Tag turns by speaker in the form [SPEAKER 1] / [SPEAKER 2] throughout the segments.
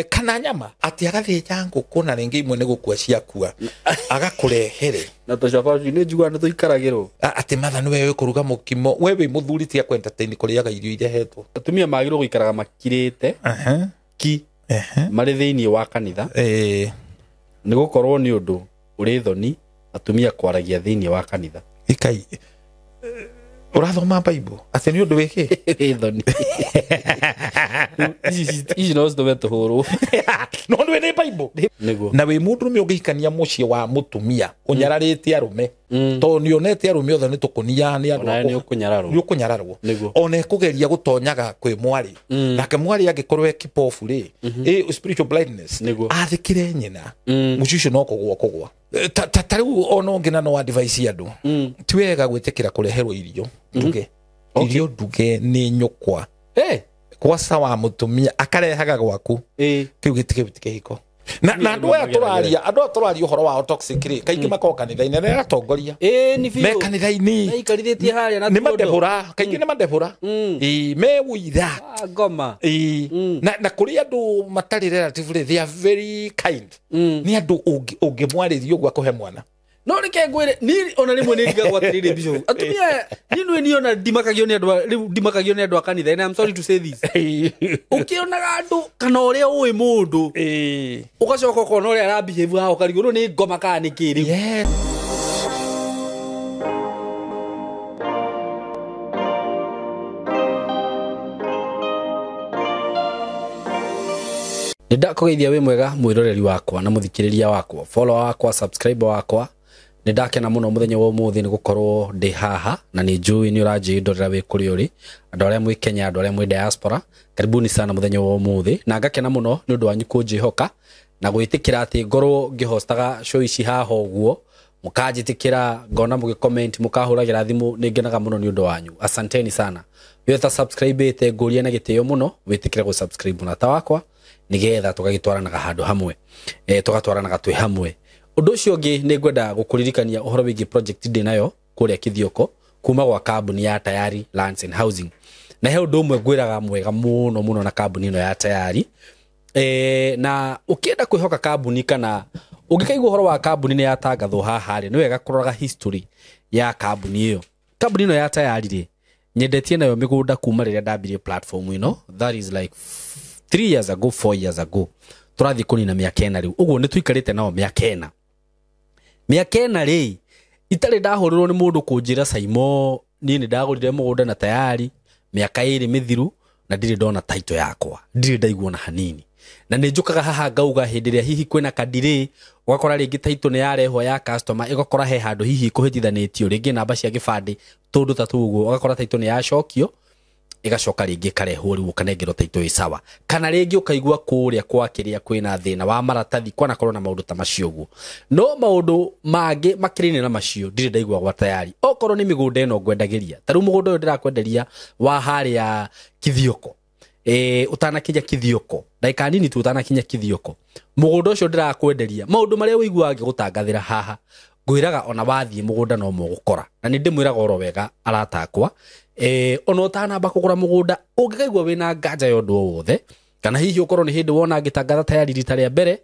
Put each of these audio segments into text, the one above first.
[SPEAKER 1] Kana nyama ati agathinja ngũkũ na rĩngĩ imwe nĩ gũkua ciakua agakũrehere
[SPEAKER 2] na tũcabaci nĩ njiguaga nĩ tũikaragĩrwo.
[SPEAKER 1] Atĩ matha nĩwe wĩkũruga mũkimo, we wĩ mũthuri ti akwentertain kũrĩaga irio irehetwo.
[SPEAKER 2] Atumia magĩrĩirwo gũikaraga makirĩte ki marĩ thĩinĩ wa kanitha, nĩ gũkorwo nĩ ũndũ ũrĩ thoni atumia kwaragia thĩinĩ wa kanitha.
[SPEAKER 1] Ikai ũrathoma Bible atĩ nĩ ũndũ wĩkĩ
[SPEAKER 2] Wĩ thoni. Ici no citũme tũhũrwo.
[SPEAKER 1] No nĩ nĩ Bible.
[SPEAKER 2] Nĩguo.
[SPEAKER 1] Na wĩ mũndũrũme ũngĩhikania mũciĩ wa mũtumia ũnyararĩte arũme, tondũ nĩ onete arũme othe nĩ tũkũnia nĩ andũ
[SPEAKER 2] Onawe nĩ ũkũnyararwo.
[SPEAKER 1] Nĩ ũkũnyararwo.
[SPEAKER 2] Nĩguo.
[SPEAKER 1] Ona ĩkũgeria gũtonyaga kwĩ mwarĩ, nake mwarĩ angĩkorwo e kipofu rĩ, spiritual blindness,
[SPEAKER 2] Nĩguo.
[SPEAKER 1] athĩkĩre nyina, mũciĩ ũcio no kũgwa kũgwa. Ta rĩu ona ũngĩ na no advice andũ, ti wega gwĩtĩkĩra kũreherwo irio nduge. Irio nduge nĩ nyũkwa kwaca wa mũtumia akarehaga gwaku, kĩu gĩtikĩ kĩhiko. Na andũ aya tũraria, andũ aya tũraria ũhoro wao toxic rĩ, kaingĩ makoragwo kanitha-inĩ na atongoria
[SPEAKER 2] Ĩĩ, nĩ biũ.
[SPEAKER 1] me kanitha-inĩ.
[SPEAKER 2] Meikarithĩtie harĩa na
[SPEAKER 1] nĩ
[SPEAKER 2] tuondo.
[SPEAKER 1] mandebũra, kaingĩ nĩ mandebũra. Ĩĩ, me ũira.
[SPEAKER 2] Ah, ngoma.
[SPEAKER 1] Ĩĩ. Na kũrĩ andũ matarĩ relatively, they are very kind. Nĩ andũ ũngĩmwarĩria ũguo akũhe mwana.
[SPEAKER 2] No reke ngwĩre, niĩ ona rĩmwe nĩ ndigagwo atĩrĩrĩ, Bishop. Atumia aya, niĩ nĩ niĩ ona ndimakagio nĩ andũ a-, rĩu ndimakagio nĩ andũ a kanitha, and I'm sorry to say this. Ũkĩonaga andũ kana ũrĩa ũĩ mũndũ, ũgacoka ũkona ũrĩa arabehave haha, ũkarigwo rĩu nĩ ngoma kana nĩ kĩ rĩu. Nĩ ndakũgeithia wĩ mwega mwĩroreri wakwa na mũthikĩrĩria wakwa, follower wakwa, subscriber wakwa. Nĩ ndakena mũno mũthenya wa ũmũthĩ nĩ gũkorwo ndĩ haha, na nĩ njũĩ nĩ ũranjĩndorera wĩ kũrĩa ũrĩ, andũ arĩa mwĩ Kenya, andũ arĩa mwĩ diaspora, karibuni sana mũthenya wa ũmũthĩ. Na ngakena mũno nĩ ũndũ wanyu kũnjĩhoka na gwĩtĩkĩra atĩ ngorwo ngĩhostaga show ici haha ũguo, mũkanjĩtĩkĩra, ngona mũgĩ-comment, mũkahũragĩra thimũ, nĩ ngenaga mũno nĩ ũndũ wanyu. Asanteni sana. Wĩ ũta subscribe-ĩte, ngũria na gĩtĩo mũno wĩtĩkĩre gũ-subscribe mũrata wakwa, nĩgetha tũgagĩtwaranaga handũ hamwe, tũgatwaranaga twĩ hamwe. Ũndũ ũcio ũngĩ nĩ ngwenda gũkũririkania ũhoro wĩgiĩ project ndĩ nayo kũrĩa Kithioko kuma gwa kambuni ya Tayari Lands and Housing. Na he ũndũ ũmwe ngwĩraga mwega mũno mũno na kambuni ĩno ya Tayari. Na ũkĩenda kwĩhoka kambuni kana ũngĩkaigua ũhoro wa kambuni nĩ yatangathwo haha rĩ, nĩ wega kũrora history ya kambuni ĩyo. Kambuni ĩno ya Tayari rĩ, nyendetie nayo mĩgũnda kuma rĩrĩa ndambirie platform ĩno, that is like 3 years ago, 4 years ago. Tũrathiĩ kũnina mĩaka ĩna rĩu. Ũguo nĩ tũikarĩte nao mĩaka ĩna. Mĩaka ĩna rĩ, itarĩ ndahũrĩrwo nĩ mũndũ kũnjĩra Saimo, niĩ nĩ ndagũrire mũgũnda na Tayari mĩaka ĩrĩ mĩthiru na ndirĩ ndona title yakwa, ndirĩ ndaigua na hanini. Na nĩ njũkaga haha ngauga hĩndĩ ĩrĩa hihi kwĩna kadire, ũgakora rĩngĩ title nĩ yarehwo ya customer, ĩgakora he handũ hihi kũhĩtithanĩtio, rĩngĩ namba cia gĩbandĩ, tũndũ ta tũu ũguo, ũgakora title nĩ yacokio, ĩgacoka rĩngĩ ĩkarehwo rĩu ũkanengerwo title ĩ sawa. Kana rĩngĩ ũkaigua kũrĩa kwa kĩrĩa kwĩna thĩna wa maratathi, kwanakorwo na maũndũ ta macio ũguo. No maũndũ mangĩ makĩrĩine na macio ndirĩ ndaigua gwa Tayari. Okorwo nĩ mĩgũnda ĩno ngwendagĩria, ta rĩu mũgũnda ũyũ ndĩrakwenderia wa harĩa Kithioko, ũtanakinya Kithioko, ndagĩka nini tu ũtanakinya Kithioko, mũgũnda ũcio ndĩrakwenderia, maũndũ marĩa ũiguaga ngĩgũtangathĩra haha, ngwĩraga ona wathiĩ mũgũnda no mũgũkora. Na nĩ ndĩmwĩraga oro wega arata akwa, ona ũtanamba kũgũra mũgũnda, ũngĩkaigua wĩna nganja ya ũndũ o wothe, kana hihi ũkorwo nĩ hĩndĩ wona ngĩtangatha Tayari rita rĩa mbere,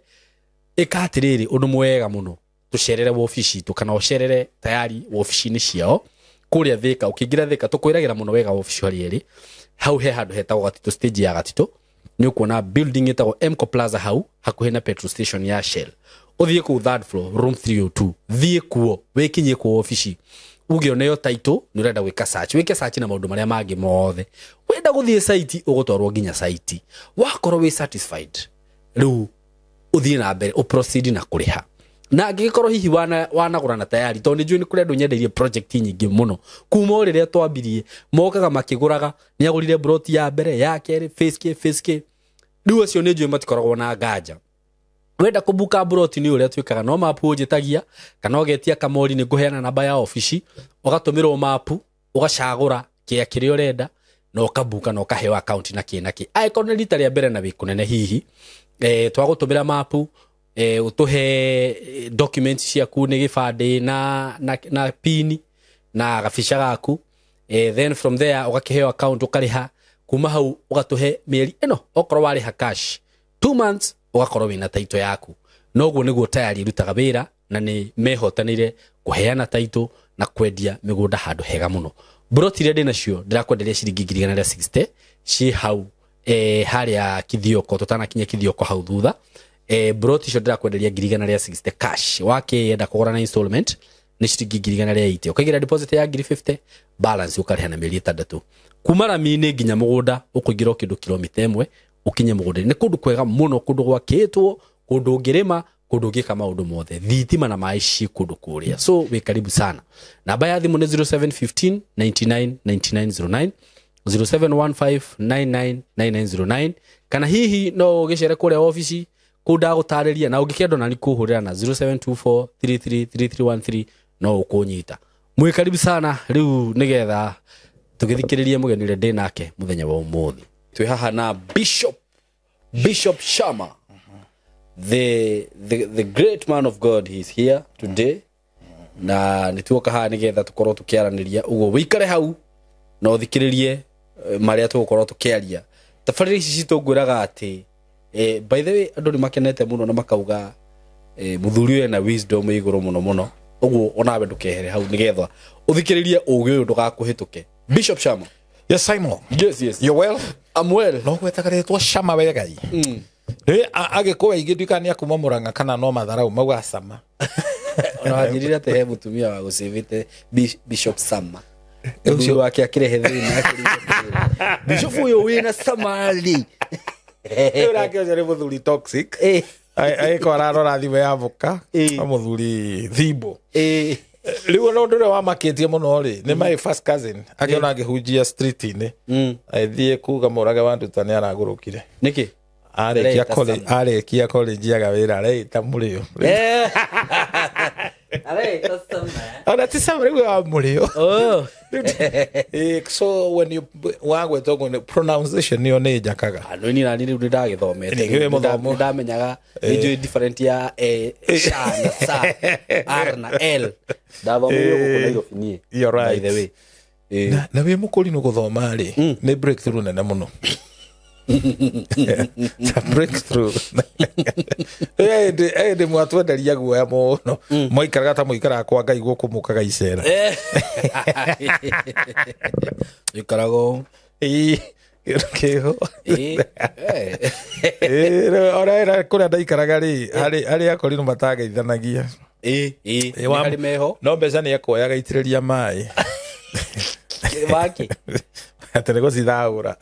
[SPEAKER 2] ĩka atĩrĩrĩ, ũndũ mwega mũno, tũcerere wobici itũ, kana ũcerere Tayari wobici-inĩ ciao kũrĩa Thĩka. Ũkĩingĩra Thĩka, tũkwĩragĩra mũno wega wobici harĩa ĩrĩ. Hau he handũ hetagwo Gatitũ, stage ya Gatitũ, nĩ ũkuona building ĩtagwo Mco Plaza hau hakuhĩ na petrol station ya Shell. Ũthiĩ kũu third floor, room 302, thiĩ kuo, wĩkinyie kuo wobici, uge oneo title nĩ ũrenda gwĩka search, wĩke search na maũndũ marĩa mangĩ mothe. Wenda gũthiĩ site, ũgũtwarwo nginya site. Wakorwo wĩ satisfied, rĩu ũthiĩ na mbere, ũproceed na kũrĩha. Na angĩgĩkorwo hihi wanagũra na Tayari, tondũ nĩ njũĩ nĩ kũrĩ andũ nyendeirie project nyingĩ mũno kuma o rĩrĩa twambirie, mokaga makĩgũraga, nĩ agũrire plot ya mbere, ya kerĩ, phase K, phase K. Rĩu acio nĩ njũĩ matikoragwo na nganja. Wenda kũbuka plot nĩ ũrĩa twĩkaga, no mapu ũnjĩtagia, kana ũgetia kamori, nĩ ngũheana namba ya obici, ũgatũmĩrwo mapu, ũgacagũra kĩa kĩrĩa ũrenda, na ũkabuka na ũkaheo account na kĩ na kĩ. Angĩkorwo nĩ rita rĩa mbere na wĩ kũnene hihi, twagũtũmĩra mapu, ũtũhe documents ciaku, nĩ gĩbandĩ na pin na gabica gaku, then from there ũgakĩheo account ũkarĩha. Kuma hau ũgatũhe mĩeri ĩno, okorwo warĩha cash 2 months ugakorwo wina title yaku. Noguo niguo tayari irutaga wira na ni mehotanire kuheana title na kwendia migunda handu hega muno. Broti iria ndinacio ndirakwenderia ciringi 160 ci hau haria Kithioko, tutanakinya Kithioko hau thutha. Broti icio ndirakwenderia 160 cash. Wakienda kugura na installment ni ciringi 180. Ukaigira deposit ya 50 balance ukariha na mĩeri 6. Kuma rami-inĩ nginya mũgũnda ũkũingĩra o kĩndũ kilomita 1 ukinye mũgũnda. Nĩ kũndũ kwega mũno, kũndũ gwakĩtwo, kũndũ ũngĩrĩma, kũndũ ũngĩka maũndũ mothe. Thitima na maĩ ci kũndũ kũrĩa. So wĩ karibu sana. Namba ya thimũ nĩ 0715 99 9909, 0715 99 9909, kana hihi no ũgĩcere kũrĩa obici kũu ndagũtarĩria, na ũngĩkĩenda ona nĩ kũhũrĩra na 0724 33 3313 no ũkũnyita. Mwĩ karibu sana rĩu nĩgetha tũgĩthikĩrĩrie mũgeni ũrĩa ndĩ nake mũthenya wa ũmũthĩ. Twĩ haha na Bishop Shama, the great man of God. He is here today. Na nĩtuoka haha nĩgetha tũkorwo tũkĩaranĩria. Ũguo wĩikare hau na ũthikĩrĩrie marĩa tũgũkorwo tũkĩaria. Tabarĩra ici citũ ngwĩraga atĩ by the way andũ nĩ makenete mũno na makauga mũthuri ũyũ ena wisdom igũrũ mũno mũno. Ũguo onawe ndũkehere hau nĩgetha ũthikĩrĩrie ũgĩ ũyũ ndũgakũhĩtũke. Bishop Shama.
[SPEAKER 1] Yes, Simon.
[SPEAKER 2] Yes, yes.
[SPEAKER 1] You're well?
[SPEAKER 2] I'm well.
[SPEAKER 1] No gwetaga rĩtwa Shama wegai. Agĩkũyũ aingĩ nduĩkaga nĩ akuma Mũrang'a kana no matharau mauga Sama.
[SPEAKER 2] Ona wanjĩrire atĩ he mũtumia wa gũcĩvĩte Bishop Sama. Ũcio wake akĩrehe thĩna akĩrire. Bishop ũyũ wĩna Sama rĩ.
[SPEAKER 1] Ũrake ũcio nĩ mũthuri toxic. Agĩkorwo ararora thimũ ya mũka, mũthuri thimbo. Rĩu ona ũndũ ũrĩa wamakĩtie mũno rĩ, nĩ my first cousin akĩona angĩhunjia street-inĩ, agĩthiĩ kuga mũrage wa nduta nĩ aragũrũkire.
[SPEAKER 2] Nĩkĩ?
[SPEAKER 1] Arĩkia college aga wĩra areita mũrĩo.
[SPEAKER 2] Areita Sama.
[SPEAKER 1] Ona ti Sama rĩu wa mũrĩo. So when you wagweta ũguo pronunciation nĩyo nĩ njakaga.
[SPEAKER 2] Andũ ni nani rĩu nĩndagĩthomete.
[SPEAKER 1] Nĩ
[SPEAKER 2] ndamenyaga nĩ njũĩ different ya sha na sa, R na L. Ndathomire gũkũ Nairobi niĩ.
[SPEAKER 1] You're right.
[SPEAKER 2] By the way.
[SPEAKER 1] Na wĩ mũkũrinũ gũthoma rĩ, nĩ breakthrough nene mũno. It's a breakthrough. Ĩndĩ mwatwenderia guoya mũno. Mwaikaraga ta mũikaraga kwa Ngai gũkũ mũkaga icera.
[SPEAKER 2] Ikarago.
[SPEAKER 1] Kĩho. Ona kũrĩa ndaikaraga rĩ, harĩ akorinũ matageithanagia.
[SPEAKER 2] Nĩ harĩ meho.
[SPEAKER 1] No mbeca nĩ ekuoyaga aitĩrĩria maĩ.
[SPEAKER 2] Waki.
[SPEAKER 1] Atĩ nĩ gũcithaũra.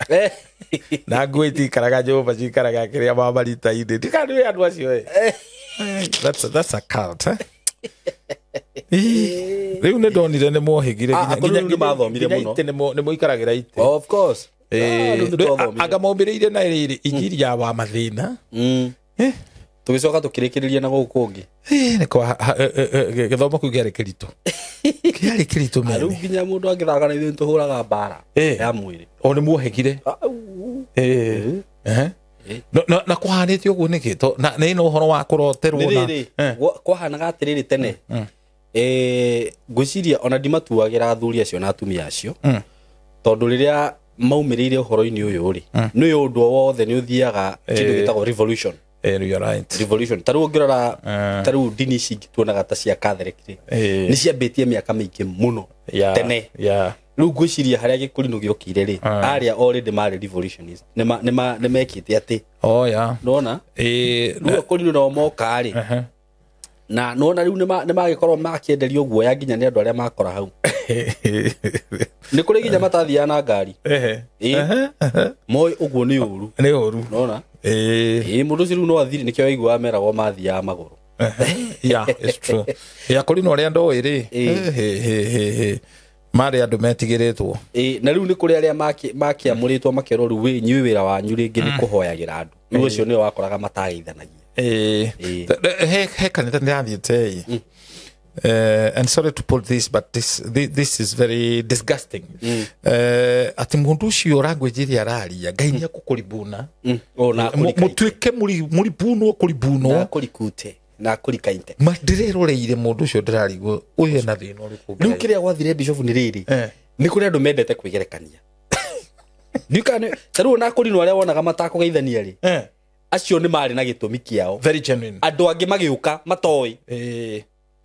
[SPEAKER 1] Na nguo itikaraga nyũmba cikaraga kĩrĩa mamarita-inĩ. Ndikana nĩ andũ acio ĩ. That's a cult. Rĩu nĩ ndonire nĩ mwohĩgire
[SPEAKER 2] nginya nĩ mathomire mũno.
[SPEAKER 1] Nĩ mũikaragĩra itĩ.
[SPEAKER 2] Of course.
[SPEAKER 1] Anga maumĩrĩire na rĩrĩ injiri ya wa mathĩna.
[SPEAKER 2] Tũgĩcoka tũkĩrĩkĩrĩria na gũkũ kũngĩ.
[SPEAKER 1] Nĩ kwa gĩthomo kĩu kĩarĩ kĩritũ. Kĩarĩ kĩritũ mene.
[SPEAKER 2] Rĩu nginya mũndũ angĩthaka na ithuĩ tũhũraga mbara ya mwĩrĩ.
[SPEAKER 1] O nĩ muohĩgire. Na kũhanĩte ũguo nĩkĩ? Na nĩ ĩno ũhoro wa kũroterwo
[SPEAKER 2] na kwahanaga atĩrĩrĩ tene. Ngwĩciria ona ndimatuagĩra athuri acio na atumia acio. Tondũ rĩrĩa maumĩrĩire ũhoro-inĩ ũyũ rĩ, nĩ ũndũ wothe nĩ ũthiaga kĩndũ gĩtagwo revolution.
[SPEAKER 1] You're right.
[SPEAKER 2] Revolution. Ta rĩu ũngĩrora ta rĩu ndini ici ingĩ tuonaga ta cia Catholic rĩ, nĩ ciambĩtie mĩaka mĩingĩ mũno tene. Rĩu ngwĩciria harĩa gĩkũrinũ gĩokire rĩ, arĩa already marĩ revolutionist nĩ mekĩte atĩ.
[SPEAKER 1] Oh yeah.
[SPEAKER 2] Nĩwona? Rĩu akũrinũ nao moka rĩ, na nĩwona rĩu nĩ magĩkorwo makĩenderio guoya nginya nĩ andũ arĩa makora hau. Nĩ kũrĩ nginya matathiaga na ngari. Moĩ ũguo nĩ ũru.
[SPEAKER 1] Nĩ ũru.
[SPEAKER 2] Nĩwona? Mũndũ ũcio rĩu no athire nĩkĩo waiguaga meragwo mathiaga magũrũ.
[SPEAKER 1] Yeah, it's true. Ya kũrinũ arĩa ndoĩ rĩ, marĩ andũ metigĩrĩtwo.
[SPEAKER 2] Na rĩu nĩ kũrĩ arĩa makĩamũrĩtwo makerwo rĩu inyuĩ wĩra wanyu rĩngĩ nĩ kũhoyagĩra andũ. Rĩu ũcio nĩwe wakoraga matageithanagia.
[SPEAKER 1] He kanitha ndĩrathiĩte ĩ. And sorry to put this, but this is very disgusting. Ati mundu ucio language iria araria Ngai ni akukuribuna. Mutuike muribunwo kuribunwo
[SPEAKER 2] na kurikute na kurikainte.
[SPEAKER 1] Ma ndireroreire mundu ucio ndirarigwo uyu ena thina uriku.
[SPEAKER 2] Riu kiria gwathire bishop ni riri ni kuri andu mendete kwigerekania. Ndikane ta riu na kurinwo aria wonaga matakugeithania ri. Acio nĩ marĩ na gĩtũmi kĩao.
[SPEAKER 1] Very genuine.
[SPEAKER 2] Andũ angĩ magĩũka matoĩ.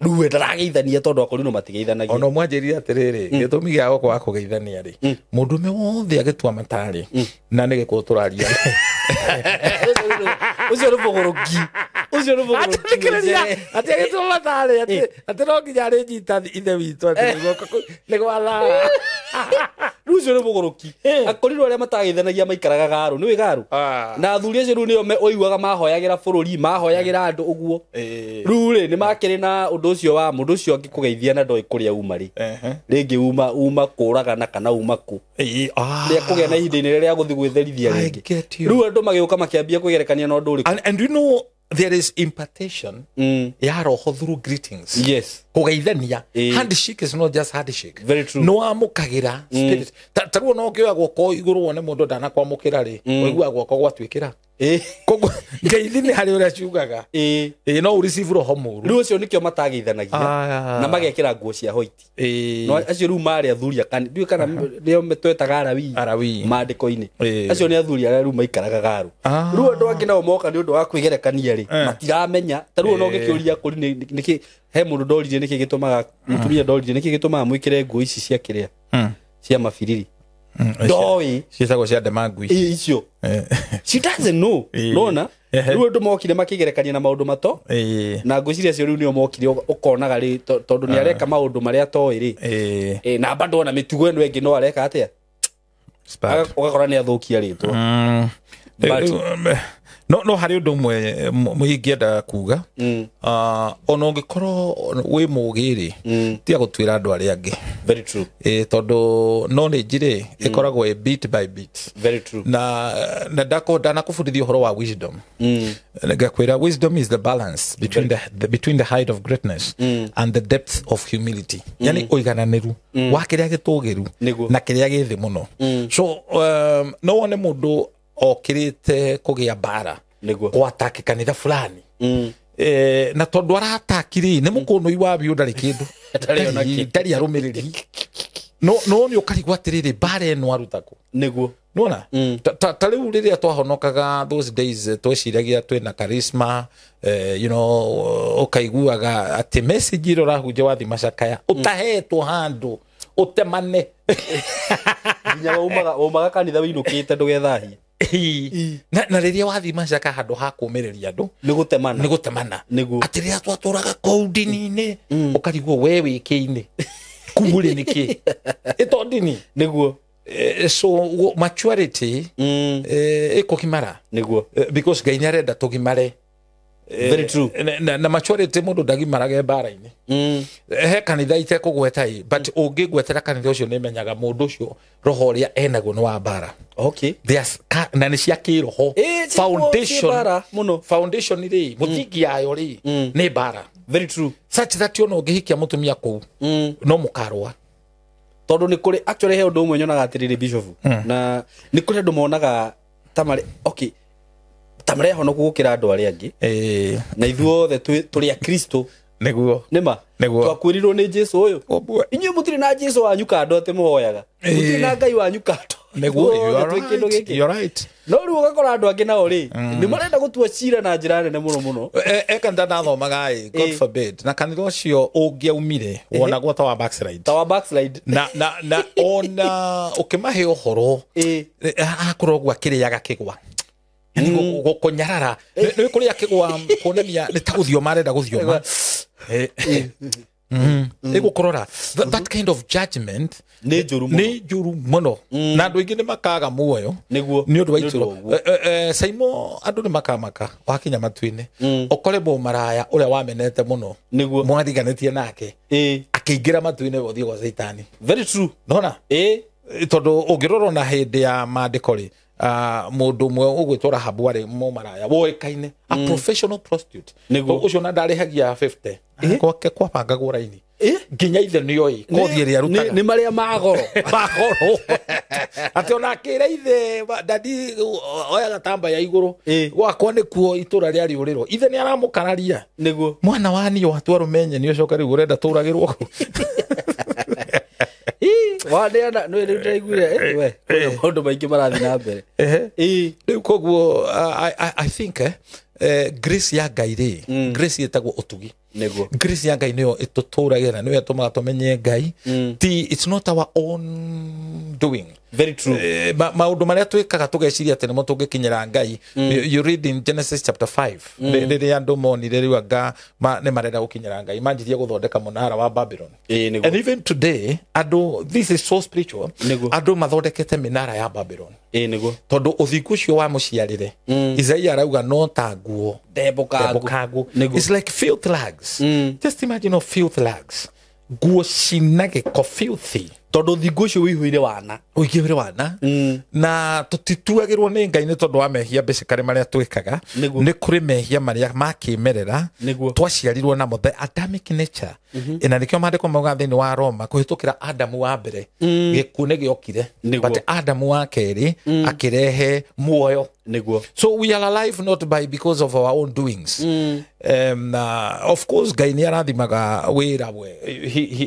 [SPEAKER 2] Rĩu we ndarageithania tondũ akorino matigeithanagia.
[SPEAKER 1] Ona mwanjĩrire atĩrĩrĩ, gĩtũmi gĩa gũkũ wa kũgeithania rĩ, mũndũme wothe agĩtua matarĩ na nĩ gĩkũ tũraria.
[SPEAKER 2] Ũcio nĩ mũgũrũki. Ũcio nĩ mũgũrũki.
[SPEAKER 1] Atĩkĩrĩria atĩ agĩtua matarĩ atĩ no nginya arĩnyita ithe witũ atĩ nĩ gwathaa.
[SPEAKER 2] Rĩu ũcio nĩ mũgũrũki. Akorirwo arĩa matageithanagia maikaraga garu. Nĩũĩ garu? Na athuri acio rĩu nĩo ũiguaga mahoyagĩra bũrũri, mahoyagĩra andũ ũguo. Rĩu rĩ nĩ makĩrĩ na ũndũ ũcio wa mũndũ ũcio angĩkũgeithia na ndoĩ kũrĩa uma rĩ. Rĩngĩ uma kũragana kana uma kũ. Rĩa kũgĩa na ihinda inene rĩa gũthiĩ gwĩtherithia rĩngĩ. Rĩu andũ magĩũka makĩambia kwĩgerekania na ũndũ ũrĩkũ.
[SPEAKER 1] And you know there is impartation ya roho through greetings.
[SPEAKER 2] Yes.
[SPEAKER 1] Kũgeithania. Handshake is not just handshake.
[SPEAKER 2] Very true.
[SPEAKER 1] No amũkagĩra spirit. Ta rĩu no ũngĩoya guoko igũrũ wone mũndũ ndanakwamũkĩra rĩ, ũiguaga guoko gwatuĩkĩra. Koguo ngeithi nĩ harĩ ũrĩa ciugaga. No ũreceive roho mũru.
[SPEAKER 2] Rĩu ũcio nĩkĩo matageithanagia na magekĩra nguo cia white. No acio rĩu marĩ athuri akani. Ndiũĩ kana nĩo twetaga arawii maandĩko-inĩ. Acio nĩ athuri arĩa rĩu maikaraga garu. Rĩu andũ angĩ nao moka nĩ ũndũ wa kwĩgerekania rĩ, matiramenya. Ta rĩu ona ũngĩkĩũria kũri nĩkĩ he mũndũ ndoririe nĩkĩ gĩtũmaga mũtumia ndoririe nĩkĩ gĩtũmaga mwĩkĩre nguo ici cia kĩrĩa cia mabiriri. Ndoĩ
[SPEAKER 1] ciĩtagwo cia ndemangui
[SPEAKER 2] icio. She doesn't know. Nona rĩu andũ mokire makĩgerekania na maũndũ mato na ngwĩciria acio rĩu nĩo mokire ũkonaga rĩ tondũ nĩ areka maũndũ marĩa atoĩ rĩ na bado ona mĩtugo ĩno ĩngĩ no areka atĩa ũgakora nĩ athũkia rĩtwa.
[SPEAKER 1] No harĩ ũndũ ũmwe ingĩenda kuga. Ona ũngĩkorwo wĩ mũũgĩ rĩ, tiga gũtuĩra andũ arĩa angĩ.
[SPEAKER 2] Very true.
[SPEAKER 1] Tondũ knowledge rĩ ĩkoragwo ĩ bit by bit.
[SPEAKER 2] Very true.
[SPEAKER 1] Na ndanakũbundithia ũhoro wa wisdom. Ngakwĩra wisdom is the balance between between the height of greatness and the depth of humility. Yani ũigananĩru wa kĩrĩa gĩtũgĩru na kĩrĩa gĩ thĩ mũno. So no wone mũndũ okirite kũgĩa mbara gwataki kanitha fulani na tondũ aratakiri nĩ mũkũnũi wa biũ ndarĩ kĩndũ ndarĩ arũmĩrĩri no nĩ ũkarigwo atĩrĩrĩ mbara ĩno aruta kũ
[SPEAKER 2] nĩguo
[SPEAKER 1] nĩwona ta rĩu rĩrĩa twahonokaga those days tweciragia twĩna charisma, you know, ũkaiguaga atĩ message ĩrĩa ũrahunjia wathi macakaya ũtahetwo handũ ũtemane
[SPEAKER 2] nginya umaga kanitha wĩinũkĩte ndũgethahie.
[SPEAKER 1] Na rĩrĩa wathi macaka handũ ha kũũmĩrĩria andũ
[SPEAKER 2] nĩ gũtemana
[SPEAKER 1] nĩ gũtemana atĩ rĩrĩa twatũraga kũu ndini-inĩ ũkarigwo we wĩ kĩ-inĩ kũu rĩ nĩkĩ ĩto ndini
[SPEAKER 2] nĩguo.
[SPEAKER 1] So maturity ĩkũgimara
[SPEAKER 2] nĩguo
[SPEAKER 1] because Ngai nĩ arenda tũgimare.
[SPEAKER 2] Very true.
[SPEAKER 1] Na maturity mũndũ ndagimarage mbara-inĩ. He kanitha itekũgweta ĩ, but ũngĩgwetera kanitha ũcio nĩmenyaga mũndũ ũcio roho ũrĩa enaguo nĩ wa mbara.
[SPEAKER 2] Okay.
[SPEAKER 1] There's na nĩ cia kĩroho. Foundation
[SPEAKER 2] mũno.
[SPEAKER 1] Foundation rĩ, mũthingi yayo rĩ nĩ mbara.
[SPEAKER 2] Very true.
[SPEAKER 1] Such that ona ũngĩhikia mũtumia kũu no mũkarũa.
[SPEAKER 2] Tondũ nĩ kũrĩ actually he ũndũ ũmwe nyonaga atĩrĩrĩ Bishop na nĩ kũrĩ andũ monaga ta marĩ okay ta marehonoku gũkĩra andũ arĩa angĩ na ithuothe tũrĩ a Kristo
[SPEAKER 1] nĩguo
[SPEAKER 2] nĩma twakwĩrirwo nĩ Jesu ũyũ inyuĩ mũtirĩ na Jesu wanyu kando atĩ mũhoyaga mũtirĩ na Ngai wanyu kando
[SPEAKER 1] nĩguo. You are right.
[SPEAKER 2] No rĩu ũgakora andũ angĩ nao rĩ nĩ marenda gũtua cira na njĩra nene mũno mũno.
[SPEAKER 1] Kanitha ndathomaga ĩ, God forbid, na kanitha ũcio ũngĩaumire wonagwo ta wa backslide,
[SPEAKER 2] ta wa backslide
[SPEAKER 1] na ona ũkĩmahe ũhoro akorwo ũguo akĩrĩaga kĩgwa gũkũnyarara nĩ kũrĩa kĩgwa kuonania nĩ ta gũthioma arenda gũthioma ĩgũkũrora that kind of judgment
[SPEAKER 2] nĩ njũru mũno,
[SPEAKER 1] nĩ njũru mũno na andũ aingĩ nĩ makaga muoyo
[SPEAKER 2] nĩguo
[SPEAKER 1] nĩ ũndũ wa itũro. Saimo andũ nĩ makamaka wakinya matu-inĩ ũkore mũmaraya ũrĩa wamenete mũno
[SPEAKER 2] nĩguo
[SPEAKER 1] mwariganĩtie nake akĩingĩra matu-inĩ ũthiĩ gwa Caitani.
[SPEAKER 2] Very true.
[SPEAKER 1] Nona tondũ ũngĩrora na hĩndĩ ya maandĩko rĩ, mũndũ ũmwe ũgwĩtwo Rahabu arĩ mũmaraya woĩkaine a professional prostitute ũcio na ndarĩhagia 50 gwake kwabangagwo raini nginya ithe nĩoĩ kothi ĩrĩa arutaga
[SPEAKER 2] nĩ marĩa magoro
[SPEAKER 1] magoro atĩ ona akĩra ithe dadi oya gatamba ya igũrũ gwakwa nĩkuo itũra rĩa rĩũrĩro ithe nĩ aramũkararia
[SPEAKER 2] nĩguo
[SPEAKER 1] mwana wa niĩ watua rũmenye nĩ ũcoka rĩu ũrenda tũragĩrwo kũu.
[SPEAKER 2] Waneana nĩ rĩu ndĩraiguire we kwĩna maũndũ maingĩ marathiĩ na mbere.
[SPEAKER 1] Rĩu koguo I think grace ya Ngai rĩ, grace ĩtagwo ũtugi.
[SPEAKER 2] Nĩguo.
[SPEAKER 1] Grace ya Ngai nĩyo ĩtũtũragia na nĩyo ĩtũmaga tũmenye Ngai. Ti, it's not our own doing.
[SPEAKER 2] Very true.
[SPEAKER 1] Maũndũ marĩa twĩkaga tũgeciria atĩ nĩmo tũngĩkinyĩra Ngai. You read in Genesis chapter 5 rĩrĩa andũ monire rĩu anga nĩ marenda gũkinyĩra Ngai, manjirie gũthondeka mũnara wa Babylon. And even today andũ, this is so spiritual, andũ mathondekete mĩnara ya Babylon.
[SPEAKER 2] Nĩguo.
[SPEAKER 1] Tondũ ũthingu ũcio wa mũciarĩre, Isaia arauga no ta nguo ndembũkangu. It's like filth rags. Just imagine of filth rags. Nguo cina gĩko, filthy.
[SPEAKER 2] Tondũ thingo ũcio ũihũire wana.
[SPEAKER 1] Ũihũire wana. Na tũtituagĩrwo nĩ Ngai nĩ tondũ wa mehia basically marĩa twĩkaga. Nĩ kũrĩ mehia marĩa ma kĩmerera twaciarirwo namo, the Adamic nature. Na nĩkĩo maandĩko mauga thĩinĩ wa Roma kũhĩtũkĩra Adamu wa mbere gĩkuũ nĩ gĩokire, but Adamu wa kerĩ akĩrehe muoyo.
[SPEAKER 2] Nĩguo.
[SPEAKER 1] So we are alive not by because of our own doings. Of course Ngai nĩ arathimaga wĩra we.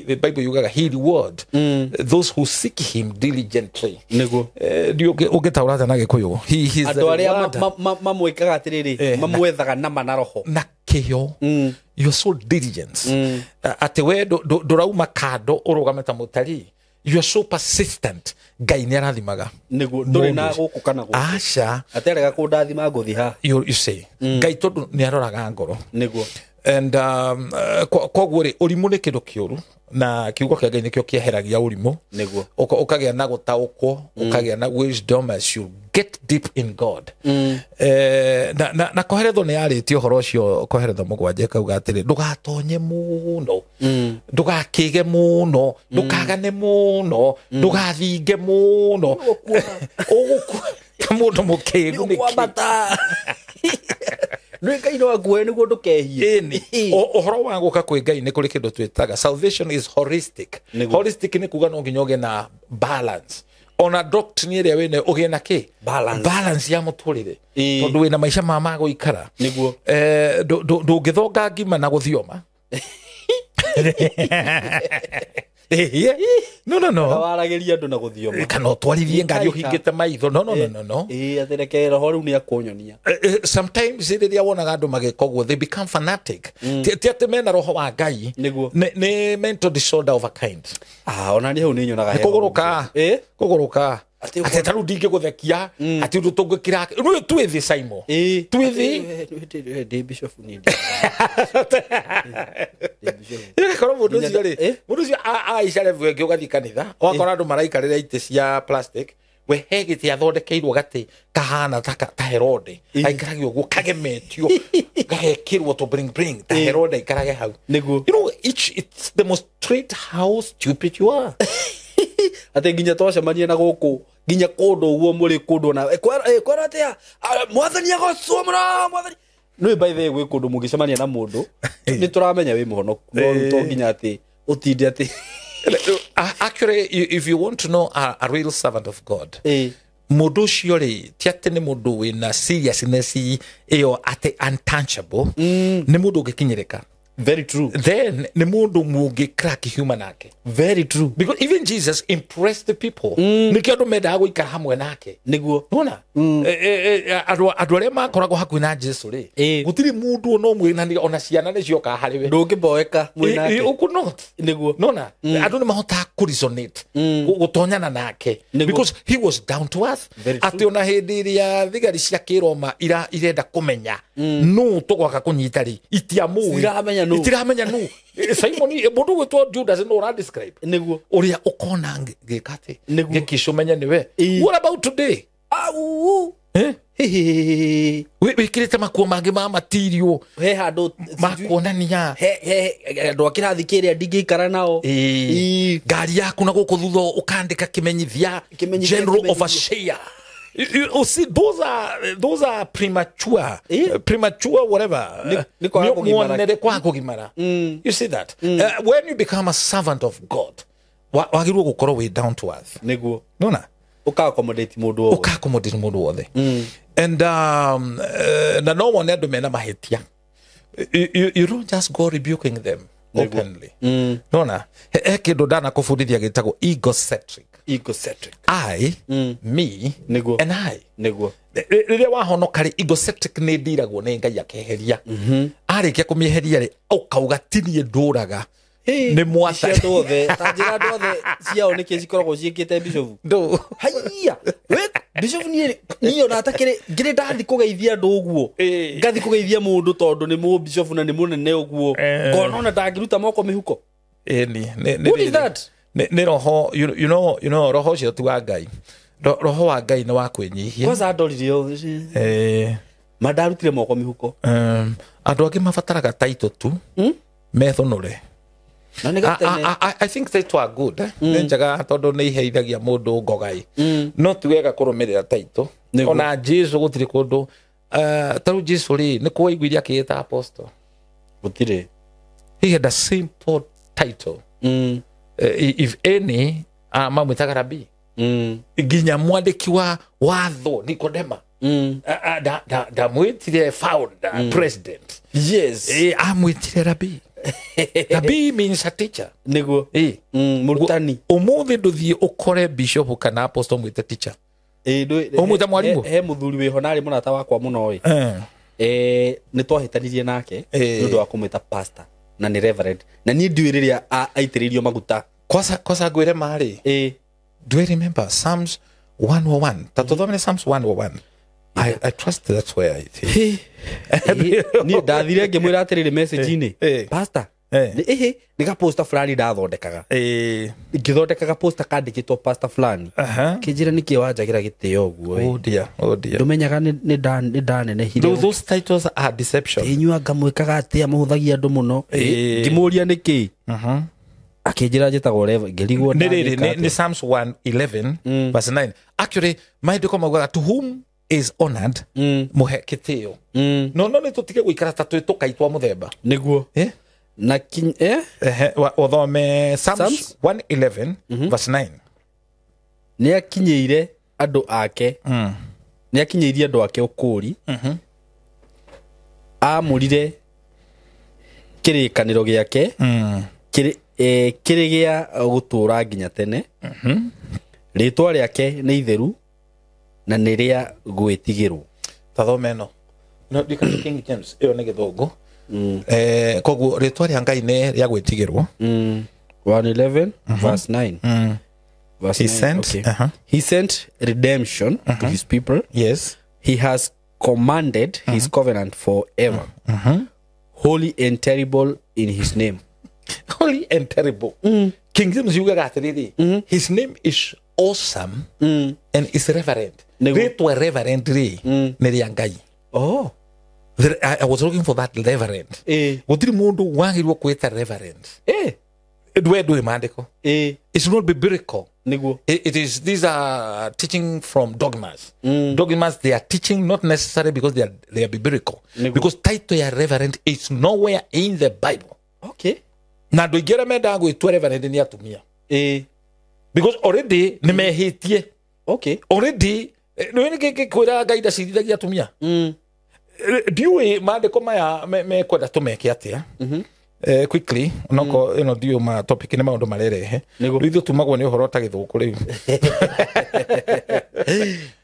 [SPEAKER 1] The Bible yugaga he reward those who seek him diligently.
[SPEAKER 2] Nĩguo.
[SPEAKER 1] Ũngĩtaũra atĩa na Gĩkũyũ? He is
[SPEAKER 2] andũ arĩa mamwĩkaga atĩrĩrĩ, mamwethaga nama na roho
[SPEAKER 1] na kĩyo. You're so diligent. Atĩ we ndũrauma kando ũrũgame ta mũtarii. You are so persistent. Ngai nĩ arathimaga.
[SPEAKER 2] Nĩguo, ndũrĩ na gũkũ kana gũkũ.
[SPEAKER 1] Aca.
[SPEAKER 2] Aterega kũndathima ngũthi ha.
[SPEAKER 1] You say. Ngai tondũ nĩ aroraga ngoro.
[SPEAKER 2] Nĩguo.
[SPEAKER 1] And koguo rĩ, ũrimũ nĩ kĩndũ kĩũru, na kiugo kĩa Ngai nĩkĩo kĩeheragia ũrimũ.
[SPEAKER 2] Nĩguo.
[SPEAKER 1] Ũkagĩa na gũtaũkwo, ũkagĩa na wisdom as you get deep in God. Na Koheretho nĩ yarĩtie ũhoro ũcio, Koheretho mũgwanja ĩkauga atĩrĩ, ndũgatonye mũno, ndũgakĩge mũno, ndũkagane mũno, ndũgathinge mũno, ũgũkua ta mũndũ mũkĩgu nĩkĩ?
[SPEAKER 2] Nĩũkwambata. Nĩ Ngai no akuoe nĩguo ndũkehie.
[SPEAKER 1] Ũhoro wa gũka kwĩ Ngai nĩ kũrĩ kĩndũ twĩtaga salvation is holistic. Holistic nĩ kuga no nginya ũgĩe na balance. Ona doctrine ĩrĩa wĩnayo ũgĩe na kĩ?
[SPEAKER 2] Balance.
[SPEAKER 1] Balance ya mũtũrĩre. Tondũ wĩna maica ma gũikara.
[SPEAKER 2] Nĩguo.
[SPEAKER 1] Ndũngĩthonga ngima na gũthioma. No.
[SPEAKER 2] Waragĩria andũ na gũthioma.
[SPEAKER 1] Kana ũtwarithie ngari ũhingĩte maitho. No.
[SPEAKER 2] Atĩ roho rĩu nĩ akũnyonia.
[SPEAKER 1] Sometimes rĩrĩa wonaga andũ magĩka ũguo, they become fanatic. Ti atĩ mena roho wa Ngai.
[SPEAKER 2] Nĩguo.
[SPEAKER 1] Nĩ mental disorder of a kind.
[SPEAKER 2] Ona nĩ hau nĩ nyonaga.
[SPEAKER 1] Kũgũrũka. Kũgũrũka. Atĩ ta rĩu ndingĩgũthekia, atĩ ũndũ tũngĩkira. Rĩu twĩ thĩ, Simon. Twĩ thĩ.
[SPEAKER 2] Ndĩ bishop niĩ.
[SPEAKER 1] Ĩgakorwo mũndũ ũcio rĩ, mũndũ ũcio aica level ĩngĩ ũgathiĩ kanitha, ũgakora andũ maraikarĩra itĩ cia plastic, we he gĩtĩ athondekeirwo gatĩ kahana ta Herode, aikarage ũguo kagemetio, gagekĩrwo to bring bring ta Herode aikarage hau.
[SPEAKER 2] Nĩguo.
[SPEAKER 1] You know, it's demonstrate how stupid you are.
[SPEAKER 2] Atĩ nginya twacemania na gũkũ, nginya kũndũ ũguo mũrĩ kũndũ na kwĩra atĩa, mwathani agocwo mũno, mwathani. Nĩ by the way gwĩ kũndũ mũngĩcemania na mũndũ, nĩ tũramenya wĩ mũhonoku, no rĩu to nginya atĩ ũtinde atĩ.
[SPEAKER 1] Actually, if you want to know a real servant of God, mũndũ ũcio rĩ, ti atĩ nĩ mũndũ wĩna seriousness ĩyo atĩ untouchable, nĩ mũndũ ũngĩkinyĩrĩka.
[SPEAKER 2] Very true.
[SPEAKER 1] Then nĩ mũndũ mũngĩ crack human nake.
[SPEAKER 2] Very true.
[SPEAKER 1] Because even Jesus impressed the people. Nĩkĩo andũ mendaga gũikara hamwe nake.
[SPEAKER 2] Nĩguo.
[SPEAKER 1] Nĩwona? Andũ arĩa makoragwo hakuhĩ na Jesu rĩ, gũtirĩ mũndũ ona ũmwe na ona ciana nĩ ciokaga harĩ we.
[SPEAKER 2] Ndũngĩboeka mwĩ nake.
[SPEAKER 1] You could not.
[SPEAKER 2] Nĩguo.
[SPEAKER 1] Nĩwona? Andũ nĩ mahotaga kũresonate, gũtonyana nake. Because he was down to earth. Atĩ ona hĩndĩ ĩrĩa thigari cia Kĩroma irenda kũmenya nũ tũgwaka kũnyita rĩ, itiamũĩ.
[SPEAKER 2] Itiramenya nũ.
[SPEAKER 1] Itiramenya nũ. Simon, mũndũ ũgwĩtwo Judas nĩ ũra describe.
[SPEAKER 2] Nĩguo.
[SPEAKER 1] Ũrĩa ũkona ngĩka atĩ,
[SPEAKER 2] Nĩguo.
[SPEAKER 1] ngĩkicũmenya nĩwe. What about today?
[SPEAKER 2] Au.
[SPEAKER 1] Wĩkĩrĩte makuo mangĩ ma material.
[SPEAKER 2] He handũ
[SPEAKER 1] ma kuonania.
[SPEAKER 2] He andũ a kĩrathi kĩrĩa ndingĩikara nao.
[SPEAKER 1] Ngari yaku na gũkũ thutha ũkandĩka kĩmenyithia, general overseer. You see, those are premature, premature whatever. Kwa kũgimara. You see that? When you become a servant of God, wagĩrĩirwo gũkorwo wĩ down to earth.
[SPEAKER 2] Nĩguo.
[SPEAKER 1] Nona?
[SPEAKER 2] Ũka accommodate mũndũ wothe.
[SPEAKER 1] Ũka accommodate mũndũ wothe. And na no wone andũ mena mahĩtia. You don't just go rebuking them. Openly. Nona he kindu ndanakubundithia gitagwo egocentric.
[SPEAKER 2] Egocentric.
[SPEAKER 1] I, me,
[SPEAKER 2] Niguo.
[SPEAKER 1] and I.
[SPEAKER 2] Niguo.
[SPEAKER 1] Rĩrĩa wahonoka rĩ, egocentric nĩ ndiragwo nĩ Ngai akeheria. Arĩkia kũmĩeheria rĩ, ũkauga ti niĩ ndũraga, nĩ
[SPEAKER 2] Icio andũ othe ta njĩra andũ othe ciao nĩkĩ cikoragwo ciĩkĩte bishop.
[SPEAKER 1] Ndũ.
[SPEAKER 2] Haiya we bishop, niĩ ona atakĩrĩ ngĩrĩ ndathi kũgeithia andũ ũguo, ngathi kũgeithia mũndũ tondũ nĩ mũ bishop na nĩ mũnene ũguo, ngona ona ndangĩruta moko mĩhuko.
[SPEAKER 1] Ĩni.
[SPEAKER 2] What is that?
[SPEAKER 1] Nĩ roho, you know, roho ũcio ti wa Ngai. Roho wa Ngai nĩ wa kwĩnyihia.
[SPEAKER 2] Kwanza ndorire ma ndarutire moko mĩhuko.
[SPEAKER 1] Andũ angĩ mabataraga title tu methũnũre.
[SPEAKER 2] Na nĩ gatene.
[SPEAKER 1] I think title are good, eh? Nĩ njega tondũ nĩ iheithagia mũndũ ngogai, no ti wega kũrũmĩrĩra title.
[SPEAKER 2] Nĩguo.
[SPEAKER 1] Ona Jesu gũtirĩ kũndũ, ta rĩu Jesu rĩ, nĩ kũwaiguire akĩĩta apostle?
[SPEAKER 2] Gũtirĩ.
[SPEAKER 1] He had a simple title. If any, mamwĩtaga rabi. Nginya mwandĩki wa watho Nikodema ndamwĩtire founder, president.
[SPEAKER 2] Yes.
[SPEAKER 1] Amwĩtire rabi. Rabi means a teacher.
[SPEAKER 2] Nĩguo. Mũrutani.
[SPEAKER 1] Ũmũthĩ ndũthiĩ ũkore bishop kana apostle mwĩte teacher. Ũmwĩta mwarimũ?
[SPEAKER 2] He mũthuri wĩho na arĩ mũrata wakwa mũno ĩ. Nĩ twahĩtanirie nake nĩ ũndũ wa kũmwĩta pastor na nĩ reverend, na niĩ ndiũĩ rĩrĩa aitĩrĩirio maguta.
[SPEAKER 1] Kwanza ngwĩre marĩ, do you remember Psalms 101? Ta tũthomere Psalms 101. I trust that's where it is.
[SPEAKER 2] Niĩ ndathire ngĩmwĩra atĩrĩrĩ message-inĩ, pastor, nĩ ĩhĩ nĩ gaposta fulani ndathondekaga, ngĩthondekaga posta kandĩkĩtwo pastor fulani. Kĩnjĩra nĩkĩ wanjagĩra gĩtĩo ũguo ĩ?
[SPEAKER 1] Oh dear, oh dear.
[SPEAKER 2] Ndũmenyaga nĩ ndanenehire.
[SPEAKER 1] Those titles are deception.
[SPEAKER 2] Inyuĩ anga mwĩkaga atĩa, mũhũthagia andũ mũno. Ngĩmũria nĩkĩ, akĩnjĩra njĩtagwo Rev, ngĩrigwo
[SPEAKER 1] Nĩ rĩrĩ,
[SPEAKER 2] ndangĩka
[SPEAKER 1] nĩ
[SPEAKER 2] atĩa.
[SPEAKER 1] Psalms 111 verse 9. Actually, maandĩko maugaga to whom is honored, mũhe gĩtĩo. No nĩ tũtige gũikara ta twĩ tũkai twa mũthemba.
[SPEAKER 2] Nĩguo.
[SPEAKER 1] Eh?
[SPEAKER 2] Na eh?
[SPEAKER 1] Ehe, ũthome Psalms
[SPEAKER 2] Psalms?
[SPEAKER 1] 111 verse 9.
[SPEAKER 2] Nĩ akinyĩire andũ ake, nĩ akinyĩirie andũ ake ũkũũri, amũrire kĩrĩkanĩro gĩake kĩrĩ gĩa gũtũũra nginya tene. Rĩtwa rĩake nĩ itheru na nĩ rĩa gwĩtigĩrwo.
[SPEAKER 1] Tathome ĩno. No ndikana King James, ĩyo nĩ gĩthũngũ. Koguo rĩtwa rĩa Ngai nĩ rĩa gwĩtigĩrwo.
[SPEAKER 2] 111 verse 9. Verse
[SPEAKER 1] He
[SPEAKER 2] 9,
[SPEAKER 1] sent,
[SPEAKER 2] okay. He sent redemption to his people.
[SPEAKER 1] Yes.
[SPEAKER 2] He has commanded his covenant forever. Holy and terrible in his name.
[SPEAKER 1] Holy and terrible. King James yugaga atĩrĩrĩ, his name is awesome and is reverend.
[SPEAKER 2] Nĩguo.
[SPEAKER 1] Rĩtwa reverend rĩ, nĩ rĩa Ngai.
[SPEAKER 2] Oh.
[SPEAKER 1] I was looking for that reverend. Gũtirĩ mũndũ wagĩrĩirwo kwĩta reverend. We ndũĩ maandĩko. It's not biblical.
[SPEAKER 2] Nĩguo.
[SPEAKER 1] It is, these are teaching from dogmas. Dogmas they are teaching not necessarily because they are biblical.
[SPEAKER 2] Nĩguo.
[SPEAKER 1] Because title ya reverend is nowhere in the Bible.
[SPEAKER 2] Okay.
[SPEAKER 1] Na andũ aingĩ arĩa mendaga gwĩtua reverend nĩ atumia. Because already nĩ mehĩtie.
[SPEAKER 2] Okay.
[SPEAKER 1] Already nĩ nĩ kwĩra Ngai ndacirithagia atumia. Ndiũĩ maandĩko maya mekwenda tũmeke atĩa. Quickly noko ĩno ndiũĩ ma topic nĩ maũndũ marerehe.
[SPEAKER 2] Nĩguo.
[SPEAKER 1] Rĩu ithuĩ tumagwo nĩ ũhoro ta gĩthũkũ rĩu.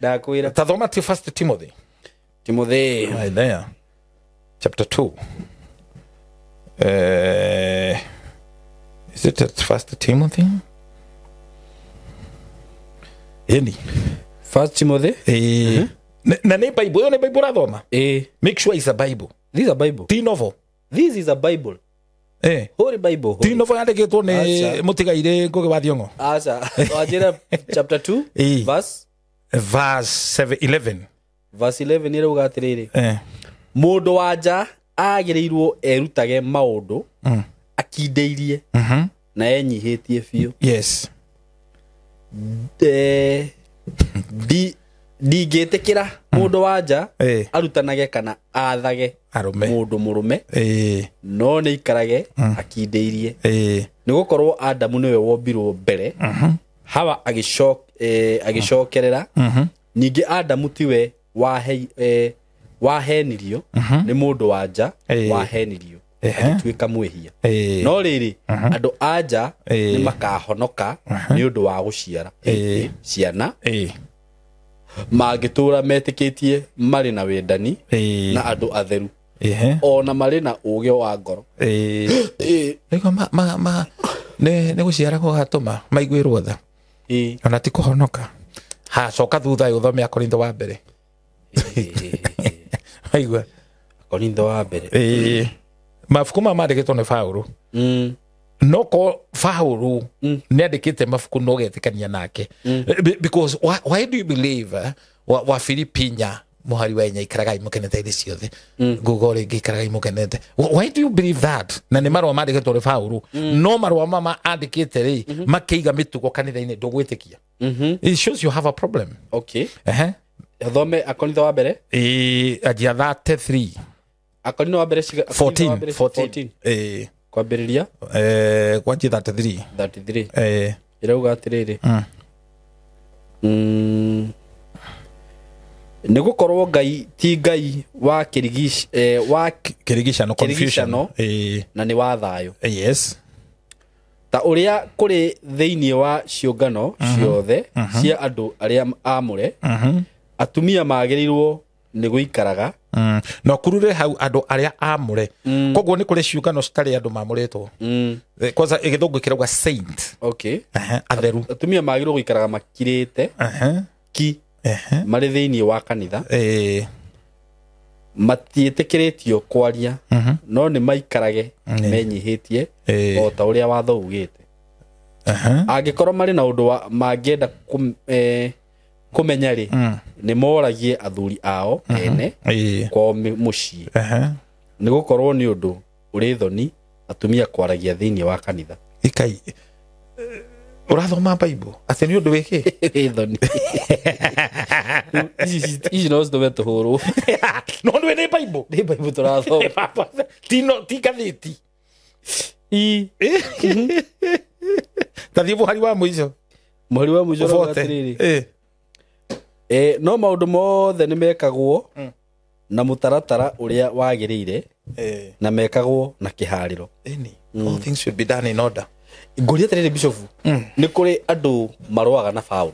[SPEAKER 2] Ndakwĩra.
[SPEAKER 1] Tathoma ti First Timothy.
[SPEAKER 2] Timothy.
[SPEAKER 1] Right there. Chapter 2. Is it at First Timothy? Ĩni.
[SPEAKER 2] First Timothy.
[SPEAKER 1] Na nĩ Bible, ĩyo nĩ Bible ũrathoma? Make sure it's a Bible.
[SPEAKER 2] This is a Bible.
[SPEAKER 1] Ti novel.
[SPEAKER 2] This is a Bible. Holy Bible.
[SPEAKER 1] Ti novel yandĩkĩtwo nĩ
[SPEAKER 2] Aca.
[SPEAKER 1] mũtigairĩ Ngũgĩ wa Thiong'o.
[SPEAKER 2] Aca. Wanjĩra chapter 2 verse
[SPEAKER 1] Verse 7, 11.
[SPEAKER 2] Verse 11 ĩrauga atĩrĩrĩ. Mũndũ wa nja agĩrĩirwo erutage maũndũ akindĩirie na enyihĩtie biũ.
[SPEAKER 1] Yes.
[SPEAKER 2] Ndingĩtĩkĩra mũndũ wa nja arutanage kana athage
[SPEAKER 1] Arũme.
[SPEAKER 2] mũndũ mũrũme, no nĩ aikarage akindĩirie. Nĩ gũkorwo Adamu nĩwe wombirwo mbere, Hawa agĩcokerera. Ningĩ Adamu tiwe wahenirio, nĩ mũndũ wa nja wahenirio. Agĩtuĩka mwĩhia. No rĩrĩ, andũ anja nĩ makahonoka nĩ ũndũ wa gũciara ciana mangĩtũra metĩkĩtie marĩ na wendani na andũ atheru ona marĩ na ũũgĩ wa ngoro.
[SPEAKER 1] Nĩ gũciara gũgatũma maiguĩrwo tha ona ti kũhonoka. Ha, coka thutha ũthome Akorintho wa mbere. Aigua
[SPEAKER 2] Akorintho wa mbere.
[SPEAKER 1] Mabuku ma mandĩkĩtwo nĩ Paũlũ. No ko Paũlũ nĩ andĩkĩte mabuku no getĩkania nake. Because why do you believe wa Filipinya muhari wa inya ikaragai mukenete hĩndĩ ciothe, nguga rĩngĩ ikaragai mukenete. Why do you believe that? Na nĩ marũa mandĩkĩtwo nĩ Paũlũ. No marũa mama andĩkĩte rĩ makĩiga mĩtugo kanitha-inĩ ndũgwĩtĩkia. It shows you have a problem.
[SPEAKER 2] Okay. Thome Akorintho wa mbere.
[SPEAKER 1] Anjia 33.
[SPEAKER 2] Akorintho wa mbere 14. Kwambĩrĩria
[SPEAKER 1] kwanjia 33.
[SPEAKER 2] 33. Ĩrauga atĩrĩrĩ, nĩ gũkorwo Ngai ti Ngai wa
[SPEAKER 1] kĩrigicano, confusion,
[SPEAKER 2] na nĩ wa thayũ.
[SPEAKER 1] Yes.
[SPEAKER 2] Ta ũrĩa kũrĩ thĩinĩ wa ciũngano ciothe cia andũ arĩa aamũre, atumia magĩrĩirwo nĩ gũikaraga.
[SPEAKER 1] No kurure hau andũ arĩa aamũre. Koguo nĩ kũrĩ ciũngano citarĩ andũ maamũrĩtwo. Kwanza gĩthũngũ kĩrauga saint.
[SPEAKER 2] Okay.
[SPEAKER 1] Atheru.
[SPEAKER 2] Atumia magĩrĩirwo gũikaraga makirĩte ki marĩ thĩinĩ wa kanitha. Matiĩtĩkĩrĩtio kwaria, no nĩ maikarage menyihĩtie o ta ũrĩa watho ugĩte. Angĩkorwo marĩ na ũndũ wa mangĩenda kũmenya rĩ, nĩ moragie athuri ao ene kwao mũciĩ. Nĩ gũkorwo nĩ ũndũ ũrĩ thoni atumia kwaragia thĩinĩ wa kanitha.
[SPEAKER 1] Ikai ũrathoma Bible atĩ nĩ ũndũ wĩkĩ?
[SPEAKER 2] Ĩ thoni. Ici no citũme tũhũrwo.
[SPEAKER 1] No nĩ nĩ Bible.
[SPEAKER 2] Nĩ Bible tũrathoma.
[SPEAKER 1] Ti ngathĩti. Ta thiĩ mũhari wa mũico.
[SPEAKER 2] Mũhari wa mũico ũrauga atĩrĩrĩ, no maũndũ mothe nĩ mekagwo na mũtaratara ũrĩa wagĩrĩire na mekagwo na kĩharĩro.
[SPEAKER 1] All things should be done in order.
[SPEAKER 2] Ngũria atĩrĩrĩ Bishop, nĩ kũrĩ andũ marũaga na Paũlũ.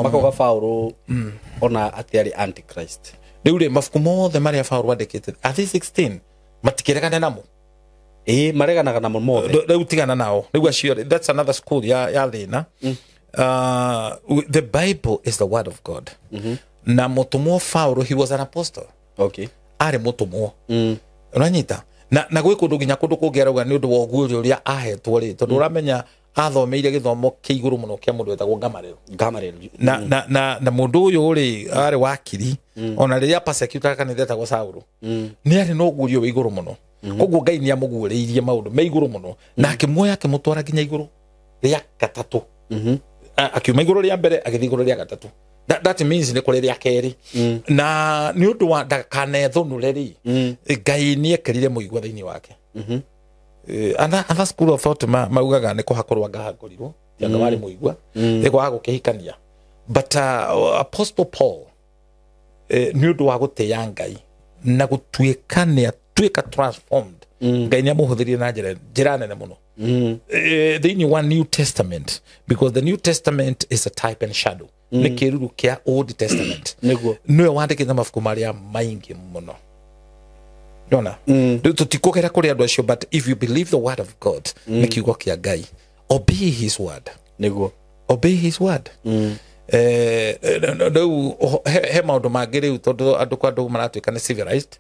[SPEAKER 2] Makauga Paũlũ ona atĩ arĩ antichrist.
[SPEAKER 1] Rĩu rĩ, mabuku mothe marĩa Paũlũ andĩkĩte, are they 16? Matikĩregane namo.
[SPEAKER 2] Mareganaga namo mothe.
[SPEAKER 1] Rĩu tigana nao. Rĩu acio, that's another school ya thĩna. The Bible is the word of God. Na mũtũmwo Paũlũ, he was an apostle.
[SPEAKER 2] Okay.
[SPEAKER 1] Arĩ mũtũmwo. Ũranyita? Na gwĩ kũndũ nginya kũndũ kũngĩ arauga nĩ ũndũ wa ũguũrio ũrĩa ahetwo rĩ, tondũ ũramenya athomeire gĩthomo kĩa igũrũ mũno kĩa mũndũ wetagwo Gamaliel. Na mũndũ ũyũ rĩ arĩ wakiri, ona rĩrĩa persecutaga kanitha etagwo Saũlũ, nĩ arĩ na ũguũrio wĩ igũrũ mũno. Koguo Ngai nĩ amũguũrĩirie maũndũ me igũrũ mũno, na akĩmuoya akĩmũtwara nginya igũrũ rĩa gatatũ. Akiuma igũrũ rĩa mbere agĩthiĩ igũrũ rĩa gatatũ. That means nĩ kũrĩ rĩa kerĩ. Na nĩ ũndũ wa ndakanethũnũre rĩ, Ngai nĩ ekĩrire mũigua thĩinĩ wake. Another school of thought maugaga nĩ kũhakũrwo angahakũrirwo, ti anga warĩ mũigua, nĩ kwaga gũkĩhikania. But Apostle Paul nĩ ũndũ wa gũtĩĩa Ngai na gũtuĩka nĩ atuĩka transformed, Ngai nĩ amũhũthĩrire na njĩra nene mũno. Thĩinĩ wa New Testament, because the New Testament is a type and shadow. Nĩ kĩruru kĩa Old Testament.
[SPEAKER 2] Nĩguo.
[SPEAKER 1] Nĩwe wandĩkĩte mabuku marĩa maingĩ mũno. Yona? Rĩu tũtikũgera kũrĩ andũ acio, but if you believe the word of God, nĩ kiugo kĩa Ngai. Obey his word.
[SPEAKER 2] Nĩguo.
[SPEAKER 1] Obey his word. Rĩu he maũndũ mangĩ rĩu tondũ andũ kwa andũ maratuĩka nĩ civilized.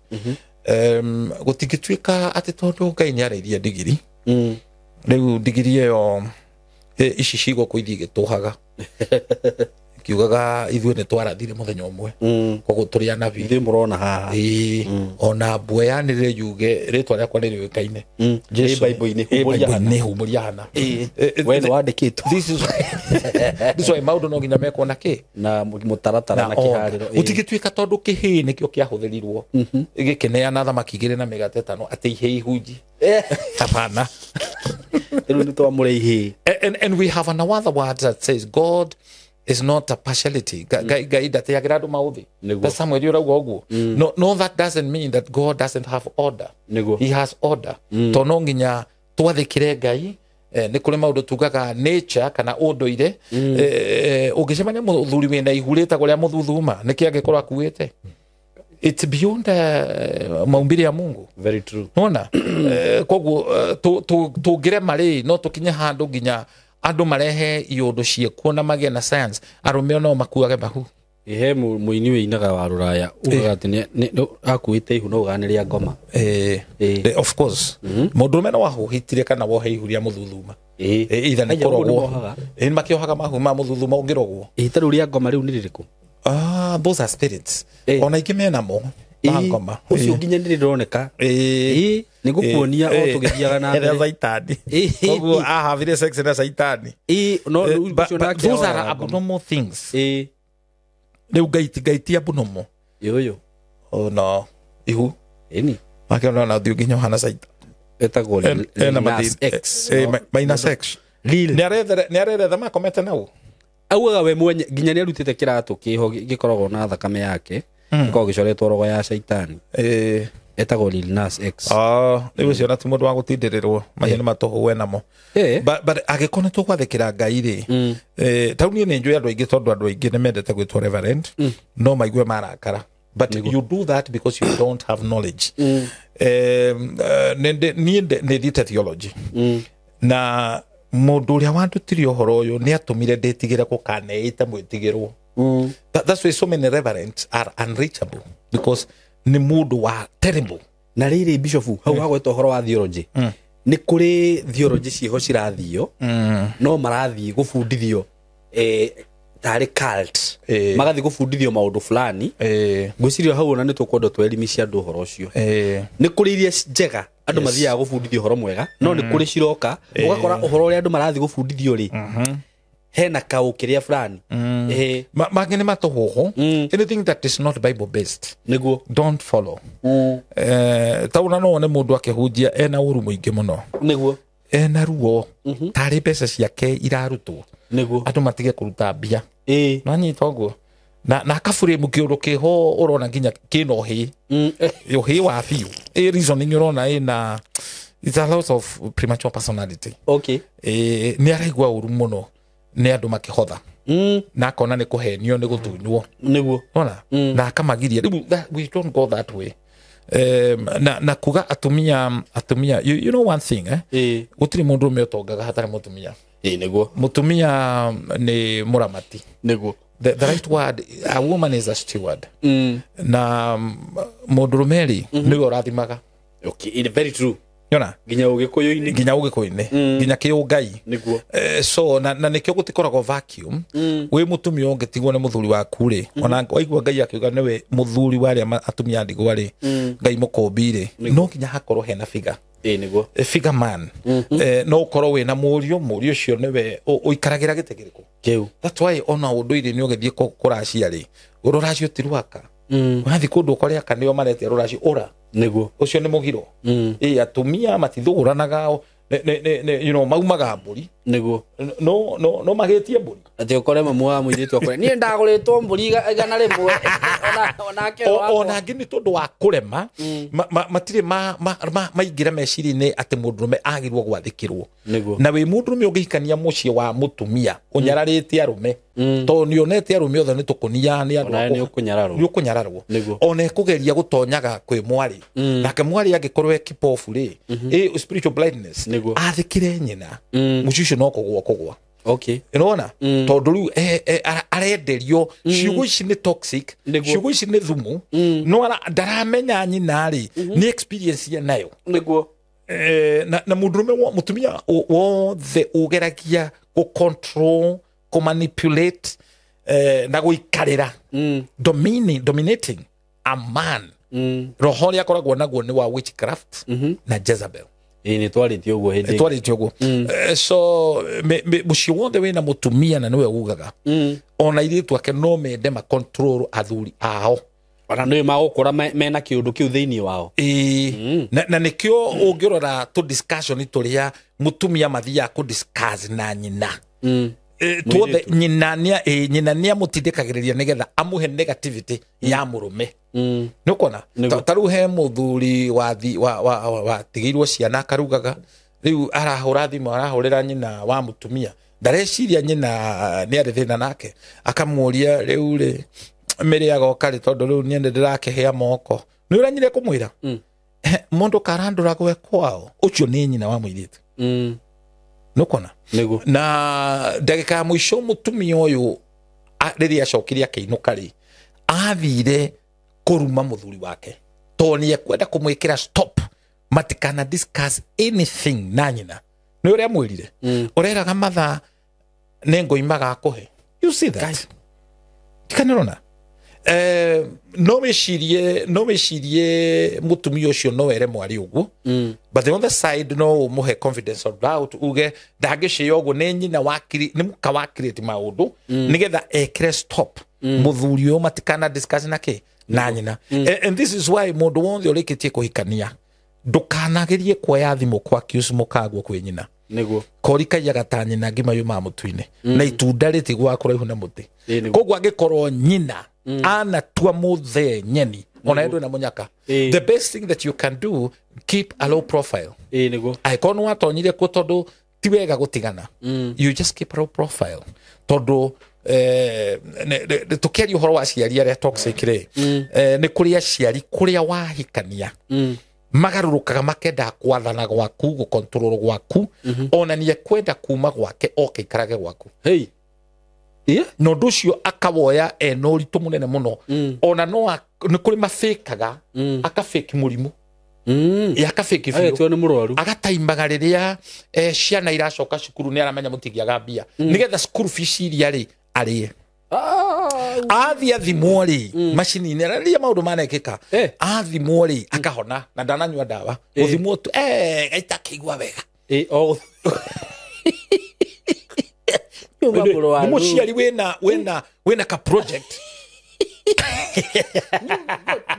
[SPEAKER 1] Gũtingĩtuĩka atĩ tondũ Ngai nĩ arĩirie ndigiri. Rĩu ndigiri ĩyo ici cigũkũ ithiĩ igĩtũhaga. Kiugaga ithuĩ nĩ twarathire mũthenya ũmwe. Koguo tũrĩ anabii.
[SPEAKER 2] Ithuĩ mũrona haha.
[SPEAKER 1] Ona mbwe yanĩrĩre yuge rĩtwa rĩakwa nĩ rĩũĩkaine.
[SPEAKER 2] Ĩ Bible-inĩ, humbũria hana.
[SPEAKER 1] Nĩ humbũria hana.
[SPEAKER 2] We nĩ wandĩkĩtwo.
[SPEAKER 1] This is why maũndũ no nginya mekwo na kĩ?
[SPEAKER 2] Na mũtaratara na kĩharĩro.
[SPEAKER 1] Gũtingĩtuĩka tondũ kĩhĩĩ nĩkĩo kĩahũthĩrirwo gĩkĩneana thamaki igĩrĩ na mĩgate ĩtano atĩ ihĩĩ ihunji. Hapana.
[SPEAKER 2] Rĩu nĩ twamũre ihĩĩ.
[SPEAKER 1] And we have another word that says God Is not a partiality. Ngai ndateagĩra andũ maũthĩ.
[SPEAKER 2] Nĩguo.
[SPEAKER 1] Ta Samuel ũrauga ũguo. No, that doesn't mean that God doesn't have order.
[SPEAKER 2] Nĩguo.
[SPEAKER 1] He has order. To no nginya twathĩkĩre Ngai. Nĩ kũrĩ maũndũ tugaga nature kana ũndũire. Ũngĩcemania mũthuri wĩna ihu rĩtagwo rĩa mũthuthuma, nĩkĩ angĩkorwo akuĩte? It's beyond maumbile ya Mungu.
[SPEAKER 2] Very true.
[SPEAKER 1] Nona koguo tũngĩrema rĩ, no tũkinye handũ nginya andũ marehe iũndũ ciĩkuo na magĩe na science, arũme no makuage mahu.
[SPEAKER 2] He mũini wĩinaga wa rũraya ugaga atĩ akuĩte ihu no ugaga nĩ rĩa ngoma.
[SPEAKER 1] Of course. Mũndũrũme no ahũhĩtire kana wohe ihu rĩa mũthuthuma. Either nĩ kũrogwo. Makĩohaga mahu ma mũthuthuma ũngĩrogwo.
[SPEAKER 2] Ta rĩu rĩa ngoma rĩu nĩ rĩrĩkũ?
[SPEAKER 1] Those are spirits. Ona ingĩ menamo. Ngoma.
[SPEAKER 2] Ũcio nginya nĩ rĩroneka. Nĩ ngũkuonia o tũgĩthiaga na mbere.
[SPEAKER 1] Caitani. Koguo ahavire sex na caitani.
[SPEAKER 2] No ũcio nake.
[SPEAKER 1] Those are abnormal things. Rĩu ngai ti abnormal.
[SPEAKER 2] Yũyũ.
[SPEAKER 1] Oh no. Ihu.
[SPEAKER 2] Ĩni.
[SPEAKER 1] Makĩona na ũthiũ nginya ũhana caitani.
[SPEAKER 2] Etagwo Lil Nas X.
[SPEAKER 1] Minus X.
[SPEAKER 2] Lil.
[SPEAKER 1] Nĩ areretha makomete nau.
[SPEAKER 2] Augaga we mwenye nginya nĩ arutĩte kĩratũ kĩho gĩkoragwo na thakame yake. Gĩkoragwo gĩcoretwo rogo ya caitani. Etagwo Lil Nas X.
[SPEAKER 1] Rĩu ũcio na ti mũndũ wa gũtindĩrĩrwo mahiũ nĩ matũhũe namo. But angĩkorwo nĩ tũgwathĩkĩra Ngai rĩ, ta rĩu niĩ nĩ njũĩ andũ aingĩ tondũ andũ aingĩ nĩ mendete gwĩtwo reverend, no maigue marakara. But you do that because you don't have knowledge. Niĩ nĩ thiĩte theology. Na mũndũ ũrĩa wandutire ũhoro ũyũ nĩ atũmire ndĩtigĩre gũkaneĩte mwĩtigĩrwo. That's why so many reverends are unreachable, because nĩ mũndũ wa terrible.
[SPEAKER 2] Na rĩrĩ bishop hau hagwetwo ũhoro wa theology, nĩ kũrĩ theology ciĩho cirathio, no marathiĩ gũbundithio tarĩ cult, magathiĩ gũbundithio maũndũ fulani. Ngwĩciria hau ona nĩ tũkwenda twelimishe andũ ũhoro ũcio. Nĩ kũrĩ iria njega andũ mathiaga gũbundithio ũhoro mwega, no nĩ kũrĩ ciroka ũgakora ũhoro ũrĩa andũ marathiĩ gũbundithio rĩ, hena kaũ kĩrĩa fulani.
[SPEAKER 1] Mangĩ nĩ matũhũhũ. Anything that is not Bible based,
[SPEAKER 2] nĩguo,
[SPEAKER 1] don't follow. Ta ũna no wone mũndũ akĩhunjia ena ũru mũingĩ mũno,
[SPEAKER 2] nĩguo,
[SPEAKER 1] ena ruo, tarĩ mbeca ciake irarutwo,
[SPEAKER 2] nĩguo,
[SPEAKER 1] andũ matige kũruta mbia. Nanyita ũguo na akaburĩmu kĩũndũ kĩho ũrona nginya kĩna ũhĩ, ũhĩ wa biũ. Reasoning ũrona ĩna, it's a lot of premature personality.
[SPEAKER 2] Okay.
[SPEAKER 1] Nĩ araigua ũru mũno nĩ andũ makĩhotha, na akona nĩ kũhenio nĩ gũtunywo,
[SPEAKER 2] nĩguo,
[SPEAKER 1] ona na akamagiria. Rĩu we don't go that way. Na kuga atumia you know one thing, gũtirĩ mũndũ ũmwe ũtongaga hatarĩ mũtumia.
[SPEAKER 2] Nĩguo.
[SPEAKER 1] Mũtumia nĩ mũramati,
[SPEAKER 2] nĩguo.
[SPEAKER 1] The right word, a woman is a steward. Na mũndũrũme rĩ, nĩwe ũrathimaga.
[SPEAKER 2] Okay, very true.
[SPEAKER 1] Yona
[SPEAKER 2] nginya ũgĩkũyũ-inĩ,
[SPEAKER 1] nginya ũgĩkũyũ-inĩ, nginya kĩũngai,
[SPEAKER 2] nĩguo.
[SPEAKER 1] So na nĩkĩo gũtikoragwo vacuum. Wĩ mũtumia ũngĩtigwo nĩ mũthuri waku rĩ, ona waigua Ngai akiuga nĩwe mũthuri wa arĩa atumia a ndigwa rĩ, Ngai mũkũmbi rĩ, no nginya hakorwo hena figure.
[SPEAKER 2] Nĩguo.
[SPEAKER 1] Figure man. No ũkorwo wĩna mũriũ ũcio nĩwe ũikaragĩra gĩtĩ kĩrĩkũ
[SPEAKER 2] kĩu.
[SPEAKER 1] That's why ona ũndũire nĩ ũgĩthiĩ kũracia rĩ, rũracio ti rwaka. Wathiĩ kũndũ ũkore aka nĩo maretia rũracio ũra,
[SPEAKER 2] nĩguo,
[SPEAKER 1] ũcio nĩ mũgiro. Atumia matithũgũranaga, you know, maumaga mbũri,
[SPEAKER 2] nĩguo,
[SPEAKER 1] no magĩtie mbũri.
[SPEAKER 2] Atĩ ũkore mamu wa mũirĩtu akore niĩ ndagũrĩtwo mbũri 100 onake
[SPEAKER 1] ona angĩ nĩ tondũ wa kũrema, matirĩ maingĩra meciria-inĩ atĩ mũndũrũme agĩrĩirwo gwathĩkĩrwo. Na wĩ mũndũrũme ũngĩhikania mũciĩ wa mũtumia ũnyararĩte arũme, tondũ nĩonete arũme othe nĩ tũkũnia nĩ andũ
[SPEAKER 2] nĩ
[SPEAKER 1] ũkũnyararwo, ona ĩkũgeria gũtonyaga kwĩ mwarĩ, nake mwarĩ angĩkorwo e kipofu rĩ, spiritual blindness, athĩkĩre nyina, mũciĩ ũcio no kũgwa.
[SPEAKER 2] Okay.
[SPEAKER 1] Unaona? Tondũ rĩu arenderio ciugo ici nĩ toxic, ciugo ici nĩ thumu, no ndaramenya nyina rĩ, nĩ experience ye nayo.
[SPEAKER 2] Nĩguo.
[SPEAKER 1] Na mũndũrũme mũtumia wothe ũgeragia gũ control, kũ manipulate, na gũikarĩra, dominating a man, roho ũrĩa akoragwo naguo nĩ wa witchcraft na Jezebel.
[SPEAKER 2] Nĩ twarĩtie ũguo hĩndĩ.
[SPEAKER 1] Twarĩtie ũguo. So mũciĩ wothe wĩna mũtumia na nĩwe ugaga, ona airĩtu ake no mende ma control athuri ao,
[SPEAKER 2] ona nĩwe magũkũra mena kĩũndũ kĩu thĩinĩ wao.
[SPEAKER 1] Na nĩkĩo ũngĩrora tũ discussion tũrĩa mũtumia mathiaga kũ discuss na nyina, Tuothe nyina nĩ amũtindĩkagĩrĩria nĩgetha amũhe negativity ya mũrũme. Nĩ ũkuona ta rĩu he mũthuri watigĩirwo ciana akarugaga, rĩu arahũra thimũ arahũrĩra nyina wa mũtumia, ndareciria nyina nĩ arĩ thĩna nake, akamũria rĩu rĩ mĩrĩ agoka rĩ tondũ rĩu niĩ nĩndĩrakĩhĩa moko. Nĩ ũranyire kũmwĩra mũndũ karandũra gwe kwao, ũcio nĩ nyina wa mũirĩtu. Nĩ ũkuona na ndagĩka ya mũico mũtumia ũyũ rĩrĩa acokire akĩinũka rĩ, athire kũruma mũthuri wake tondũ nĩ ekwenda kũmwĩkĩra stop, matikana discuss anything na nyina. Nĩ ũrĩa mwĩrire ũreraga mathaa nĩ ngoimaga akũhe. You see that? Tikanĩrona no wĩcirie mũtumia ũcio no ere mwari ũguo, but the other side no ũmũhe confidence of doubt, uge ndangĩcĩo ũguo nĩ nyina wa nĩ mũka wa create maũndũ nĩgetha ekĩre stop mũthuri ũyũ matikana discuss na kĩ na nyina. And this is why mũndũ wothe ũrĩkĩtie kũhikania ndũkanagerie kuoya thimũ kwa accuse mũkaguo kwĩ nyina.
[SPEAKER 2] Nĩguo
[SPEAKER 1] kori kaiyaga ta nyina ngima yumaga mũtu-inĩ na itunda rĩtigwaga kũraihu na mũtĩ. Koguo angĩkorwo nyina anatua mũthee nyeni ona ndwĩ na mũnyaka, the best thing that you can do, keep a low profile.
[SPEAKER 2] Nĩguo
[SPEAKER 1] angĩkorwo nĩ watonyire kuo tondũ ti wega gũtigana, you just keep a low profile tondũ tũkĩaria ũhoro wa aciari arĩa toxic rĩ, nĩ kũrĩ aciari kũrĩa wahikania magarũrũkaga makenda kwathana gwaku, gũkontrol gwaku, ona nĩ ekwenda kuma gwake oke ikarage gwaku.
[SPEAKER 2] Hey.
[SPEAKER 1] Na ũndũ ũcio akawoya ena ũritũ mũnene mũno, ona no nĩ kũrĩ mabĩkaga, akabĩki mũrimũ, akabĩki biũ,
[SPEAKER 2] nĩ mũrwaru,
[SPEAKER 1] agataimaga rĩrĩa ciana iracoka cukuru nĩ aramenya mũtingĩaga mbia nĩgetha cukuru fees iria rĩ arĩe. Athiĩ athimwo rĩ macini-inĩ rĩrĩa maũndũ manekĩka, athimwo rĩ akahona na ndananyua ndawa, gũthimwo tu gaita akĩigua wega. Nĩ mũciari wĩna ka project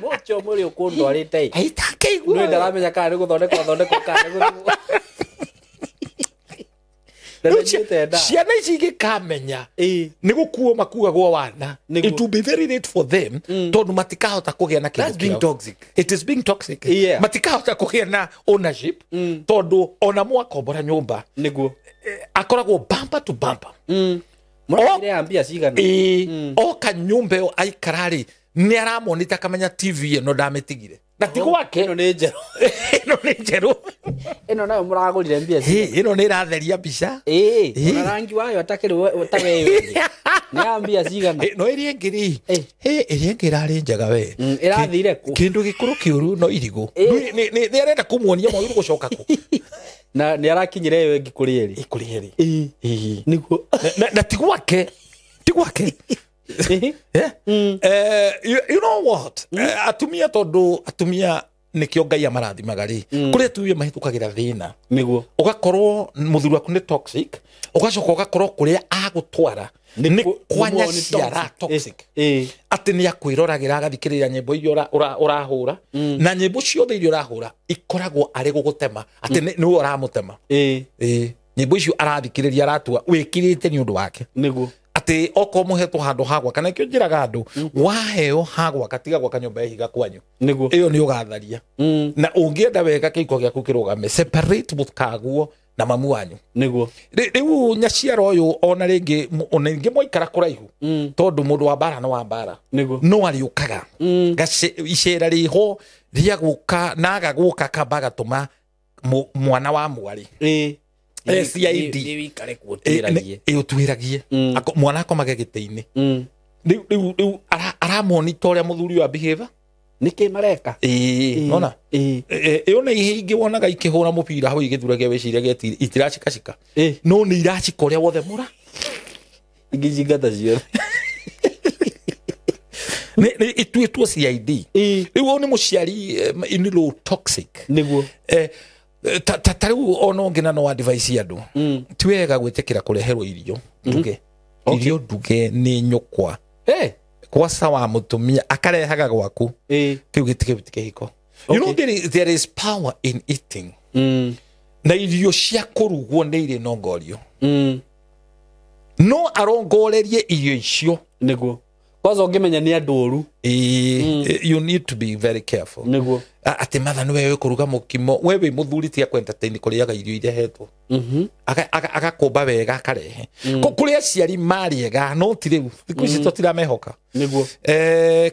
[SPEAKER 2] mũcio mũrĩ ũkũndwarĩte
[SPEAKER 1] gaita akĩigua
[SPEAKER 2] wega, ndaramenya kana nĩ gũthondekwo thondekwo kana nĩ gũthimwo.
[SPEAKER 1] Ciana ici igĩkamenya nĩ gũkuo makuagwo wana, it will be very late for them tondũ matikahota kũgĩa na kĩndũ.
[SPEAKER 2] That's being toxic.
[SPEAKER 1] It is being toxic. Matikahota kũgĩa na ownership tondũ ona mwakombora nyũmba
[SPEAKER 2] nĩguo
[SPEAKER 1] akoragwo bumper to bumper.
[SPEAKER 2] Mũraire mbia cigana
[SPEAKER 1] oka nyũmba ĩyo aikara rĩ nĩ aramonita akamenya TV ĩno ndamĩtigire na ti gwake,
[SPEAKER 2] ĩno nĩ njerũ,
[SPEAKER 1] ĩno nĩ njerũ,
[SPEAKER 2] ĩno nayo mũragũrire mbia
[SPEAKER 1] cigana, ĩno nĩ ĩratheria mbica,
[SPEAKER 2] ona rangi wayo atakĩrĩ ta wewe nĩ ya mbia cigana.
[SPEAKER 1] No ĩrĩa ĩngĩ rĩ, ĩrĩa ĩngĩ ĩrarĩ njega we,
[SPEAKER 2] ĩrathire kũ
[SPEAKER 1] kĩndũ gĩkũrũ kĩũru no irigũ, nĩ arenda kũmuonia mwagĩrĩirwo gũcoka kũ,
[SPEAKER 2] na nĩ arakinyire ĩyo ĩngĩ kũrĩ ĩrĩ
[SPEAKER 1] kũrĩ ĩrĩ
[SPEAKER 2] nĩguo,
[SPEAKER 1] na ti gwake, ti gwake. You know what? Atumia tondũ atumia nĩkĩo Ngai amarathimaga rĩ, kũrĩa atumia mahĩtũkagĩra thĩna
[SPEAKER 2] nĩguo
[SPEAKER 1] ũgakorwo mũthuri waku nĩ toxic, ũgacoka ũgakorwo kũrĩa agũtwara nĩ kwa nyaciara toxic, atĩ nĩ akwĩroragĩra agathikĩrĩria nyĩmbo iria ũrahũra, na nyĩmbo ciothe iria ũrahũra ikoragwo arĩ gũgũtema, atĩ nĩwe ũramũtema. Nyĩmbo icio arathikĩrĩria aratua wĩkirĩte nĩ ũndũ wake
[SPEAKER 2] nĩguo
[SPEAKER 1] atĩ okorwo mũhetwo handũ ha gwaka, na nĩkĩo njĩraga andũ waheo ha gwaka tiga gwaka nyũmba ya ihiga kwanyu
[SPEAKER 2] nĩguo
[SPEAKER 1] ĩyo nĩ ũgatharia, na ũngĩenda wega kĩhiko gĩaku kĩrũgame, separate mũkaguo na mamu wanyu
[SPEAKER 2] nĩguo.
[SPEAKER 1] Rĩu nyaciara ũyũ ona rĩngĩ ona rĩngĩ mwaikara kũraihu tondũ mũndũ wa mbara no wa mbara
[SPEAKER 2] nĩguo
[SPEAKER 1] no arĩũkaga icera rĩho rĩa gũka na agagũka kamba agatũma mwana wa mwarĩ CID ũtuĩragie mwana akomage gĩtĩ-inĩ. Rĩu aramonita ũrĩa mũthuri ũyũ behave
[SPEAKER 2] nĩkĩ mareka
[SPEAKER 1] nona ĩyo nĩ ingĩ wonaga ikĩhũra mũbira hau igĩthuragia wĩciragia itiracikacika, no nĩ iracika ũrĩa wothe mũra
[SPEAKER 2] ingĩcingata ciothe
[SPEAKER 1] nĩ ituĩtwo CID. Rĩu ũyũ nĩ mũciari in-law toxic
[SPEAKER 2] nĩguo.
[SPEAKER 1] Ta rĩu ona ũngĩ na no advice andũ, ti wega gwĩtĩkĩra kũreherwo irio nduge, irio nduge nĩ nyũkwa kwaca wa mũtumia akarehaga gwaku, kĩu gĩtikĩ kĩhiko. You know there is power in eating. Na irio cia kũrugwo nĩ irĩ nongorio. No arongorerie irio icio.
[SPEAKER 2] Niguo. Kwanza ũngĩmenya nĩ andũ oru.
[SPEAKER 1] You need to be very careful.
[SPEAKER 2] Niguo.
[SPEAKER 1] Atĩ matha nĩ wewe kũruga mũkimo, we wĩ mũthuri tiga kũ entertain kũrĩaga irio iria hetwo. Agakũmba wega akarehe. Kũrĩ aciari marĩega no ti rĩu thikũ ici tũtiramehoka.
[SPEAKER 2] Niguo.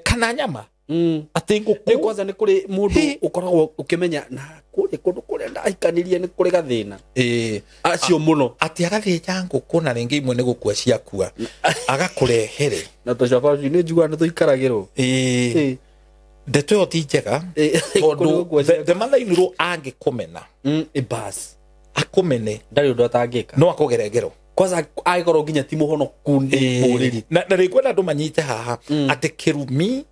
[SPEAKER 1] Kana nyama. Atĩ ngũkũ.
[SPEAKER 2] Nĩ kwanza nĩ kũrĩ mũndũ ũkoragwo ũkĩmenya na kũrĩ kũndũ kũrĩa ndahikanirie nĩ kũrĩ gathĩna. Acio mũno.
[SPEAKER 1] Atĩ agathĩnja ngũkũ na rĩngĩ imwe nĩ gũkua ciakua. Agakũrehere.
[SPEAKER 2] Na tũcabaci nĩ njiguaga nĩ tũikaragĩrwo.
[SPEAKER 1] Ndeto ĩyo ti njega tondũ the mother-in-law angĩkũmena.
[SPEAKER 2] Bas.
[SPEAKER 1] Akũmene.
[SPEAKER 2] Ndarĩ ũndũ atangĩka.
[SPEAKER 1] No akũgere ngero.
[SPEAKER 2] Kwanza angĩkorwo nginya ti mũhonoku nĩ mũrĩri.
[SPEAKER 1] Na rĩngĩ andũ manyite haha atĩ kĩrumi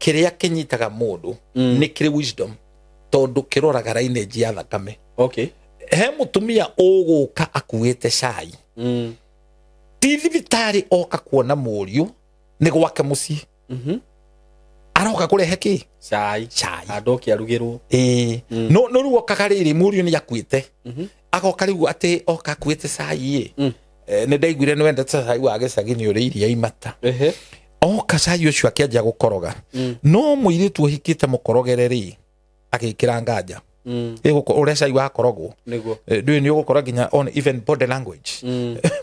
[SPEAKER 1] kĩrĩa kĩnyitaga mũndũ nĩ kĩrĩ wisdom tondũ kĩroraga lineage ya thakame.
[SPEAKER 2] Okay.
[SPEAKER 1] He mũtumia ũgũka akuĩte cai. Ti thibitarĩ oka kuona mũriũ nĩ gwake mũciĩ. Aroka kũrehe kĩ?
[SPEAKER 2] Cai.
[SPEAKER 1] Cai.
[SPEAKER 2] Andũ oke arugĩrwo.
[SPEAKER 1] No rĩu okaga rĩrĩ mũriũ nĩ akuĩte. Agoka rĩu atĩ oka akuĩte cai ĩ. Nĩ ndaiguire nĩ wendete cai wa gĩcagi nĩ ũrĩ iria imata. Oka cai ũcio akĩanjia gũkoroga. No mũirĩtu ũhikĩte mũkorogere rĩ agĩkĩra nganja. Ũrĩa cai wakorogwo.
[SPEAKER 2] Nĩguo.
[SPEAKER 1] Ndũĩ nĩ ũgũkora nginya on even body language.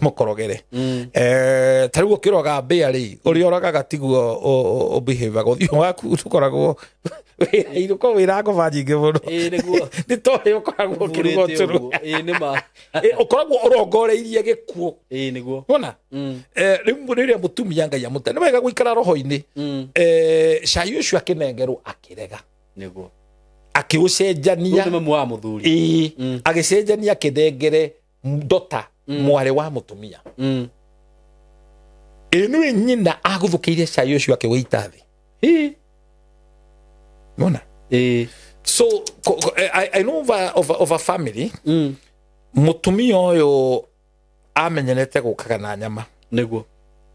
[SPEAKER 1] Mũkorogere. Ta rĩu ũkĩroga mbĩa rĩ ũrĩa ũrogaga tiguo ũbehaviaga ũthiũ waku ũkoragwo wĩra wĩra ngoma nyingĩ mũno.
[SPEAKER 2] Nĩguo.
[SPEAKER 1] Nĩ toĩ ũkoragwo ũkĩruga ũcũrũ.
[SPEAKER 2] Nĩ ma.
[SPEAKER 1] Ũkoragwo ũrongoreirie gĩkuũ.
[SPEAKER 2] Nĩguo.
[SPEAKER 1] Wona? Rĩu rĩrĩa mũtumia Ngai amũte nĩ wega gũikara roho-inĩ. Cai ũcio akĩnengerwo akĩrega.
[SPEAKER 2] Nĩguo.
[SPEAKER 1] Akĩũcenjania.
[SPEAKER 2] Nĩ mamu wa mũthuri.
[SPEAKER 1] Agĩcenjania akĩnengere ndota mwarĩ wa mũtumia. Ĩnĩ nyina agũthũkĩire cai ũcio akĩwĩita thĩ. Mona? So I know of a family. Mũtumia ũyũ amenyerete gũkaga na nyama.
[SPEAKER 2] Nĩguo.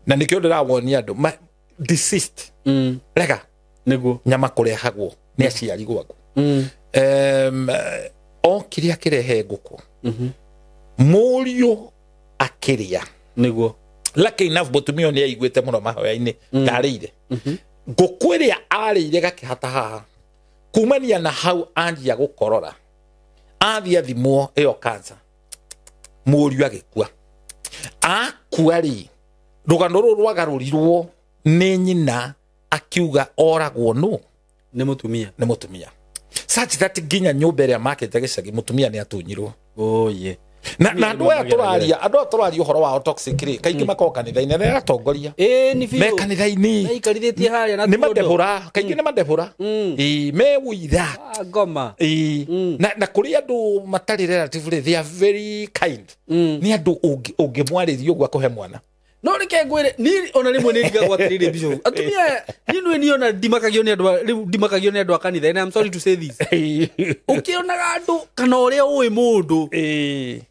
[SPEAKER 1] Na nĩkĩo ndĩrawonia andũ desist. Rega.
[SPEAKER 2] Nĩguo.
[SPEAKER 1] Nyama kũrehagwo nĩ aciari gwaku. Okire akĩrehe ngũkũ. Mũriũ akĩrĩa.
[SPEAKER 2] Nĩguo.
[SPEAKER 1] Lucky enough mũtumia nĩ aiguĩte mũno mahoya-inĩ ndarĩire. Ngũkũ ĩrĩa arĩire gakĩhata haha. Kumania na hau anjia gũkorora. Athiĩ athimwo ĩyo cancer. Mũriũ agĩkua. Akua rĩ rũgano rũrũ rwagarũrirwo nĩ nyina akiuga oragwo nũ?
[SPEAKER 2] Nĩ mũtumia.
[SPEAKER 1] Nĩ mũtumia. Such that nginya nyũmba ĩrĩa makĩte gĩcagi mũtumia nĩ atunyirwo.
[SPEAKER 2] Oh yeah.
[SPEAKER 1] Na andũ aya tũraria, andũ aya tũraria ũhoro wao toxic rĩ, kaingĩ makoragwo kanitha-inĩ na atongoria.
[SPEAKER 2] Nĩ biũ.
[SPEAKER 1] Me kanitha-inĩ.
[SPEAKER 2] Maikarithĩtie harĩa na
[SPEAKER 1] nĩ madebora, kaingĩ nĩ madebora. Me ũira.
[SPEAKER 2] Ngoma.
[SPEAKER 1] Na kũrĩ andũ matarĩ relatively they are very kind. Nĩ andũ ũngĩmwarĩria ũguo akũhe mwana.
[SPEAKER 2] No reke ngwĩre niĩ ona rĩmwe nĩ ndigagwo atĩrĩrĩ Bishop. Atumia niĩ nĩ ona ndimakagio nĩ andũ rĩu ndimakagio nĩ andũ a kanitha and I'm sorry to say this. Ũkĩonaga andũ kana ũrĩa ũĩ mũndũ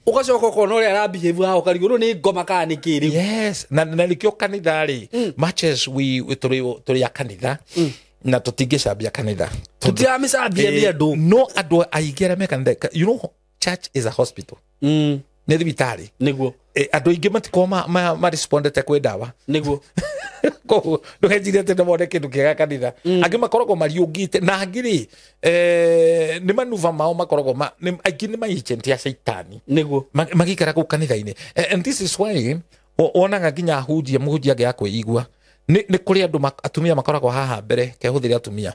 [SPEAKER 2] ũgacoka ũkona ũrĩa arabehave haha ũkarigwo rĩu nĩ ngoma kana nĩ kĩ rĩu.
[SPEAKER 1] Yes, na nĩkĩo kanitha rĩ much as we tũrĩ a kanitha na tũtingĩcambia kanitha.
[SPEAKER 2] Tũtiramĩcambia nĩ andũ.
[SPEAKER 1] No andũ aingĩ arĩa me kanitha, you know church is a hospital. Nĩ thibitarĩ.
[SPEAKER 2] Nĩguo.
[SPEAKER 1] Andũ aingĩ matikoragwo marespondete kwĩ ndawa.
[SPEAKER 2] Nĩguo.
[SPEAKER 1] Koguo ndũkenjire atĩ nĩ mone kĩndũ kĩega kanitha. Angĩ makoragwo mariũngĩte na angĩ rĩ nĩ manuva mao makoragwo aingĩ nĩ ma-agent ya caitani.
[SPEAKER 2] Nĩguo.
[SPEAKER 1] Magĩikara kũu kanitha-inĩ. And this is why wonaga nginya ahunjia mũhunjia angĩaga kwĩigua. Nĩ kũrĩ andũ atumia makoragwo haha mbere kehũthĩre atumia.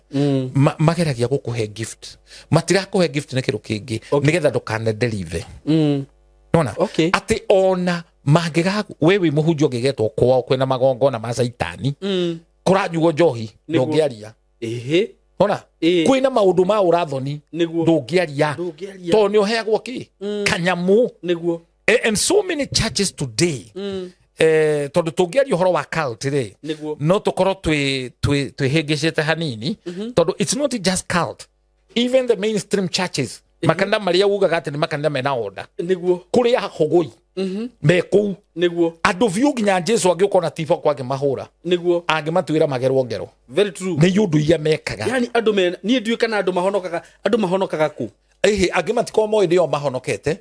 [SPEAKER 1] Mageragia gũkũhe gift. Matirakũhe gift nĩ kĩndũ kĩngĩ nĩgetha ndũkane deliver. Nona?
[SPEAKER 2] Okay.
[SPEAKER 1] Atĩ ona mangĩga we wĩ mũhunjia ũngĩgetwo kwao kwĩna magongona ma caitani kũranyuo njohi ndũngĩaria. Nona? Kwĩna maũndũ ma ũrathoni ndũngĩaria tondũ nĩ ũheagwo kĩ kanyamũ.
[SPEAKER 2] Nĩguo.
[SPEAKER 1] And so many churches today tondũ tũngĩaria ũhoro wa cult rĩ no tũkorwo twĩhĩngĩcĩte hanini tondũ it's not just cult, even the mainstream churches makanitha marĩa ugaga atĩ nĩ makanitha mena order.
[SPEAKER 2] Nĩguo.
[SPEAKER 1] Kũrĩa hũgũi me kũu.
[SPEAKER 2] Nĩguo.
[SPEAKER 1] Andũ biũ nginya Jesu angĩũka ona tibo kwa angĩmahũra.
[SPEAKER 2] Nĩguo.
[SPEAKER 1] Angĩmatuĩra magerwo ngero.
[SPEAKER 2] Very true.
[SPEAKER 1] Nĩ ũndũ iria mekaga.
[SPEAKER 2] Yani andũ mena niĩ ndiũĩ kana andũ mahonokaga kũ.
[SPEAKER 1] Ĩhĩ angĩ matikoragwo moĩ nĩo mahonokete,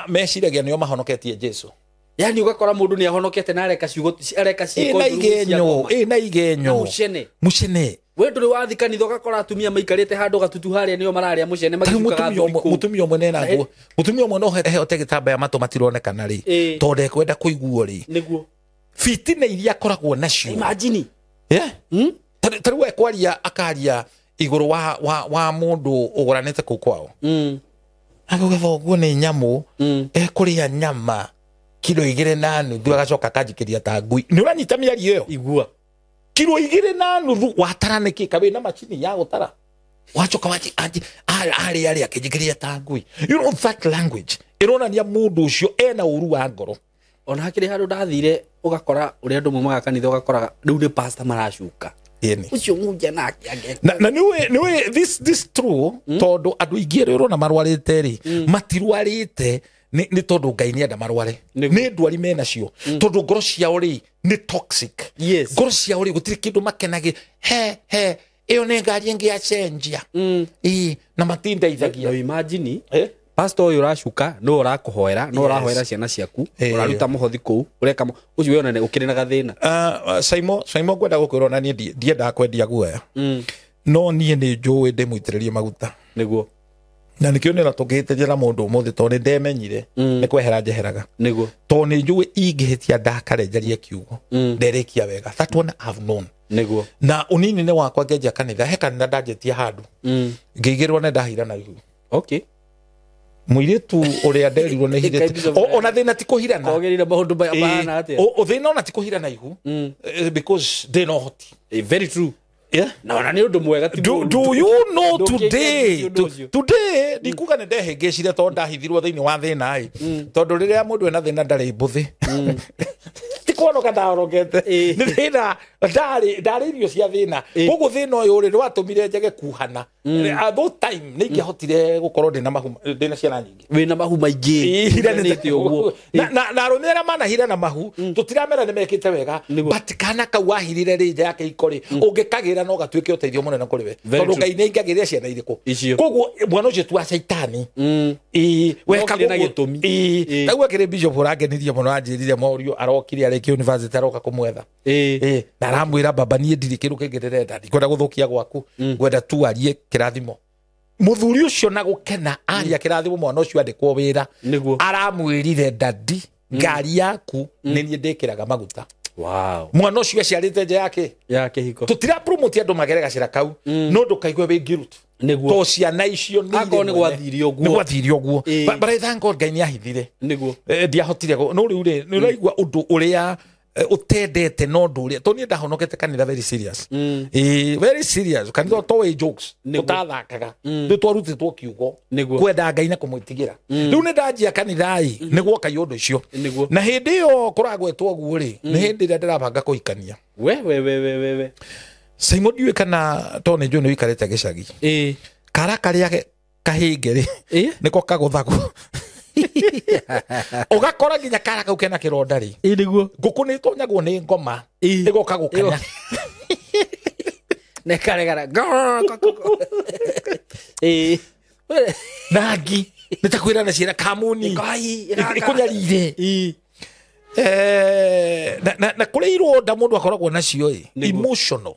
[SPEAKER 1] meciragia nĩo mahonoketie Jesu.
[SPEAKER 2] Yani ugakora mundu ni ahonokete na areka ciugo areka ciiko
[SPEAKER 1] ina igenyo ina igenyo
[SPEAKER 2] mucene
[SPEAKER 1] mucene
[SPEAKER 2] we nduri wathi kanitha ugakora atumia maikarite handu gatutu haria nio mararia mucene magicukaga
[SPEAKER 1] mutumia umwe nena nguo mutumia umwe no ehote gitambaya matu matironekana ri tondu ekwenda kuiguo ri
[SPEAKER 2] niguo
[SPEAKER 1] fitina iria akoragwo nacio
[SPEAKER 2] imagine
[SPEAKER 1] yeah tari we kwaria akaria iguru wa mundu uguranite kuu kwao akauga thoguo ni nyamu ekuria nyama kilo 2.5 agacoka akanjikiria ta ngui ni uranyita miario iyo
[SPEAKER 2] igua
[SPEAKER 1] kilo 2.5 watara niki kabe na machini ya gutara wacoka wachi anji ari ari akinjikiria ta ngui. You know that language ironania mundu ucio ena uru wa ngoro.
[SPEAKER 2] Ona hakiri handu ndathire ugakora uria andu maumaga kanitha ugakora riu ni pastor maracuka ucio munja nake ange
[SPEAKER 1] na niwe this true tondu andu ingi ri urona marwarite ri matirwarite ni tondu Ngai ni enda marware ni ndwari mena cio tondu ngoro ciao ri ni toxic. Ngoro ciao ri gutiri kindu makenagi he iyo ni ngari ingi acenjia na matindeithagia.
[SPEAKER 2] No imagine pastor uyu uracuka no urakuhoera no urahoera ciana ciaku uraruta muhothi kuu ureka ucio wonane ukiri na gathina.
[SPEAKER 1] Saimo ngwenda gukwirwo na nie ndiendaga kwendia guoya no nie ni njũĩ ndĩmũitĩrĩrie maguta
[SPEAKER 2] niguo
[SPEAKER 1] na nikio nä tũngĩhĩtĩria na mũndũ ũmũthĩ tondũ nĩ ndemenyire nĩ kwehera njeheraga
[SPEAKER 2] niguo
[SPEAKER 1] tondũ nĩ njũĩ ingĩhĩtia ndakare njarie kiugo nderĩkia wega. That one I've known
[SPEAKER 2] niguo
[SPEAKER 1] na unini-inĩ wakwa ngĩanjia kanitha he kanitha ndanjĩtie handũ ngĩigĩrwo nĩ ndahira na ihu.
[SPEAKER 2] Okay
[SPEAKER 1] muiritu uria nderirwo nĩ hirĩte ona thĩna ti kũhirana
[SPEAKER 2] kogĩrĩire maũndũ mahana atĩa
[SPEAKER 1] thĩna ona ti kũhirana ihu because ndĩna ũhoti.
[SPEAKER 2] Very true.
[SPEAKER 1] Yeah.
[SPEAKER 2] Na ona ni undu mwega ti
[SPEAKER 1] do you know today today ndikuga nĩ ndehĩngĩcire tondũ ndahithirwo thĩinĩ wa thĩna ĩ tondũ rĩrĩa mũndũ ena thĩna ndarĩ mbũthĩ ti kuonoka ndahorokete nĩ thĩna ndarĩ irio cia thĩna koguo thĩna ũyũ rĩ nĩwatũmire njage kuhana at that time nĩ ingĩahotire gũkorwo ndĩna mahu ndĩna ciana nyingĩ
[SPEAKER 2] wĩna mahu maingĩ hiranĩte ũguo
[SPEAKER 1] na arũme arĩa manahira na mahu tũtiramera nĩ mekĩte wega but kana kau wahirire rĩ nja ya kĩhiko rĩ ũngĩkagĩra no gatuĩke ũteithio mũnene kũrĩ we tondũ Ngai nĩ aingagĩrĩra ciana irĩkũ koguo mwana ũcio tu wa caitani weka
[SPEAKER 2] na gĩtũmi
[SPEAKER 1] tau akĩrĩ bishop ũrangenirie mũno anjĩrire mũriũ arokire arĩkia university aroka kũmwetha na aramwĩra baba niĩ ndirĩ kĩndũ kĩngĩ ndĩrenda ndikwenda gũthũkia gwaku ngwenda tu arie kĩrathimo mũthuri ũcio na gũkena aria kĩrathimo mwana ũcio andĩkwo wĩra aramwĩrire dadi ngari yaku nĩ niĩ ndĩkĩraga maguta.
[SPEAKER 2] Wow.
[SPEAKER 1] Mwana ũcio aciarĩte nja yake
[SPEAKER 2] ya kĩhiko
[SPEAKER 1] tũtira promote andũ magere gacĩra kau no ndũkaigue wĩ guilt
[SPEAKER 2] niguo
[SPEAKER 1] to ciana icio nĩ
[SPEAKER 2] akorwo nĩ gwathirie ũguo
[SPEAKER 1] nĩ gwathirie ũguo but I thank God Ngai nĩ ahithire
[SPEAKER 2] niguo
[SPEAKER 1] ndiahotire no rĩu rĩ nĩ ũraigua ũndũ ũrĩa utendete no ũndũ ũrĩa tondũ niĩ ndahonokete kanitha very serious very serious kanitha to wĩ jokes ũtathakaga rĩu twarutĩtwo kiugo kwenda Ngai na kũmwĩtigĩra rĩu nĩ ndanjia kanitha ĩ nĩ gwoka ũndũ ũcio na hĩndĩ ĩyo kũragwetwo ũguo rĩ nĩ hĩndĩ ĩrĩa ndĩrabanga kũhikania
[SPEAKER 2] we
[SPEAKER 1] Simon ndiũĩ kana tondũ nĩ njũĩ nĩ ũikarĩte gĩcagi kara karĩa kahĩnge rĩ nĩko kagũthagwo ugakora nginya kara kau kena kironda ri
[SPEAKER 2] niguo
[SPEAKER 1] nguku ni itonyagwo ni ngoma igoka gukanya
[SPEAKER 2] ne karegara
[SPEAKER 1] nangi nĩ ta kwĩrana ciĩra kamuni ikunyarire na kũrĩ ironda mũndũ akoragwo nacio ĩ emotional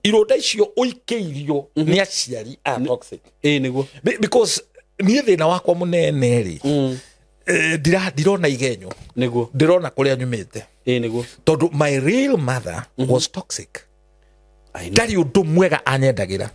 [SPEAKER 1] ironda icio ũikĩirio nĩ aciari a toxic
[SPEAKER 2] niguo
[SPEAKER 1] because niĩ thĩna wakwa mũnene rĩ ndirona igenyo
[SPEAKER 2] niguo
[SPEAKER 1] ndirona kũrĩa nyumĩte
[SPEAKER 2] niguo
[SPEAKER 1] tondũ my real mother was toxic ndarĩ ũndũ mwega anyendagĩra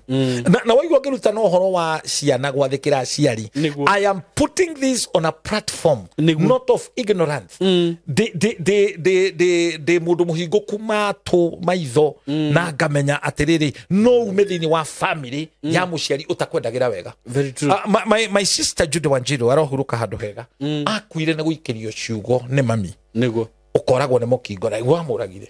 [SPEAKER 1] na waigua ngĩrutana ũhoro wa ciana gwathĩkĩra aciari I am putting this on a platform not of ignorance ndĩ mũndũ mũhingũku matũ maitho na ngamenya atĩrĩrĩ no ume thĩinĩ wa family ya mũciari ũtakwendagĩra wega.
[SPEAKER 2] Very true.
[SPEAKER 1] My sister Jude Wanjiru arohurũka handũ hega akuire nĩ gũikĩrio ciugo nĩ mami
[SPEAKER 2] niguo
[SPEAKER 1] ũkoragwo nĩ mũkingo na wamũragire.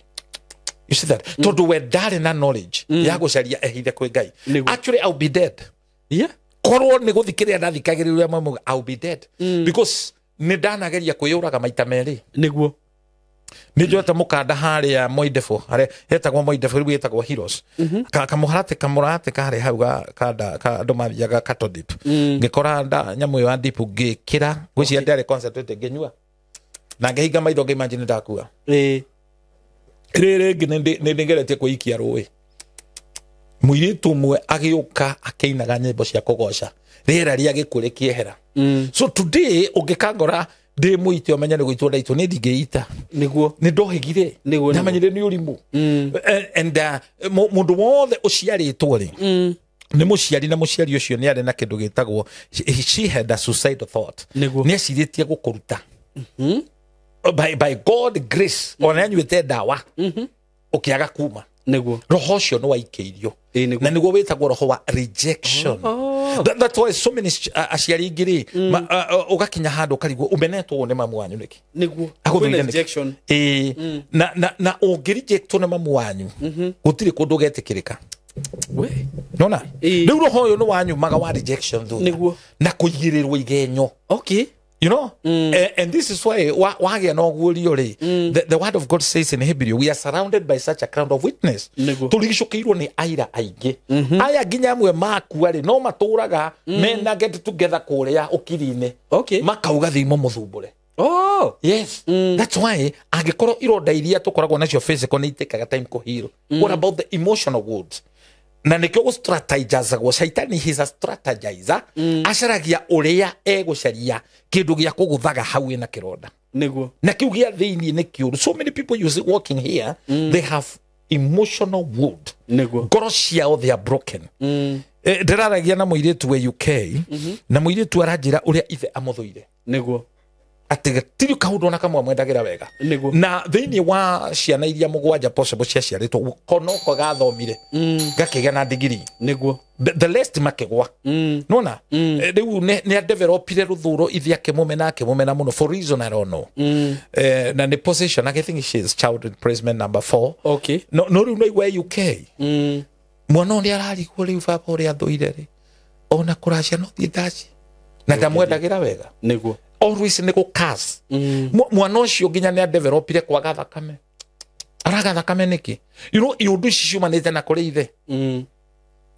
[SPEAKER 1] You see that? Tondu we ndarĩ na knowledge ya gũcaria ehithe kwĩ Ngai. Actually I'll be dead.
[SPEAKER 2] Yeah.
[SPEAKER 1] Korwo nĩ gũthikĩrĩria ndathikagĩrĩria mamu I'll be dead. Because nĩ ndanageria kwĩyũraga maita merĩ.
[SPEAKER 2] Niguo.
[SPEAKER 1] Nĩ njoete mũkanda harĩa Moindefo, harĩa hetagwo Moindefo rĩu ĩtagwo Heroes. Kamũharate kamũrate karĩ hau ga kanda ka andũ mathiaga Katodip. Ngĩkora nyamũ ĩyo ya dip ngĩkĩra, ngwĩciria ndiarĩ concentrated ngĩnyua. Na ngĩhinga maitho ngĩimagine ndakua.
[SPEAKER 2] Ĩĩ.
[SPEAKER 1] Rĩrĩ rĩngĩ nĩ ndĩgeretie kwĩikia rũĩ. Mũirĩtu ũmwe agĩũka akĩinaga nyĩmbo cia kũgoca, rĩera rĩa gĩkuũ rĩkĩehera. So today ũngĩkangora ndĩ mũite ũmenye nĩ gũitwo ndaitwo, nĩ ndingĩita.
[SPEAKER 2] Nĩguo.
[SPEAKER 1] Nĩ ndohĩgire.
[SPEAKER 2] Nĩguo.
[SPEAKER 1] Ndamenyire nĩ ũrimũ. And mũndũ wothe ũciarĩtwo rĩ, nĩ mũciari, na mũciari ũcio nĩ arĩ na kĩndũ gĩtagwo she had a suicidal thought.
[SPEAKER 2] Nĩguo.
[SPEAKER 1] Nĩ acirĩtie gũkũruta. By God grace, ona anyuĩte ndawa ũkĩaga kuma.
[SPEAKER 2] Nĩguo.
[SPEAKER 1] Roho ũcio nĩ waikĩirio.
[SPEAKER 2] Ĩĩ, nĩguo.
[SPEAKER 1] Na nĩguo wĩtagwo roho wa rejection. That's why so many aciari aingĩ rĩ, ũgakinya handũ ũkarigwo ũmenetwo ũũ nĩ mamu wanyu nĩkĩ.
[SPEAKER 2] Nĩguo.
[SPEAKER 1] Agũthũire
[SPEAKER 2] Kwĩna
[SPEAKER 1] nĩkĩ?
[SPEAKER 2] rejection.
[SPEAKER 1] Ĩĩ. Na ũngĩrejectwo nĩ mamu wanyu, gũtirĩ kũndũ ũgetĩkĩrĩka.
[SPEAKER 2] We.
[SPEAKER 1] Nona?
[SPEAKER 2] Ĩĩ.
[SPEAKER 1] Rĩu roho ũyũ nĩ wanyumaga wa rejection thutha.
[SPEAKER 2] Nĩguo.
[SPEAKER 1] Na kũigĩrĩrwo igenyo.
[SPEAKER 2] Okay.
[SPEAKER 1] You know? And this is why wagĩa na ũguũrio rĩ, the word of God says in Hebrew, we are surrounded by such a crowd of witness.
[SPEAKER 2] Nĩguo.
[SPEAKER 1] Tũrigicũkĩirwo nĩ aira aingĩ. Aya nginya amwe makua rĩ, no matũraga mena get together kũrĩa ũkiri-inĩ.
[SPEAKER 2] Okay.
[SPEAKER 1] Makauga thimo mũthumbũre.
[SPEAKER 2] Oh.
[SPEAKER 1] Yes. That's why angĩkorwo ironda iria tũkoragwo nacio physical nĩ itĩkaga time kũheal. What about the emotional wounds? Na nĩkĩo gũstrategizagwo. Shaitani he's a strategizer. Acaragia ũrĩa egũcaria kĩndũ gĩa kũgũthaga hau ĩna kĩronda.
[SPEAKER 2] Nĩguo.
[SPEAKER 1] Na kĩu gĩa thĩiniĩ nĩ kĩũru. So many people you see walking here, they have emotional wound.
[SPEAKER 2] Nĩguo.
[SPEAKER 1] Ngoro ciao they are broken. Ndĩraragia na mũirĩtu wa UK, na mũirĩtu aranjĩra ũrĩa ithe amũthũire.
[SPEAKER 2] Nĩguo.
[SPEAKER 1] Atĩ gũtirĩ kaũndũ ona kamwe amwendagĩra wega.
[SPEAKER 2] Nĩguo.
[SPEAKER 1] Na thĩinĩ wa ciana iria mũgwanja possible ciaciarĩtwo, konoko gathomire gakĩgĩa na ndigiri.
[SPEAKER 2] Nĩguo.
[SPEAKER 1] The rest makĩgwa. Nona? Rĩu nĩ adevelopire rũthũro ithe akĩmũmena, akĩmũmena mũno for reason I don't know. Na nĩ position, I think she is child imprisonment number 4.
[SPEAKER 2] Okay.
[SPEAKER 1] No rĩu no igua UK. Mwana ũrĩa ararigwo rĩu baba ũrĩa athũire rĩ, ona kũracia no thiĩ ndaci. Na ndamwendagĩra wega.
[SPEAKER 2] Nĩguo.
[SPEAKER 1] Always nĩ gũcurse. Mwana ũcio nginya nĩ adevelopire kwaga thakame. Araga thakame nĩkĩ? You know, iũndũ ici ciumanĩte na kũrĩ ithe.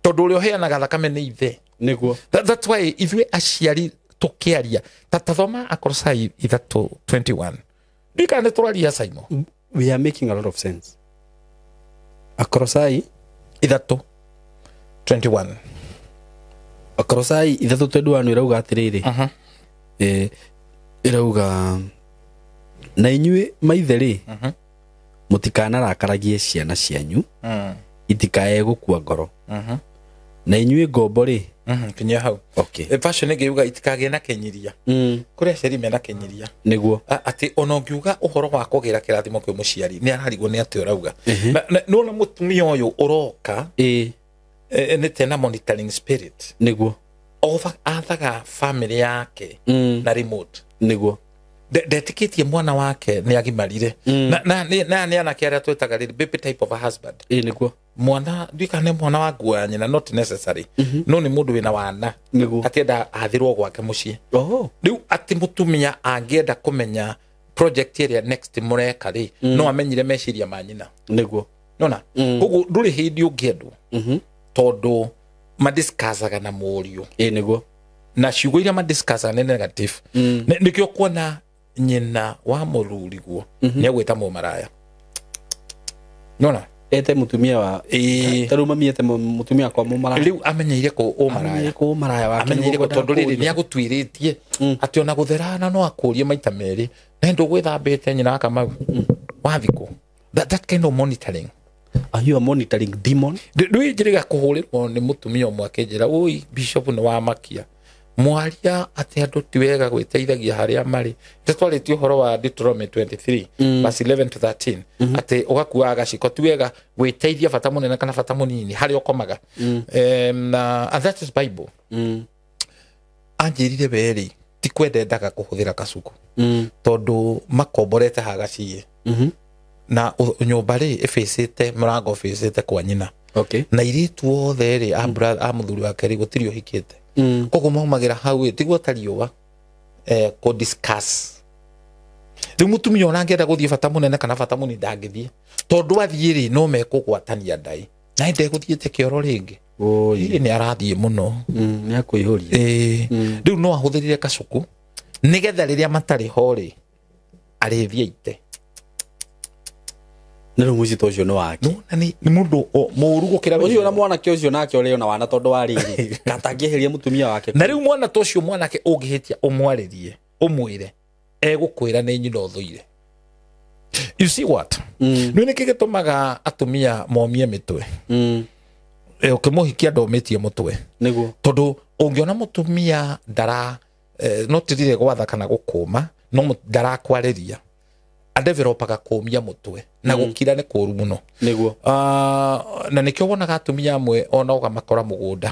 [SPEAKER 1] Tondũ ũrĩa ũheanaga thakame nĩ ithe.
[SPEAKER 2] Nĩguo.
[SPEAKER 1] That's why ithuĩ aciari tũkĩaria. Tathoma Akolosai 3:21. Ndiũĩ kana nĩ tũraria Simon.
[SPEAKER 2] We are making a lot of sense. Akolosai
[SPEAKER 1] 3:21.
[SPEAKER 2] Akolosai 3:21 ĩrauga atĩrĩrĩ. Ĩrauga na inyuĩ maithe rĩ, mũtikanarakaragie ciana cianyu, itikae gũkua ngoro. Na inyuĩ ngombo rĩ.
[SPEAKER 1] Kinyia hau.
[SPEAKER 2] Okay.
[SPEAKER 1] Version ĩngĩ yuga itikagĩe na kĩnyiria. Kũrĩ aciari mena kĩnyiria.
[SPEAKER 2] Nĩguo.
[SPEAKER 1] Atĩ ona ũngiuga ũhoro wa kũgĩra kĩrathimo kwĩ mũciari, nĩ ararigwo nĩ atĩ ũrauga. Na nĩwona mũtumia ũyũ ũroka, nĩ tena monitoring spirit.
[SPEAKER 2] Nĩguo.
[SPEAKER 1] Athaga family yake na remote.
[SPEAKER 2] Nĩguo.
[SPEAKER 1] Ndetĩkĩtie mwana wake nĩ agimarire. Na nĩ anake arĩa twĩtaga rĩrĩ baby type of a husband.
[SPEAKER 2] Ĩĩ, nĩguo.
[SPEAKER 1] Mwana ndiũĩ kana nĩ mwana wa nguo ya nyina, not necessary. No nĩ mũndũ wĩna wana.
[SPEAKER 2] Nĩguo.
[SPEAKER 1] Atĩ athirwo gwake mũciĩ.
[SPEAKER 2] Oh.
[SPEAKER 1] Rĩu atĩ mũtumia angĩenda kũmenya project ĩrĩa next mũreka rĩ, no amenyire meciria ma nyina.
[SPEAKER 2] Nĩguo.
[SPEAKER 1] Nona? Koguo ndũrĩ hĩndĩ ũngĩendwo. Tondũ madiscussaga na mũriũ.
[SPEAKER 2] Ĩĩ, nĩguo.
[SPEAKER 1] Na ciugo iria madiscussaga nĩ negative. Nĩkĩo kuona nyina wa mũthuriguo nĩ agwĩta mũmaraya. Nona?
[SPEAKER 2] Ete mũtumia wa
[SPEAKER 1] Ĩĩ.
[SPEAKER 2] Ta rĩu mami ete mũtumia kwa mũmaraya.
[SPEAKER 1] Rĩu amenyeire kũ ũmaraya.
[SPEAKER 2] Amenyeire kũ ũmaraya wake.
[SPEAKER 1] Amenyeire kũ tondũ rĩrĩ nĩ agũtuĩrĩtie atĩ ona gũtherana no akũrie maita merĩ. Na ndũgwĩthambĩte nyina wa Kamau. Wathiĩ kũ? That kind of monitoring.
[SPEAKER 2] Are you a monitoring demon?
[SPEAKER 1] Rĩu njĩrĩga kũhũrĩrwo nĩ mũtumia ũmwe akĩnjĩra, "Oi bishop nĩ wamakia. Mwaria atĩ andũ ti wega gwĩteithagia harĩa marĩ." Nĩtwarĩtie ũhoro wa Deuteronomy 23 verse 11 to 13 atĩ ũgakuaga gaciko ti wega gwĩteithia bata mũnene kana bata mũnini harĩa ũkomaga. And that is Bible. Anjĩrire werĩ ti kwenda endaga kũhũthĩra kacuku tondũ makomborete hagaciĩ na nyũmba rĩ ĩbĩcĩte mũrango ũbĩcĩte kwa nyina.
[SPEAKER 2] Okay.
[SPEAKER 1] Na airĩtu othe rĩ a mũthuri wake rĩ gũtirĩ ũhikĩte. Koguo maumagĩra hau ĩ tiguo ta riũa kũ discuss. Rĩu mũtumia ona angĩenda gũthiĩ bata mũnene kana bata mũnini ndangĩthiĩ tondũ athiĩ rĩ no mekũgwatania ndai na ndegũthiĩte kĩoro rĩngĩ. Ĩ nĩ arathiĩ mũno.
[SPEAKER 2] Nĩ akũihũria.
[SPEAKER 1] Rĩu no ahũthĩrire kacuku nĩgetha rĩrĩa matarĩ ho rĩ Arĩthiĩ aite.
[SPEAKER 2] Na rĩu mũcito ũcio nĩ wake.
[SPEAKER 1] No na nĩ mũndũ mũũru gũkĩra
[SPEAKER 2] ũcio na mwanake ũcio nake ũrĩ ona wana tondũ wa rĩrĩ katangĩeheria mũtumia wake.
[SPEAKER 1] Na rĩu mwana ta ũcio mwanake ũngĩhĩtia ũmwarĩrie ũmwĩre egũkwĩra nĩ nyina ũthũire. You see what? Nĩ nĩkĩ gĩtũmaga atumia momie mĩtwe? Ũkĩmũhikia ndomĩtie mũtwe.
[SPEAKER 2] Nĩguo.
[SPEAKER 1] Tondũ ũngĩona mũtumia ndara no tirire gwatha kana gũkũma no ndarakwarĩria adevelopaga kũmia mũtwe na gũkira nĩ kũru mũno.
[SPEAKER 2] Nĩguo.
[SPEAKER 1] Na nĩkĩo wonaga atumia amwe ona ũgamakora mũgũnda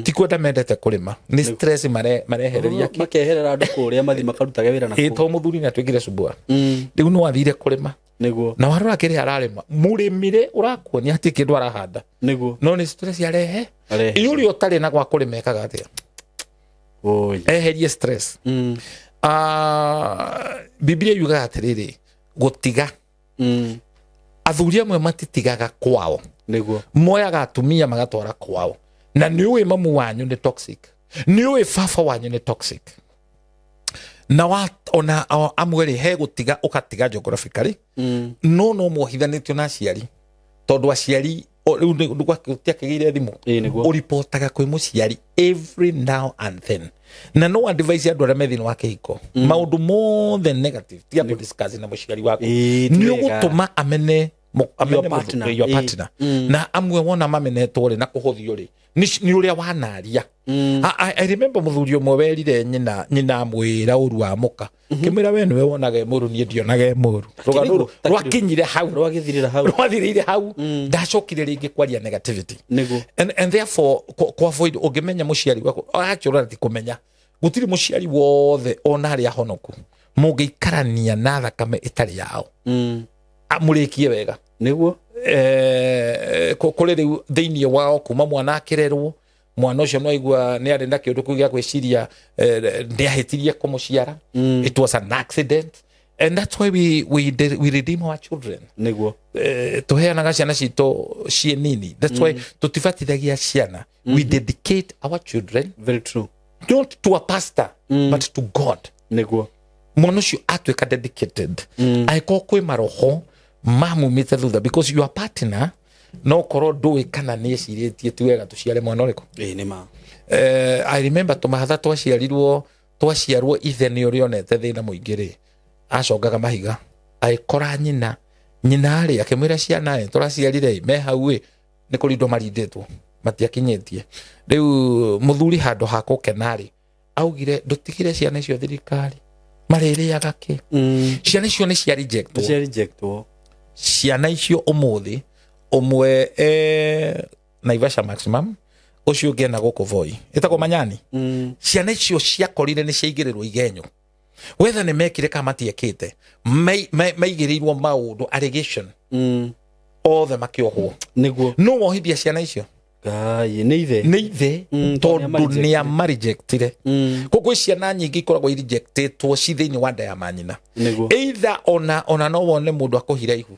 [SPEAKER 1] ti kwenda mendete kũrĩma nĩ stress marehereria
[SPEAKER 2] makeherera andũ kũrĩa mathi makarutage wĩra na
[SPEAKER 1] kũu. To mũthuri nĩ atuĩkire cubua rĩu no athire kũrĩma.
[SPEAKER 2] Nĩguo.
[SPEAKER 1] Na warora kĩrĩa ararĩma mũrĩmire ũrakuonia hatirĩ kĩndũ arahanda.
[SPEAKER 2] Nĩguo.
[SPEAKER 1] No nĩ stress arehe. Ĩ ũrĩa ũtarĩ na gwa kũrĩma ekaga atĩa? Eherie stress. Biblia yugaga atĩrĩrĩ gũtiga. Athuri amwe matitigaga kwao.
[SPEAKER 2] Nĩguo.
[SPEAKER 1] Moyaga atumia magatwara kwao. Na nĩ ũĩ mamu wanyu nĩ toxic. Nĩ ũĩ baba wanyu nĩ toxic. Na wa ona amwe rĩ he gũtiga ũgatiga geographically. No no mwohithanĩtio na aciari. Tondũ aciari rĩu gũtiakĩgĩire thimũ. Ũripotaga kwĩ mũciari every now and then. Na no advice andũ arĩa me thĩinĩ wa kĩhiko. Maũndũ mothe negative tiga kũdiscuss na mũciari waku. Nĩ ũgũtũma amene your partner. Na amwe wona mamenetwo rĩ na kũhũthio rĩ nĩ ũrĩa wanaria. I remember mũthuri ũmwe werire nyina amwĩra ũru wa mũka. Kĩmwĩra we nĩwe wonaga e mũru niĩ ndionaga e mũru. Rũgano rũu rwakinyire hau. Rwagĩthirĩra hau. Ndacokire rĩngĩ kwaria negativity.
[SPEAKER 2] Nĩguo.
[SPEAKER 1] And therefore ku avoid ũngĩmenya mũciari waku actually ti kũmenya gũtirĩ mũciari wothe ona arĩa honoku mũngĩikarania na thakame ĩtarĩ yao. Mũrĩkie wega.
[SPEAKER 2] Nĩguo.
[SPEAKER 1] Kũrĩ rĩu thĩinĩ wao kuma mwana akĩrerwo mwana ũcio no aigua nĩ arĩ na kĩũndũ kĩu gĩa gwĩciria nĩ ahĩtirie kũmũciara. It was an accident and that's why we redeem our children.
[SPEAKER 2] Nĩguo.
[SPEAKER 1] Tũheanaga ciana citũ ciĩ nini. That's why tũtibatithagia ciana. We dedicate our children.
[SPEAKER 2] Very true.
[SPEAKER 1] Not to a pastor but to God.
[SPEAKER 2] Nĩguo.
[SPEAKER 1] Mwana ũcio atuĩka dedicated. Angĩkorwo kwĩ maroho mamumĩte thutha because your partner no korwo ndũĩ kana nĩ ecirĩtie ti wega tũciare mwana ũrĩkũ.
[SPEAKER 2] Nĩ ma.
[SPEAKER 1] I remember tũmahatha twaciarwo ithe nĩ ũrĩa onete thĩna mũingĩ rĩ acongaga mahiga agĩkora nyina rĩ akĩmwĩra ciana ĩ tũraciarire me hau ĩ nĩ kũrindwo marindĩtwo matiakinyĩtie. Rĩu mũthuri handũ ha gũkena rĩ augire ndũtigire ciana icio thirikari marĩrĩaga kĩ. Ciana icio nĩ cia rejectwo. Ciana icio ũmũthĩ ũmwe Naivasha maximum ũcio ũngĩ ena gũkũ Voi ĩtagwo Manyani. Ciana icio ciakorire nĩ ciaigĩrĩrwo igenyo wetha nĩ mekire kana matiekĩte maigĩrĩirwo maũndũ allegation othe makĩohwo.
[SPEAKER 2] Nĩguo.
[SPEAKER 1] No wohithia ciana icio
[SPEAKER 2] Ngai nĩ ithe.
[SPEAKER 1] Nĩ ithe tondũ nĩ amarejectire. Koguo ciana nyingĩ ikoragwo irejectĩtwo ci thĩinĩ wa nda ya manyina. Either ona no wone mũndũ akũhira ihu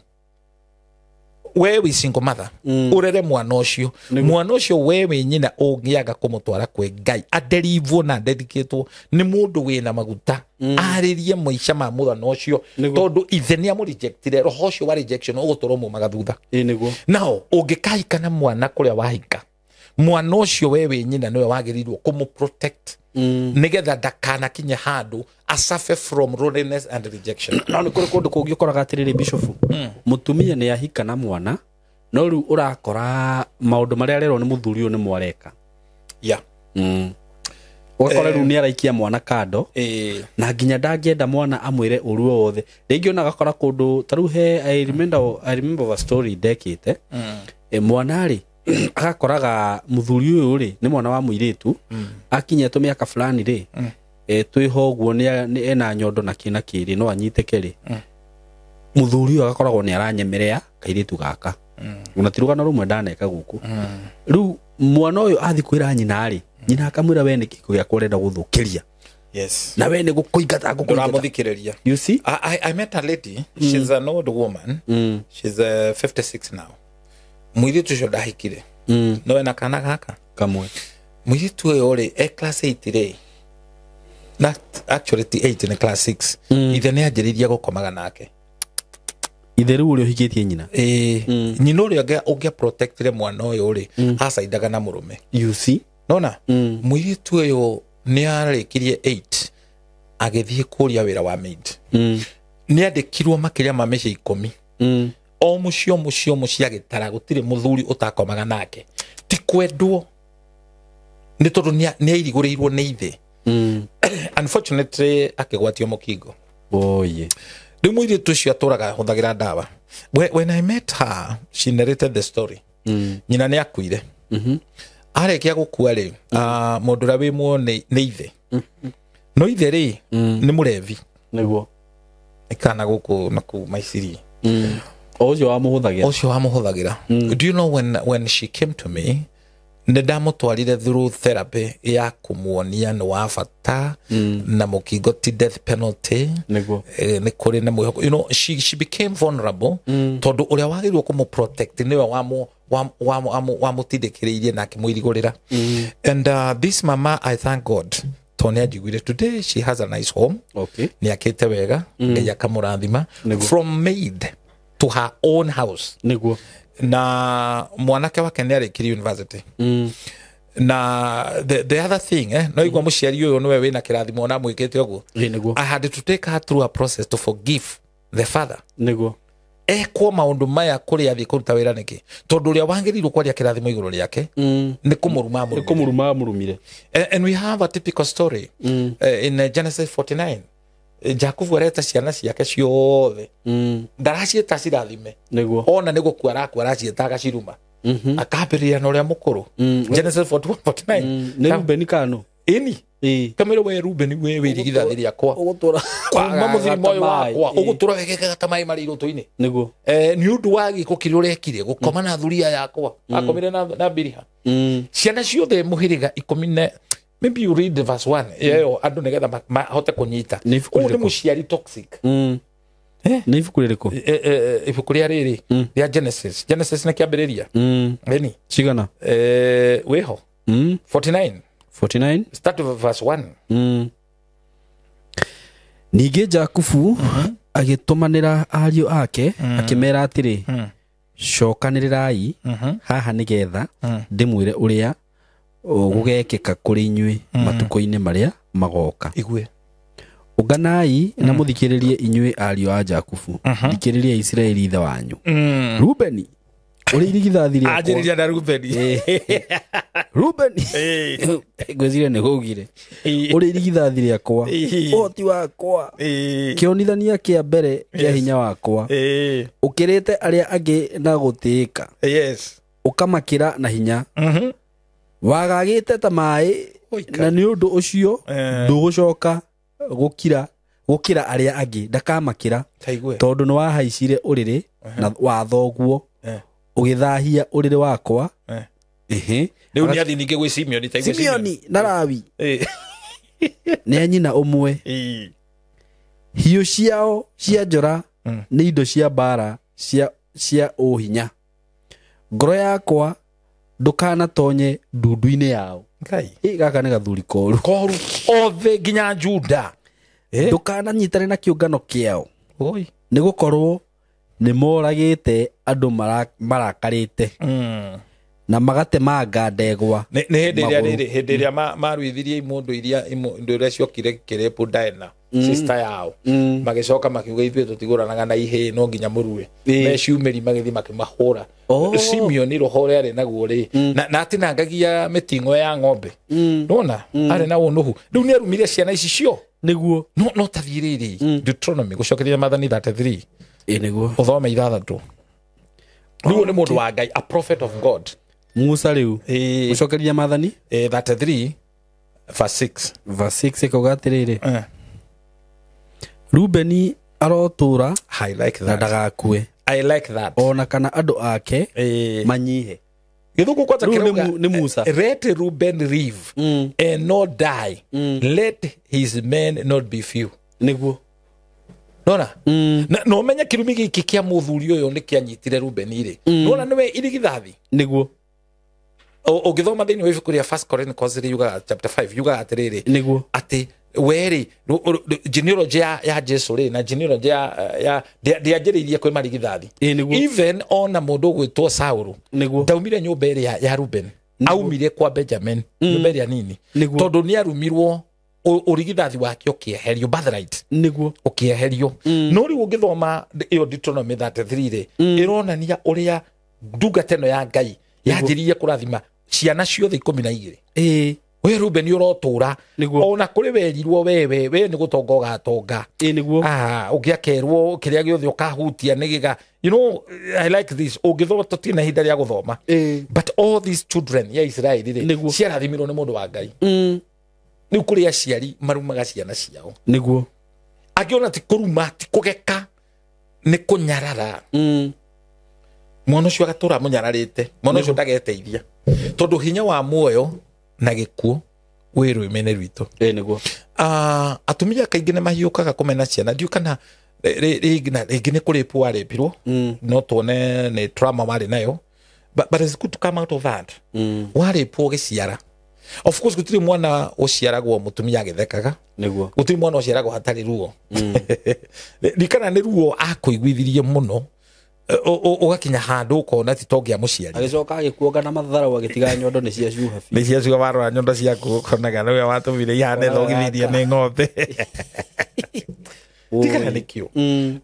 [SPEAKER 1] we wĩ single mother ũrere mwana ũcio. Mwana ũcio we wĩ nyina ũngĩaga kũmũtwara kwĩ Ngai aderivwo na dedicatwo nĩ mũndũ wĩna maguta arĩrie maica ma mũthana ũcio tondũ ithe nĩ amũrejectire. Roho ũcio wa rejection ũgũtũrwo mumaga thutha.
[SPEAKER 2] Nĩguo.
[SPEAKER 1] Nao ũngĩkahika na mwana kũrĩa wahika mwana ũcio we wĩ nyina nĩwe wagĩrĩirwo kũmũ-protect nĩgetha ndakanakinye handũ asuffer from loneliness and rejection.
[SPEAKER 2] No nĩ kũrĩ kũndũ kũngĩ ũkoraga atĩrĩrĩ Bishop mũtumia nĩ ahika na mwana no rĩu ũrakora maũndũ marĩa arerwo nĩ mũthuri ũyũ nĩ mwareka.
[SPEAKER 1] Yeah.
[SPEAKER 2] Ũgakora rĩu nĩ araikia mwana kando na nginya ndangĩenda mwana amwĩre ũru o wothe. Rĩngĩ ona agakora kũndũ ta rĩu he I remember a story ndekĩte. Mwana rĩ agakoraga mũthuri ũyũ rĩ nĩ mwana wa mũirĩtu akinyĩte mĩaka fulani rĩ twĩho ũguo nĩ ena nyondo na kĩ na kĩ rĩ no anyitĩke rĩ mũthuri ũyũ agakoragwo nĩ aranyemerea kairĩtu gaka. Ona ti rũgano rũmwe ndaneka gũkũ. Rĩu mwana ũyũ athi kwĩra nyina rĩ nyina akamwĩra we nĩ kĩko gĩakwa ũrenda gũthũkĩria.
[SPEAKER 1] Yes.
[SPEAKER 2] Na we nĩ gũkũingata ngũkũingata.
[SPEAKER 1] Ndũramũthikĩrĩria.
[SPEAKER 2] You see?
[SPEAKER 1] I met a lady. She's an old woman. She's 56 now. Mũirĩtu ũcio ndahikire. No ena kana gaka
[SPEAKER 2] kamwe.
[SPEAKER 1] Mũirĩtu ũyũ rĩ e class 8 rĩ Na actually ti 8 nĩ class 6. Ithe nĩ anjĩrĩirie gũkomaga nake.
[SPEAKER 2] Ithe rĩu ũrĩa ũhikĩtie nyina.
[SPEAKER 1] Nyina ũrĩa ũngĩa protectire mwana ũyũ rĩ, acaindaga na mũrũme.
[SPEAKER 2] You see?
[SPEAKER 1] Nona? Mũirĩtu ũyũ nĩ arĩkirie 8 agĩthiĩ kũria wĩra wa maid. Nĩ andĩkirwo makĩria ma mĩciĩ 10. O mũciĩ o mũciĩ o mũciĩ agĩtara gũtirĩ mũthuri ũtakomaga nake. Ti kwendwo nĩ tondũ nĩ airigũrĩirwo nĩ ithe. Unfortunately akĩgwatio mũkingo.
[SPEAKER 2] Oye.
[SPEAKER 1] Rĩu mũirĩtu ũcio atũraga ahũthagĩra ndawa. When I met her, she narrated the story. Nyina nĩ akuire. Arĩkia gũkua rĩ, mũndũ ũrĩa wĩ muoyo nĩ ithe. No ithe rĩ, nĩ mũrevi.
[SPEAKER 2] Nĩguo.
[SPEAKER 1] Kana gũkũ na kũu maiciri.
[SPEAKER 2] O ũcio wamũhũthagĩra.
[SPEAKER 1] Ũcio wamũhũthagĩra. Do you know when she came to me, nĩ ndamũtwarire through therapy ya kũmuonia nĩ wa bata na mũkingo ti death penalty.
[SPEAKER 2] Nĩguo.
[SPEAKER 1] Nĩ kũrĩ na mwĩhoko. You know, she became vulnerable tondũ ũrĩa wagĩrĩirwo kũmũprotect nĩwe wamũtindĩkĩrĩirie na akĩmũirigũrĩra. And this mama, I thank God, tondũ nĩ anjiguire. Today she has a nice home.
[SPEAKER 2] Okay.
[SPEAKER 1] Nĩ akĩte wega, Ngai akamũrathima. From maid to her own house.
[SPEAKER 2] Nĩguo.
[SPEAKER 1] Na mwanake wake nĩ arĩkirie university. Na the other thing, no igua mũciari ũyũ nĩwe wĩna kĩrathimo na mwĩkĩte ũguo.
[SPEAKER 2] Nĩguo.
[SPEAKER 1] I had to take her through a process to forgive the father.
[SPEAKER 2] Nĩguo.
[SPEAKER 1] Ekwo maũndũ maya kũrĩa athiĩ kũruta wĩra nĩkĩ? Tondũ ũrĩa wagĩrĩirwo kwaria kĩrathimo igũrũ rĩake nĩ kũmũruma amũrumire.
[SPEAKER 2] Nĩ kũmũruma amũrumire.
[SPEAKER 1] And we have a typical story in Genesis 49. Jakubu areta ciana ciake ciothe. Ndaraciĩta cirathime.
[SPEAKER 2] Nĩguo.
[SPEAKER 1] Ona nĩ gũkua arakua araciĩta agaciruma. Akambĩrĩria na ũrĩa mũkũrũ. Genesis 41 49.
[SPEAKER 2] Nĩ Rubeni kano?
[SPEAKER 1] Ĩni. Kamĩro we Rubeni we wĩ irigithathi rĩakwa.
[SPEAKER 2] Ũgũtũra
[SPEAKER 1] kuma mũthirima ũyũ wakwa ũgũtũra wegekaga ta maĩ marĩ irũtũ-inĩ.
[SPEAKER 2] Nĩguo.
[SPEAKER 1] Nĩ ũndũ wa gĩko kĩrĩa ũrekire gũkoma na thuriya yakwa. Akomire na Biliha. Ciana ciothe mũhĩrĩga 10 na maybe you read the verse 1 yeyo andũ nĩgetha mahote kũnyita. Ũyũ nĩ mũciari toxic.
[SPEAKER 2] Nĩ ibuku rĩrĩkũ?
[SPEAKER 1] Ibuku rĩa rĩrĩ rĩa Genesis. Genesis nĩ kĩambĩrĩria. Ĩni.
[SPEAKER 2] Cigana?
[SPEAKER 1] Wĩho. 49.
[SPEAKER 2] 49.
[SPEAKER 1] Start with verse 1.
[SPEAKER 2] Ningĩ Jakubu agĩtũmanĩra ariũ ake akĩmeera atĩrĩ, cokanĩrĩrai haha nĩgetha ndĩmwĩre ũrĩa gũgekĩka kũrĩ inyuĩ matukũ-inĩ marĩa magoka.
[SPEAKER 1] Igue.
[SPEAKER 2] Ũnganai na mũthikĩrĩrie inyuĩ ariũ a Jakubu, thikĩrĩria Isiraeli ithe wanyu. Rubeni ũrĩ irigithathi rĩakwa.
[SPEAKER 1] Anjĩrĩria na Rubeni.
[SPEAKER 2] Rubeni. Ngwĩciria nĩ gũugire. Ũrĩ irigithathi rĩakwa, ũhoti wakwa, kĩonithania kĩa mbere kĩa hinya wakwa, ũkĩrĩte arĩa angĩ na gũtĩĩka, ũkamakĩra na hinya, wagagĩte ta maĩ, na nĩ ũndũ ũcio ndũgũcoka gũkĩra arĩa angĩ, ndakamakĩra, tondũ nĩ wahaicire ũrĩrĩ na wa thoguo, ũgĩthahia ũrĩrĩ wakwa.
[SPEAKER 1] Rĩu nĩ athiĩ ningĩ gwĩ Simeoni, ta igwe
[SPEAKER 2] Simeoni na Lawi nĩ a nyina ũmwe. Hiũ ciao cia njora nĩ indo cia mbaara cia ũhinya. Ngoro yakwa ndũkanatonye ndundu-inĩ yao.
[SPEAKER 1] Ngai.
[SPEAKER 2] Gaka nĩ gathuri koru.
[SPEAKER 1] Koru othe nginya Juda.
[SPEAKER 2] Ndũkananyitane na kĩũngano kĩao. Nĩ gũkorwo nĩ moragĩte andũ marakarĩte na magatemanga ndegwa.
[SPEAKER 1] Nĩ hĩndĩ ĩrĩa rĩrĩ, hĩndĩ ĩrĩa maruithirie imũndũ iria imũndũ iria ciokire kĩrĩpu Diana, sister yao, magĩcoka makiuga ithuĩ tũtigũranaga na ihĩĩ no nginya mũrue. Meciumĩri magĩthiĩ makĩmahũra. Simeoni roho ũrĩa arĩ naguo rĩ, na atinangagia mĩting'o ya ng'ombe. Nĩwona? Arĩ na ũnũhu. Rĩu nĩ arumire ciana ici cio.
[SPEAKER 2] Nĩguo.
[SPEAKER 1] No tathiĩ rĩrĩ, Deuteronomy gũcokeria Maathani 33.
[SPEAKER 2] Nĩguo.
[SPEAKER 1] Ũthome 6. Rĩu nĩ mũndũ wa Ngai, a prophet of God.
[SPEAKER 2] Musa rĩu. Gũcokeria Maathani?
[SPEAKER 1] 33 verse 6.
[SPEAKER 2] Verse 6 ĩkauga atĩrĩrĩ. Rubeni arotũra
[SPEAKER 1] I like that.
[SPEAKER 2] Na ndagakue.
[SPEAKER 1] I like that.
[SPEAKER 2] Ona kana andũ ake manyihe.
[SPEAKER 1] Gĩthũngũ kwanja kĩrauga
[SPEAKER 2] nĩ Musa.
[SPEAKER 1] Let Reuben live and not die. Let his men not be few.
[SPEAKER 2] Nĩguo.
[SPEAKER 1] Nona? Na ũmenye kĩrumi gĩkĩ kĩa mũthuri ũyũ nĩ kĩanyitire Rubeni rĩ. Nona nĩwe irigithathi.
[SPEAKER 2] Nĩguo.
[SPEAKER 1] Ũngĩthoma thĩinĩ wa ibuku rĩa First Chronicles rĩ, yugaga chapter 5 yugaga atĩrĩrĩ.
[SPEAKER 2] Nĩguo.
[SPEAKER 1] Atĩ Weri genealogy ya Jesu ri na genealogy ya ndianjĩrĩirie kwĩ marigithathi. Even ona mũndũ ũgwĩtwo Saulu ndaumire nyũmba ĩrĩa ya Ruben, aumire kwa Benjamin, nyũmba ĩrĩa nini, tondũ nĩ arumirwo ũrigithathi wake ũkĩeherio, birthright
[SPEAKER 2] nĩguo
[SPEAKER 1] ũkĩeherio. No rĩu ũngĩthoma ĩyo Deuteronomy 33 rĩ, ĩronania ũrĩa ndungata ĩno ya Ngai yanjĩrĩirie kũrathima ciana ciothe 12. We Ruben ũrotũra ona kũrĩ werirwo wewe we nĩ gũtonga ũgatonga, ũngĩakerwo kĩrĩa gĩothe ũkahutia nĩ gĩga, you know, I like this. Ũngĩthoma tũtirĩ na ihinda rĩa gũthoma, but all these children ya Israeli rĩ ciarathimirwo nĩ mũndũ wa Ngai. Rĩu kũrĩ aciari marumaga ciana ciao
[SPEAKER 2] nĩguo,
[SPEAKER 1] angĩona ti kũruma ti kũgeka nĩ kũnyarara. Mwana ũcio agatũra mũnyararĩte, mwana ũcio ndageteithia, tondũ hinya wa muoyo na gĩkuũ wĩ rũrĩmĩ-inĩ rwitũ.
[SPEAKER 2] Nĩguo.
[SPEAKER 1] Atumia kaingĩ nĩ mahiũkaga kũmena ciana, ndiũ kana rĩngĩ nĩ kũrĩpwo warĩpirwo, no tuone nĩ trauma warĩ nayo, but it's good to come out of that. Warĩpwo ũgĩciara, of course gũtirĩ mwana ũciaragwo mũtumia agĩthekaga,
[SPEAKER 2] nĩguo,
[SPEAKER 1] gũtirĩ mwana ũciaragwo hatarĩ ruo. Rikana nĩ ruo akũiguithirie mũno, ũgakinya handũ ũkona ti tongia mũciari,
[SPEAKER 2] agĩcoka agĩkuonga na matharau agĩtiga nyondo nĩ cia cuha
[SPEAKER 1] biũ, nĩ cia cuha. Warora nyondo ciaku ũkonaga nĩwe watũmire ihane thogithirie nĩ ng'ombe. Tikana nĩkĩo.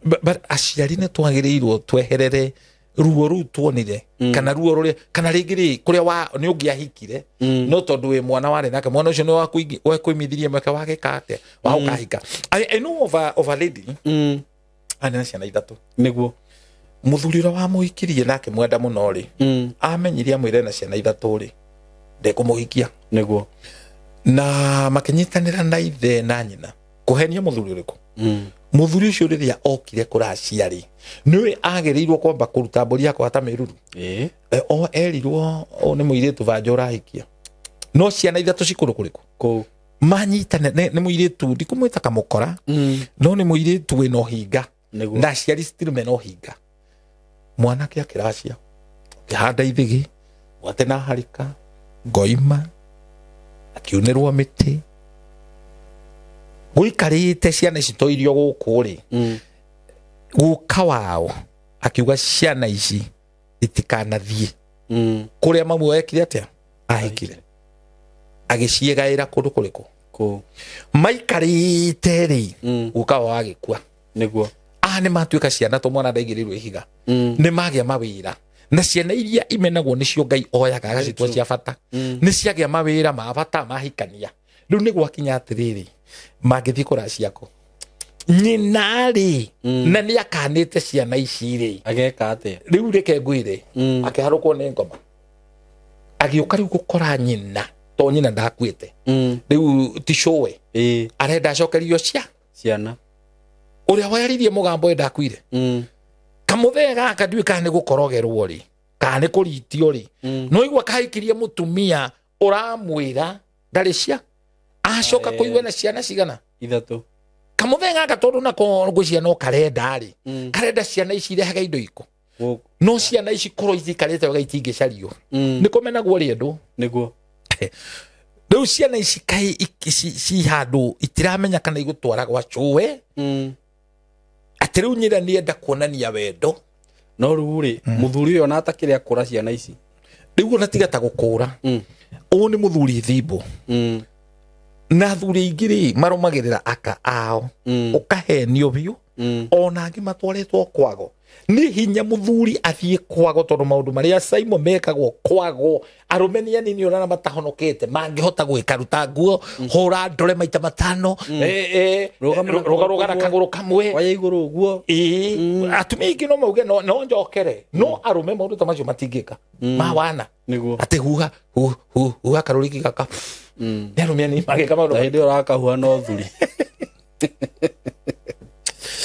[SPEAKER 1] But aciari nĩ twagĩrĩirwo tweherere ruo rũu tuonire, kana ruo rũrĩa, kana rĩngĩ rĩ kũrĩa wa nĩ ũngĩahikire, no tondũ wĩ mwana warĩ nake, mwana ũcio nĩ wakũimithirie mweke wa gĩka atĩa wa ũkahika. I know of a lady arĩ na ciana 3
[SPEAKER 2] nĩguo,
[SPEAKER 1] mũthuri ũrĩa wamũhikirie nake mwenda mũno rĩ, amenyire amwĩre na ciana 3 rĩ ndekũmũhikia
[SPEAKER 2] nĩguo,
[SPEAKER 1] na makĩnyitanĩra na ithe na nyina kũhenia mũthuri ũrĩkũ. Mũthuri ũcio rĩrĩa okire kũracia rĩ, nĩwe agĩrĩirwo kwamba kũruta mbũri yakwa ta mĩruru. O erirwo nĩ mũirĩtu banja ũrahikia, no ciana 3 cikũrũ kũrĩkũ
[SPEAKER 2] kũu
[SPEAKER 1] manyitane nĩ mũirĩtu ndikũmwĩta kamũkora, no nĩ mũirĩtu wĩna ũhinga, na aciari still mena ũhinga. Mwanake akĩracia, akĩhanda ithigi, gwate na harika, ngoima, akiunĩrwo mĩtĩ, gũikarĩte ciana ici to irio gũkũ rĩ, guka wao akiuga ciana ici itikanathiĩ kũrĩa mamu ekire atĩa ahikire, agĩciĩgaĩra kũndũ kũrĩkũ
[SPEAKER 2] kũu
[SPEAKER 1] maikarĩte rĩ, guka wao agĩkua
[SPEAKER 2] nĩguo.
[SPEAKER 1] Nĩ matuĩka ciana to mwana ndaigĩrĩirwo ihiga, nĩ magĩa mawĩra, na ciana iria imenagwo nĩcio Ngai oyaga agacitua cia bata, nĩ ciagĩa mawĩra ma bata mahikania. Rĩu nĩ gwakinya atĩrĩrĩ, mangĩthiĩ kũracia kũ nyina rĩ, na nĩ akanĩte ciana ici rĩ,
[SPEAKER 2] ageka atĩa
[SPEAKER 1] rĩu reke ngwĩre, akĩharũkwo nĩ ngoma, agĩũka rĩu gũkora nyina, to nyina ndakuĩte rĩu ti cũwe, arenda acokerio ciana ũrĩa wayaririe mũgambo ĩ ndakuire. Kamũthee gaka ndiũĩ kana nĩ gũkorogerwo rĩ, kana nĩ kũritio rĩ, no igua kahikirie mũtumia ũramwĩra ndarĩ cia, acoka kũigua na ciana cigana
[SPEAKER 2] 3.
[SPEAKER 1] Kamũthee gaka tondũ nako ngwĩciria no karenda rĩ, karenda ciana ici irehaga indo ikũ, no ciana ici korwo itikarĩte wega itingĩcario, nĩ kũmenagwo rĩ andũ
[SPEAKER 2] nĩguo.
[SPEAKER 1] Rĩu ciana ici kaĩ ci handũ itiramenya kana igũtwara gwa cũwe, atĩ rĩu nyina nĩenda kuonania wendo.
[SPEAKER 2] No rĩu rĩ, mũthuri ũyũ ona atakĩrĩ akũra ciana ici
[SPEAKER 1] rĩu ona tiga ta gũkũra, ũyũ nĩ mũthuri thimbo, na athuri aingĩ rĩ marũmagĩrĩra aka ao, ũkahenio biũ, ona angĩ matwarĩtwo kwago. Nĩ hinya mũthuri athiĩ kwago, tondũ maũndũ marĩa Simon mekagwo kwago, arũme nĩ anini ona matahonokete mangĩhota gwĩka, ruta nguo, hũra ndore maita 5, rũga na kagũrũ kamwe,
[SPEAKER 2] waya igũrũ ũguo.
[SPEAKER 1] Atumia aingĩ no mauge no njokere, no arũme maũndũ ta macio matingĩka ma wana, atĩ huha huha karũrigi gaka, nĩ arũme anini mangĩka maũndũ
[SPEAKER 2] hĩndĩ ĩyo ũrakahuha no thuri.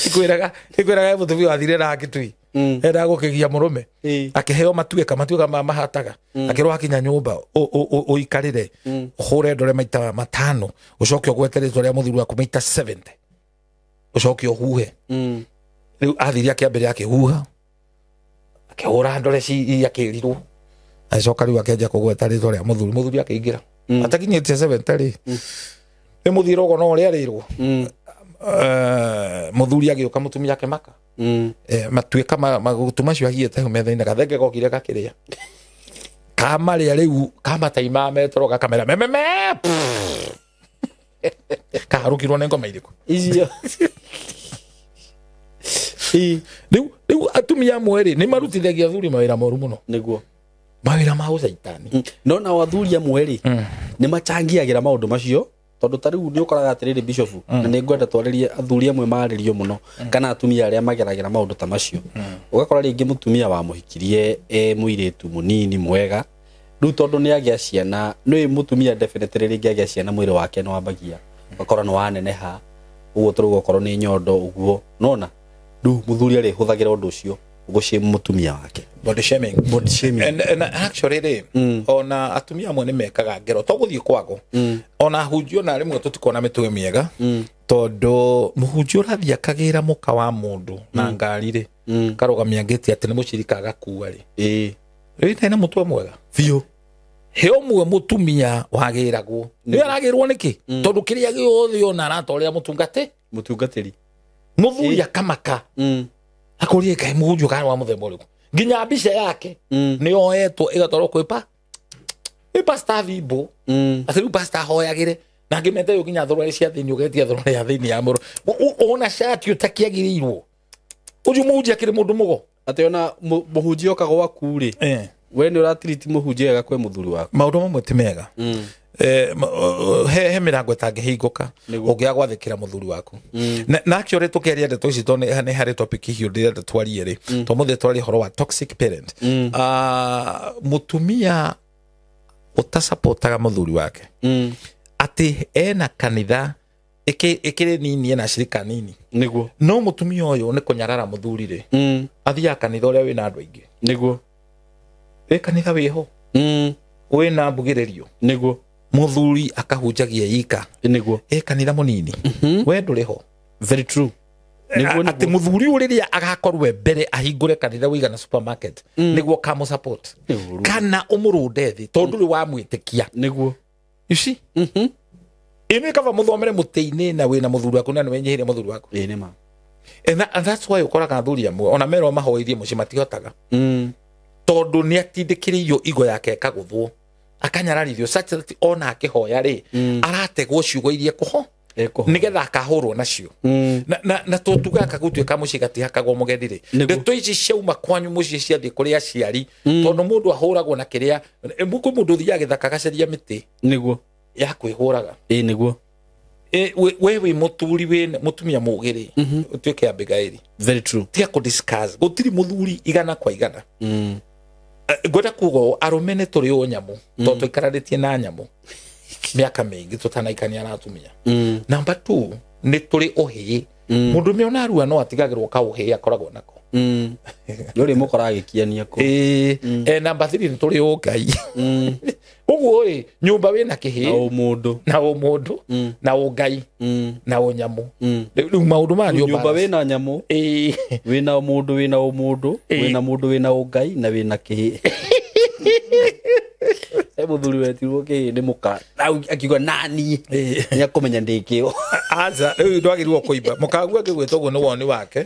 [SPEAKER 1] Ikwĩraga mũtumia wathire na Kitui, endaga gũkĩgia mũrũme, akĩheo matuĩka ma mahataga, akĩrwo akinya nyũmba ũikarĩre, ũhũre ndore maita 5, ũcoke ũgwete rĩtwa rĩa mũthuri waku maita 70, ũcoke ũhuhe. Rĩu athire akĩambĩrĩria akĩhuha, akĩhũra ndore iria akĩrirwo, agĩcoka rĩu akĩanjia kũgweta rĩtwa rĩa mũthuri, mũthuri akĩingĩra atakinyĩtie 70 rĩ, Nĩ mũthiĩre ũguo no ũrĩa arĩirwo. Mũthuri agĩũka mũtumia akĩmaka. Matuĩka magutu macio agiĩte hau metha-inĩ gathenge gokire gakĩrĩa. Kamarĩa rĩu kamataima metoro gakamera mememe. Kaharũkirwo nĩ ngoma irĩkũ?
[SPEAKER 2] Icio.
[SPEAKER 1] Rĩu atumia amwe rĩ nĩ marutithagia athuri mawĩra moru mũno.
[SPEAKER 2] Nĩguo.
[SPEAKER 1] Mawĩra ma ũcaitani.
[SPEAKER 2] No nao athuri amwe rĩ nĩ machangiagĩra maũndũ macio tondũ ta rĩu nĩ ũkoraga atĩrĩrĩ bishop na nĩ ngwenda twarĩrie athuri amwe marĩrio mũno kana atumia arĩa mageragĩra maũndũ ta macio. Ũgakora rĩngĩ mũtumia wamũhikirie e mũirĩtu mũnini mwega rĩu tondũ nĩ agĩa ciana nĩ mũtumia definitely rĩngĩ agĩa ciana mwĩrĩ wake nĩ wambagia ũgakora nĩ waneneha ũguo tũrauga okorwo nĩ nyondo ũguo nona rĩu mũthuri arĩhũthagĩra ũndũ ũcio gũcĩ mũtumia wake.
[SPEAKER 1] Body shaming.
[SPEAKER 2] Body shaming.
[SPEAKER 1] And actually rĩ ona atumia amwe nĩ mekaga ngero to gũthiĩ kwago. Ona ahunjia ona rĩmwe tũtikona mĩtugo mĩega tondũ mũhunjia ũrathiĩ akagĩra mũka wa mũndũ na ngari rĩ karũgamia ngĩti atĩ nĩ mũcirika agakua rĩ. Rĩu itarĩ na mũtwe mwega
[SPEAKER 2] biũ.
[SPEAKER 1] He ũmwe mũtumia wagĩragwo nĩ aragĩrwo nĩkĩ tondũ kĩrĩa gĩothe ona aratorera
[SPEAKER 2] mũtungatĩri
[SPEAKER 1] mũthuri akamaka akũrie kaĩ mũhunjia kana wa mũthemba ũrĩkũ nginya mbica yake nĩ yoetwo ĩgatwarwo kwĩ pastor Thimbo atĩ rĩu pastor ahoyagĩre na ngĩmete yo nginya thũrũarĩ cia thĩinĩ ũgetia thũrũarĩ ya thĩinĩ ya mũro ona cati ũtakĩagĩrĩirwo ũcio mũhunjia akĩrĩ mũndũ mũgo
[SPEAKER 2] atĩ ona mũhunjia oka gwaku rĩ we nĩ ũratiriti mũhunjia wega kwĩ mũthuri waku.
[SPEAKER 1] Maũndũ mamwe ti mega. He mĩrango ĩtangĩhingũka ũngĩaga gwathĩkĩra mũthuri waku. Na actually tũkĩaria ndeto ici tondũ nĩ harĩ topic hiũ ndĩrenda twarie rĩ tondũ mũthĩ twarie ũhoro wa toxic parent. Mũtumia ũtasapotaga mũthuri wake atĩ ena kanitha ĩkĩrĩ nini ena cirika nini
[SPEAKER 2] nĩguo
[SPEAKER 1] no mũtumia ũyũ nĩ kũnyarara mũthuri rĩ athiaga kanitha ũrĩa wĩna andũ aingĩ
[SPEAKER 2] nĩguo
[SPEAKER 1] ĩ kanitha wĩho wĩna mbugĩrĩrio
[SPEAKER 2] nĩguo
[SPEAKER 1] mũthuri akahunjagia ika
[SPEAKER 2] nĩguo
[SPEAKER 1] ĩ kanitha mũnini we ndũrĩ ho.
[SPEAKER 2] Very true.
[SPEAKER 1] Atĩ mũthuri ũyũ rĩrĩa agakorwo mbere ahingũre kanitha wĩigana supermarket nĩguo kamũ support kana ũmũrũnde thĩ tondũ ndũrĩ wamwĩtĩkia
[SPEAKER 2] nĩguo.
[SPEAKER 1] You see ĩno ĩkaba mũthomere mũtĩ-inĩ na wĩna mũthuri waku na nĩ wenyihĩrie mũthuri waku.
[SPEAKER 2] Ĩ nĩ ma.
[SPEAKER 1] And that's why ũkoraga athuri amwe ona merwo mahoithie mũciĩ matihotaga tondũ nĩ atindĩkĩrĩirio igo yake ĩkagũthwo akanyararithio such that ona akĩhoya rĩ arategwo ciugo iria kũho nĩgetha akahũrwo nacio. Na tũtugaga gũtuĩka mũciĩ gatihakagwo mũgeni rĩ ndeto ici ciauma kwanyu mũciĩ ciathiĩ kũrĩ aciari tondũ mũndũ ahũragwo na kĩrĩa kwĩ mũndũ ũthiaga gĩthaka agacaria mĩtĩ
[SPEAKER 2] nĩguo
[SPEAKER 1] ya kwĩhũraga.
[SPEAKER 2] Ĩ nĩguo.
[SPEAKER 1] We wĩ mũthuri wĩ mũtumia mũũgĩ rĩ ũtuĩke Abigaili.
[SPEAKER 2] Very true.
[SPEAKER 1] Tiga kũ discuss gũtirĩ mũthuri igana kwa igana. Ngwenda kuga ũũ arũme nĩ tũrĩ ũnyamũ tondũ tũikaranĩtie na nyamũ mĩaka mĩingĩ tũtanaikania na atumia. Number 2 nĩ tũrĩ ũhĩĩ. Mũndũ ũmwe ona arua no atigagĩrwo kaũhĩĩ akoragwo nako.
[SPEAKER 2] Nĩ ũrĩ mũkora agĩkiania kũ.
[SPEAKER 1] Number 3 nĩ tũrĩ ũngai. Ũguo rĩ nyũmba wĩna kĩhĩĩ
[SPEAKER 2] na ũmũndũ
[SPEAKER 1] na ũmũndũ na ũngai na ũnyamũ. Rĩu maũndũ maya nĩ
[SPEAKER 2] nyũmba wĩna nyamũ wĩna mũndũ wĩna ũmũndũ wĩna mũndũ wĩna ũngai na wĩna kĩhĩĩ. He mũthuri wetirwo kĩhĩĩ nĩ mũka akiuga nani nĩ akũmenya ndĩ kĩo.
[SPEAKER 1] Aca rĩu ndwagĩrĩirwo kũimba mũkaguo angĩgwĩta ũguo nĩ woni wake.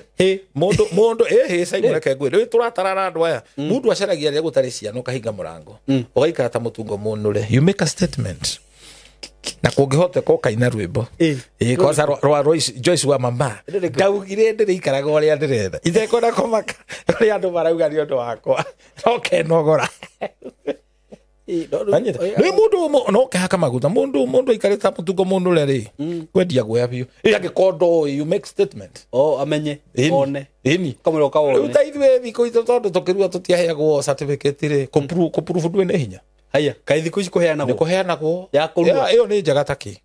[SPEAKER 1] Mũndũ ĩhĩ Simon reke ngwĩre rĩu tũratarara andũ aya mũndũ acaragia rĩrĩa gũtarĩ ciana ũkahinga mũrango ũgaikara ta mũtungo mũnũre. You make a statement na kũngĩhoteka ũkaina rwĩmbo kwanza rwa Joyce wa mama ndaugire ndĩrĩikaraga ũrĩa ndĩrenda itekwenda kũmaka ũrĩa andũ marauga nĩ ũndũ wakwa no kenogora. Nĩ mũndũ no kehaka maguta mũndũ aikarĩte ta mũtungo mũnũre rĩ kwendia guoya biũ ĩ angĩkorwo ndoĩ you make statement
[SPEAKER 2] amenye one
[SPEAKER 1] ĩni
[SPEAKER 2] kamũra ũkawone.
[SPEAKER 1] Rĩu ta ithuĩ thikũ itũ tondũ tũkĩrua tũtiaheagwo certificate rĩ kũprove ndwĩ nĩ hinya.
[SPEAKER 2] Haya kaĩ thikũ ici kũheanagwo
[SPEAKER 1] nĩ kũheanagwo
[SPEAKER 2] ya kũrua
[SPEAKER 1] ĩyo nĩ njega ta kĩ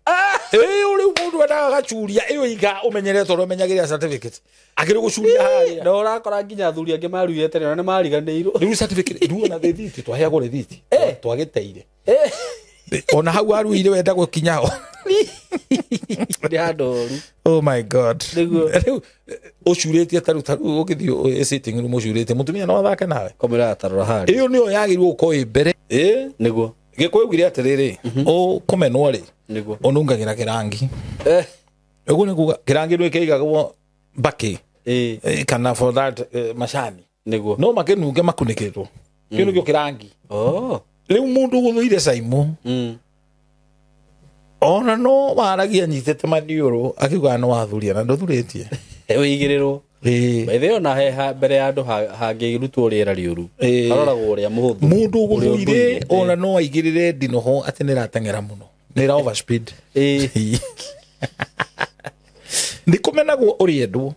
[SPEAKER 1] ĩyo rĩu mũndũ endaga agacuria ĩyo iga ũmenyere tondũ ũmenyagĩrĩra certificate akĩrĩ gũcuria harĩa
[SPEAKER 2] na ũrakora nginya athuri angĩ maruire tene na nĩ mariganĩirwo.
[SPEAKER 1] Rĩu certificate rĩu ona rĩthiti twaheagwo rĩthiti twagĩteire ona hau aruire wenda gũkinya ho
[SPEAKER 2] Nĩ handũ horu.
[SPEAKER 1] Oh my God.
[SPEAKER 2] Nĩguo.
[SPEAKER 1] Rĩu ũcurĩtie ta rĩu ũgĩthiĩ sitting room ũcurĩtie mũtumia no athake nawe.
[SPEAKER 2] Kamũra atarora harĩa.
[SPEAKER 1] Ĩyo nĩyo yagĩrĩirwo gũkorwo ĩ mbere.
[SPEAKER 2] Nĩguo.
[SPEAKER 1] Gĩkũyũ ugire atĩrĩrĩ, ũkũmenwo rĩ, ũnungagĩra kĩrangi. Ũguo nĩ kuga kĩrangi nĩ kĩigagwo mbakĩ kana for that macani.
[SPEAKER 2] Nĩguo.
[SPEAKER 1] No makĩnunge makunĩkĩtwo. Kĩu nĩkĩo kĩrangi. Rĩu mũndũ ũgũthũire Simon ona no waragia nyitĩte maniũrũ akiugaga nĩ wathuria na ndũthurĩtie.
[SPEAKER 2] Ũigĩrĩrwo. By the way, ona he mbere ya andũ hangĩrutwo rĩera rĩũru. Haroragwo ũrĩa mũhũthũ.
[SPEAKER 1] Mũndũ ũgũthũire ona no aigĩrĩre ndinoho atĩ nĩ ĩrateng'era mũno. Nĩ ĩra overspeed. Nĩ kũmenagwo ũrĩendwo.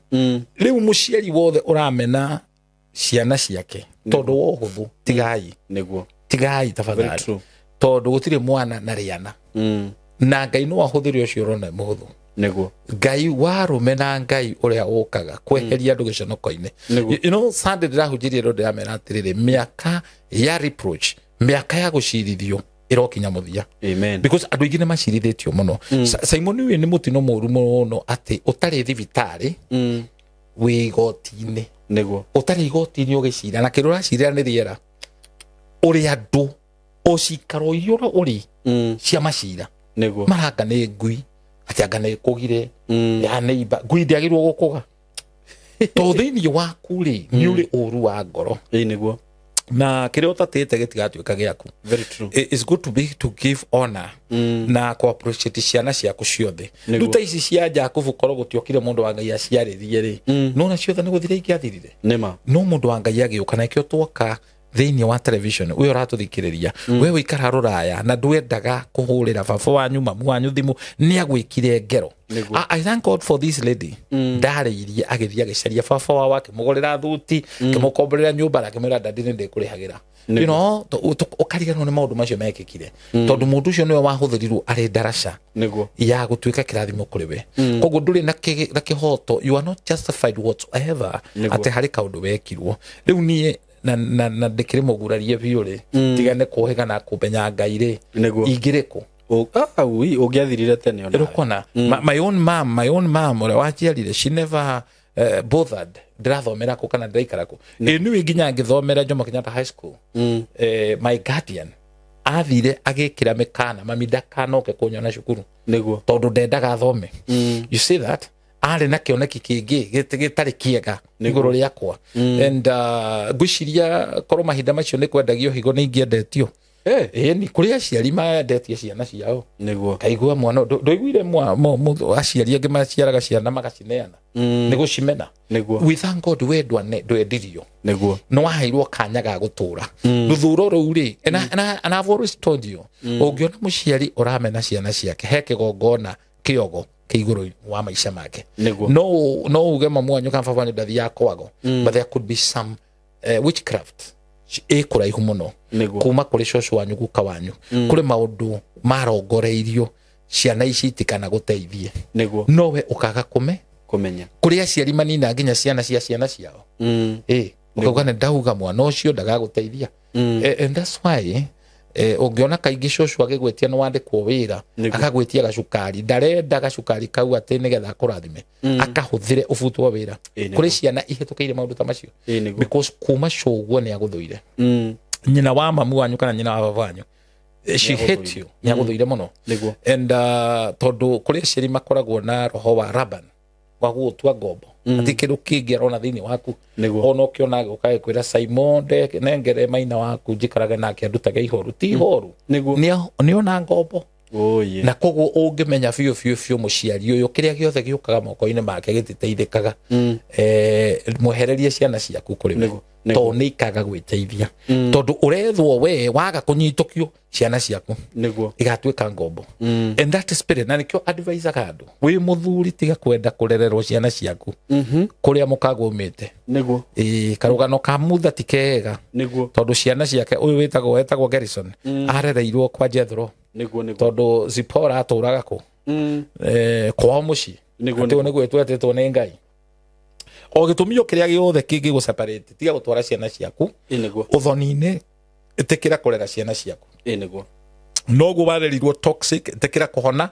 [SPEAKER 1] Rĩu mũciari wothe ũramena ciana ciake tondũ wa ũhũthũ, tigai.
[SPEAKER 2] Nĩguo.
[SPEAKER 1] Tigai tafadhali. Tondũ gũtirĩ mwana na rĩana. Na Ngai no ahũthĩre ũcio ũrona mũhũthũ.
[SPEAKER 2] Nĩguo.
[SPEAKER 1] Ngai warũme na Ngai ũrĩa ũkaga kweheria andũ gĩconoko-inĩ. You know, Sunday ndĩrahunjĩria andũ ndĩramera atĩrĩrĩ, mĩaka ya reproach, mĩaka ya gũcirithio ĩrokinya mũthia.
[SPEAKER 2] Amen.
[SPEAKER 1] Because andũ aingĩ nĩ macirithĩtio mũno. Simon ũyũ nĩ mũtino mũru mũno atĩ ũtarĩ thibitarĩ wĩ igoti-inĩ.
[SPEAKER 2] Nĩguo.
[SPEAKER 1] Ũtarĩ igoti-inĩ ũgĩcira na kĩrĩa ũracirĩra nĩ rĩera. Ũrĩ andũ o cikaro iria ũrĩ cia macira.
[SPEAKER 2] Nĩguo.
[SPEAKER 1] Maranga nĩ ngui atĩ anga nĩ kũgire ya neighbor ngui ndĩagĩrĩirwo gũkũga. Tondũ thĩinĩ waku rĩ nĩ ũrĩ ũru wa ngoro.
[SPEAKER 2] Nĩguo.
[SPEAKER 1] Na kĩrĩa ũtatĩte gĩtigatuĩka gĩaku.
[SPEAKER 2] Very true.
[SPEAKER 1] It's good to be to give honor na ku appreciate ciana ciaku ciothe. Rĩu ta ici cia Jakubu korwo gũtiokire mũndũ wa Ngai aciarĩrie rĩ, no na ciothe nĩ gũthira ingĩathirire.
[SPEAKER 2] Nĩma.
[SPEAKER 1] No mũndũ wa Ngai agĩũka na ĩkĩo twoka thĩinĩ wa television we ũratũthikĩrĩria, we ũikara rũraya na ndwendaga kũhũrĩra baba wanyu mamu wanyu thimũ nĩ agwĩkire ngero. I thank God for this lady. Ndarĩirie agĩthiĩ agĩcaria baba wao akĩmũgũrĩra thuti, akĩmũkomborera nyũmba na akĩmwĩra dadi nĩ ndĩkũrĩhagĩra. You know, ũkariganĩrwo nĩ maũndũ macio mekĩkire tondũ mũndũ ũcio nĩwe wahũthĩrirwo arĩ ndaraca
[SPEAKER 2] Nĩguo.
[SPEAKER 1] ya gũtuĩka kĩrathimo kũrĩ we. Koguo ndũrĩ na kĩhoto, you are not justified whatsoever atĩ harĩ kaũndũ wekirwo. Rĩu niĩ na ndĩkĩrĩ mũgurarie biũ rĩ, tiga nĩ kũhĩga na kũmenya Ngai rĩ, ingĩrĩ kũ?
[SPEAKER 2] Ũngĩathirire tene ona.
[SPEAKER 1] Ũkona, my own mom ũrĩa wanjiarire, she never bothered ndĩrathomera kũ kana ndĩraikara kũ. Anyway, nginya ngĩthomera Jomo Kenyatta High School, my guardian athire agĩkĩra mĩkana mami ndakanoke kũnyona cukuru.
[SPEAKER 2] Nĩguo.
[SPEAKER 1] Tondũ ndendaga athome. You see that? Arĩ na kĩoneki kĩngĩ gĩtarĩ kĩega igũrũ rĩakwa. And ngwĩciria korwo mahinda macio nĩ kwendagio higo nĩ ingĩendetio. Ĩni kũrĩ aciari mendetie ciana ciao.
[SPEAKER 2] Nĩguo.
[SPEAKER 1] Kaigua mwana ndũiguire aciari angĩ maciaraga ciana magacineana. Nĩ gũcimena.
[SPEAKER 2] Nĩguo.
[SPEAKER 1] We thank God we ndwendirio.
[SPEAKER 2] Nĩguo.
[SPEAKER 1] Nĩ waheirwo kanya ga gũtũra. Rũthuro rũu rĩ, and I've always told you, ũngĩona mũciari ũramena ciana ciake he kĩgongona kĩogo kĩigũrũ wa maica make. No uge mamu wanyu kana baba wanyu ndathiaga kwago, but there could be some witchcraft ĩkũraihu mũno kuma kũrĩ cũcũ wanyu guka wanyu, kũrĩ maũndũ marongoreirio ciana ici itikana gũteithie.
[SPEAKER 2] Nĩguo.
[SPEAKER 1] No we ũkaga
[SPEAKER 2] kũmenya.
[SPEAKER 1] Kũrĩ aciari manina nginya ciana cia ciana ciao. Ũkauga nĩ ndauga mwana ũcio ndagagũteithia. And that's why ũngĩona kaingĩ cũcũ agĩgwĩtia nĩ wandĩkwo wĩra, akagwĩtia gacukari, ndarenda gacukari kau atĩ nĩgetha akũrathime, akahũthĩre ũbutwo wĩra. Kũrĩ ciana ihĩtũkĩire maũndũ ta macio. Because kuma cũguo nĩ agũthũire. Nyina wa mamu wanyu kana nyina wa baba wanyu, she hate you, nĩ agũthũire mũno. And tondũ kũrĩ aciari makoragwo na roho wa Laban wa gũgũtua ngombo, atĩ kĩndũ kĩngĩ arona thĩinĩ waku. Ona ũkĩona agĩũka agĩkwĩra Simon nengere maina waku njikarage nake andutage ihoru, ti ihoru. Nĩ ona ngombo. Na koguo ũngĩmenya biũ biũ biũ mũciari ũyũ kĩrĩa gĩothe gĩũkaga moko-inĩ make gĩtiteithĩkaga, mwehererie ciana ciaku kũrĩ we, tondũ nĩ ikaga gwĩteithia. Tondũ ũrethwo we waga kũnyitũkio ciana ciaku igatuĩka ngombo. And that spirit, na nĩkĩo advisaga andũ, wĩ mũthuri tiga kwenda kũrererwo ciana ciaku kũrĩa mũkagwo umĩte.
[SPEAKER 2] Nĩguo.
[SPEAKER 1] Karũgano ka Mutha ti kega.
[SPEAKER 2] Nĩguo.
[SPEAKER 1] Tondũ ciana ciake ũyũ wetagwo Garrison arereirwo kwa Jethro.
[SPEAKER 2] Nĩguo.
[SPEAKER 1] Tondũ Zipporah atũraga kũ? Kwao mũciĩ. Atĩ nĩguo twetĩtwo nĩ Ngai. O gĩtũmi o kĩrĩa gĩothe kĩngĩgũ separate, tiga gũtwara ciana ciaku ũthoni-inĩ, ĩtĩkĩra kũrera ciana ciaku.
[SPEAKER 2] Nĩguo.
[SPEAKER 1] Noguo warerirwo toxic, ĩtĩkĩra kũhona,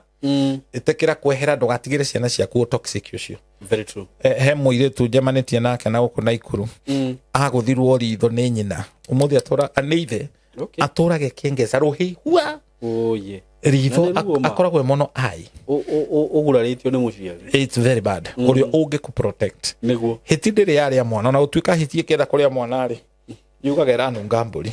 [SPEAKER 1] ĩtĩkĩra kwehera, ndũgatigĩre ciana ciaku toxic ũcio.
[SPEAKER 2] Very true.
[SPEAKER 1] He mũirĩtu njemanĩtie nake na gũkũ Naikuru, agũthirwo ritho nĩ nyina. Ũmũthĩ atũra nĩ ithe,
[SPEAKER 2] Okay.
[SPEAKER 1] Atũrage kĩngeca rũhĩ hua.
[SPEAKER 2] Oh yeah.
[SPEAKER 1] Ritho akoragwo mũno ai.
[SPEAKER 2] Ũgurarĩtio nĩ mũciari.
[SPEAKER 1] It's very bad. Ũrĩa ũngĩkũ protect.
[SPEAKER 2] Nĩguo.
[SPEAKER 1] Hiti ndĩrĩ yarĩa mwana ona gũtuĩka hiti ĩkĩenda kũrĩa mwana rĩ yugaga ĩranunga mbũri.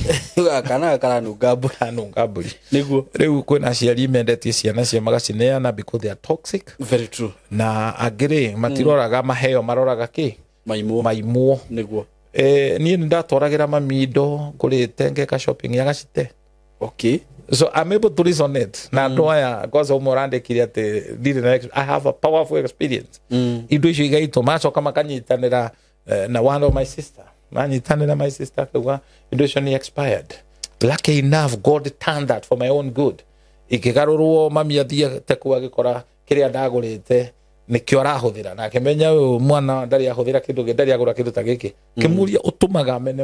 [SPEAKER 2] Kana karanunga mbũri.
[SPEAKER 1] Karanunga mbũri.
[SPEAKER 2] Nĩguo.
[SPEAKER 1] Rĩu kwĩna aciari mendetie ciana cia magacineana because they are toxic.
[SPEAKER 2] Very true.
[SPEAKER 1] Na angĩ rĩ matiroraga maheo maroraga kĩ?
[SPEAKER 2] Maimwo.
[SPEAKER 1] Maimwo.
[SPEAKER 2] Nĩguo.
[SPEAKER 1] Niĩ nĩ ndatwaragĩra mami indo ngũrĩte ngeka shopping agacite.
[SPEAKER 2] Okay.
[SPEAKER 1] So I'm able to resonate na andũ aya kwanza ũmwe ũrandĩkire atĩ ndirĩ na I have a powerful experience. Indo icio igaitwo macoka makanyitanĩra na one of my sister. Manyitanĩra my sister akauga indo icio nĩ expired. Lucky enough God turned that for my own good. Ikĩgarũrwo mami athiĩte kũu agĩkora kĩrĩa ndagũrĩte nĩkĩo arahũthĩra na akĩmenya ũyũ mwana ndarĩ ahũthĩra kĩndũ ndarĩ agũra kĩndũ ta gĩkĩ. Kĩmũria ũtũmaga mene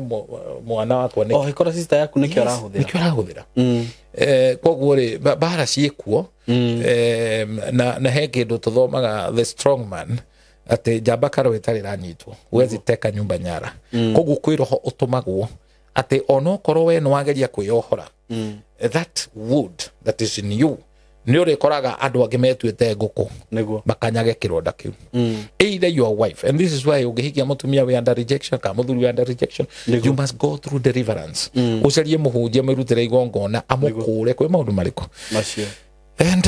[SPEAKER 1] mwana wakwa nĩkĩ?
[SPEAKER 2] Oh, ĩkora sister yaku nĩkĩo arahũthĩra.
[SPEAKER 1] Nĩkĩo arahũthĩra. Koguo rĩ mbara ciĩkuo na he kĩndũ tũthomaga the strong man atĩ njamba karũ ĩtarĩ ĩranyitwo huwezi teka nyumba nyara. Koguo kwĩ roho ũtũmagwo atĩ onokorwo we nĩwageria kwĩyohora that wood that is in you nĩ ũrĩkoraga andũ angĩ metuĩte ngũkũ
[SPEAKER 2] Nĩguo.
[SPEAKER 1] makanyage kĩronda kĩu. Either your wife, and this is why ũngĩhikia mũtumia wĩ under rejection kana mũthuri wĩ under rejection, you must go through deliverance. Ũcarie mũhunjia mwĩrutĩre igongona amũkũre kwĩ maũndũ marĩkũ
[SPEAKER 2] macio.
[SPEAKER 1] And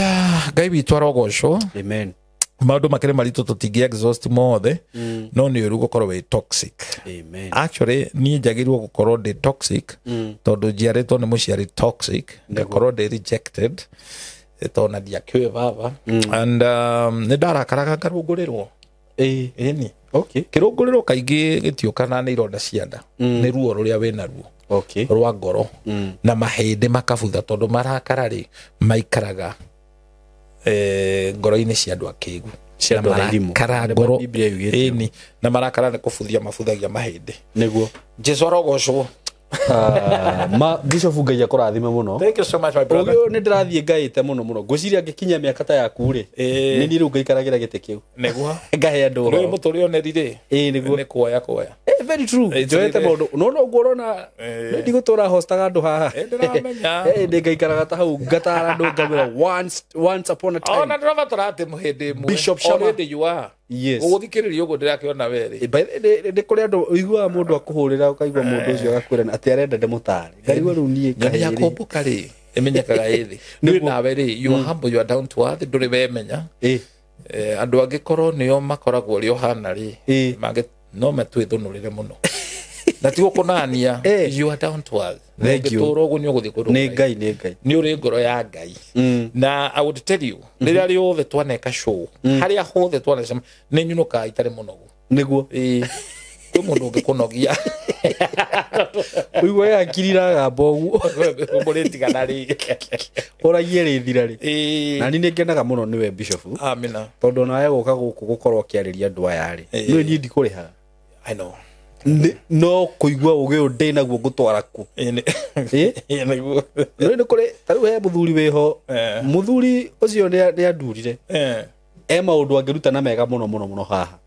[SPEAKER 1] Ngai witũ arogocwo.
[SPEAKER 2] Amen.
[SPEAKER 1] Maũndũ makĩrĩ maritũ tũtingĩ exhaust mothe no nĩ ũru gũkorwo wĩ toxic.
[SPEAKER 2] Amen.
[SPEAKER 1] Actually niĩ njagĩrĩirwo gũkorwo ndĩ toxic tondũ njiarĩtwo nĩ mũciari toxic ngakorwo ndĩ rejected tondũ na ndiakĩũĩ baba and nĩ ndarakaraga ngarũngũrĩrwo. Ĩni.
[SPEAKER 2] Okay.
[SPEAKER 1] Kĩrũngũrĩrwo kaingĩ gĩtiũkana nĩ ironda cia nda nĩ ruo rũrĩa wĩna ruo
[SPEAKER 2] Okay.
[SPEAKER 1] rwa ngoro na mahĩndĩ makabutha tondũ marakara rĩ maikaraga ngoro-inĩ cia andũ akĩgu.
[SPEAKER 2] Cia andũ arĩa irimũ.
[SPEAKER 1] Marakara ngoro.
[SPEAKER 2] Biblia yugĩte.
[SPEAKER 1] Ĩni. Na marakara nĩ kũbuthia mabuthagia mahĩndĩ.
[SPEAKER 2] Nĩguo.
[SPEAKER 1] Jesu arogocwo.
[SPEAKER 2] Ma Bishop Ngai akũrathime mũno.
[SPEAKER 1] Thank you so much my brother.
[SPEAKER 2] Ũgĩ nĩ ndĩrathiĩ ngaĩte mũno mũno. Ngwĩciria ngĩkinya mĩaka ta yaku rĩ. Nĩ niĩ rĩu ngaikaragĩra gĩtĩ kĩu.
[SPEAKER 1] Nĩguo.
[SPEAKER 2] Ngahe andũ
[SPEAKER 1] Rĩu
[SPEAKER 2] ũhoro.
[SPEAKER 1] mũtũrĩre oneri rĩ.
[SPEAKER 2] Nĩguo.
[SPEAKER 1] Nĩ kuoya kuoya.
[SPEAKER 2] Very true. Njoete maũndũ. No no ũguo ũrona nĩ ndigũtũra hostaga andũ haha.
[SPEAKER 1] Ndĩramenya.
[SPEAKER 2] Ndĩ ngaikaraga ta hau ngatara andũ ngamwĩra once upon a time.
[SPEAKER 1] Ona ndĩrabatara atĩ hĩndĩ ĩmwe.
[SPEAKER 2] Bishop Shama.
[SPEAKER 1] Already you are.
[SPEAKER 2] Yes.
[SPEAKER 1] Ũgũthikĩrĩria ũguo ndĩrakĩona we rĩ.
[SPEAKER 2] By the way, nĩ kũrĩ andũ ũiguaga mũndũ akũhũrĩra ũkaigua mũndũ ũcio agakwĩra atĩ arenda ndĩmũtare. Ngarigwo rĩu niĩ
[SPEAKER 1] Nyoni ya
[SPEAKER 2] kahĩĩ rĩ.
[SPEAKER 1] kũmbũka rĩ ĩmenyekaga ĩthĩ. Nĩ nawe rĩ you are humble, you are down to earth, ndũrĩ wemenya. Andũ angĩkorwo nĩo makoragwo ũrĩa ũhana rĩ no matwĩthũnũrĩre mũno. Na ti gũkũnania, you are down to earth.
[SPEAKER 2] Thank you.
[SPEAKER 1] Ũngĩtũra ũguo nĩ ũgũthiĩ kũndũ
[SPEAKER 2] Nĩ
[SPEAKER 1] kũraihu.
[SPEAKER 2] Ngai, nĩ Ngai.
[SPEAKER 1] Nĩ ũrĩ ngoro ya Ngai. Na I would tell you rĩrĩa rĩothe twaneka show harĩa hothe twanecema nĩ nyunũkaga itarĩ mũnogu.
[SPEAKER 2] Nĩguo.
[SPEAKER 1] Kwĩ mũndũ ũngĩkũnogia.
[SPEAKER 2] Ũiguaga hakiri iragamba ũguo.
[SPEAKER 1] Mũrĩtigana rĩ.
[SPEAKER 2] Ũragie rĩthira rĩ. Na niĩ nĩngenaga mũno nĩwe Bishop.
[SPEAKER 1] Amina.
[SPEAKER 2] Tondũ onawe gũka gũkũ gũkorwo ũkĩarĩria andũ aya rĩ. Nĩ niĩ ndikũrĩhaga.
[SPEAKER 1] I know.
[SPEAKER 2] No kũigua ũgĩ ũyũ ndĩ naguo ngũtwara kũ.
[SPEAKER 1] Nĩguo.
[SPEAKER 2] Nĩ kũrĩ ta rĩu he mũthuri wĩho. Mũthuri ũcio nĩ andurire. E maũndũ angĩruta na mega mũno mũno mũno haha.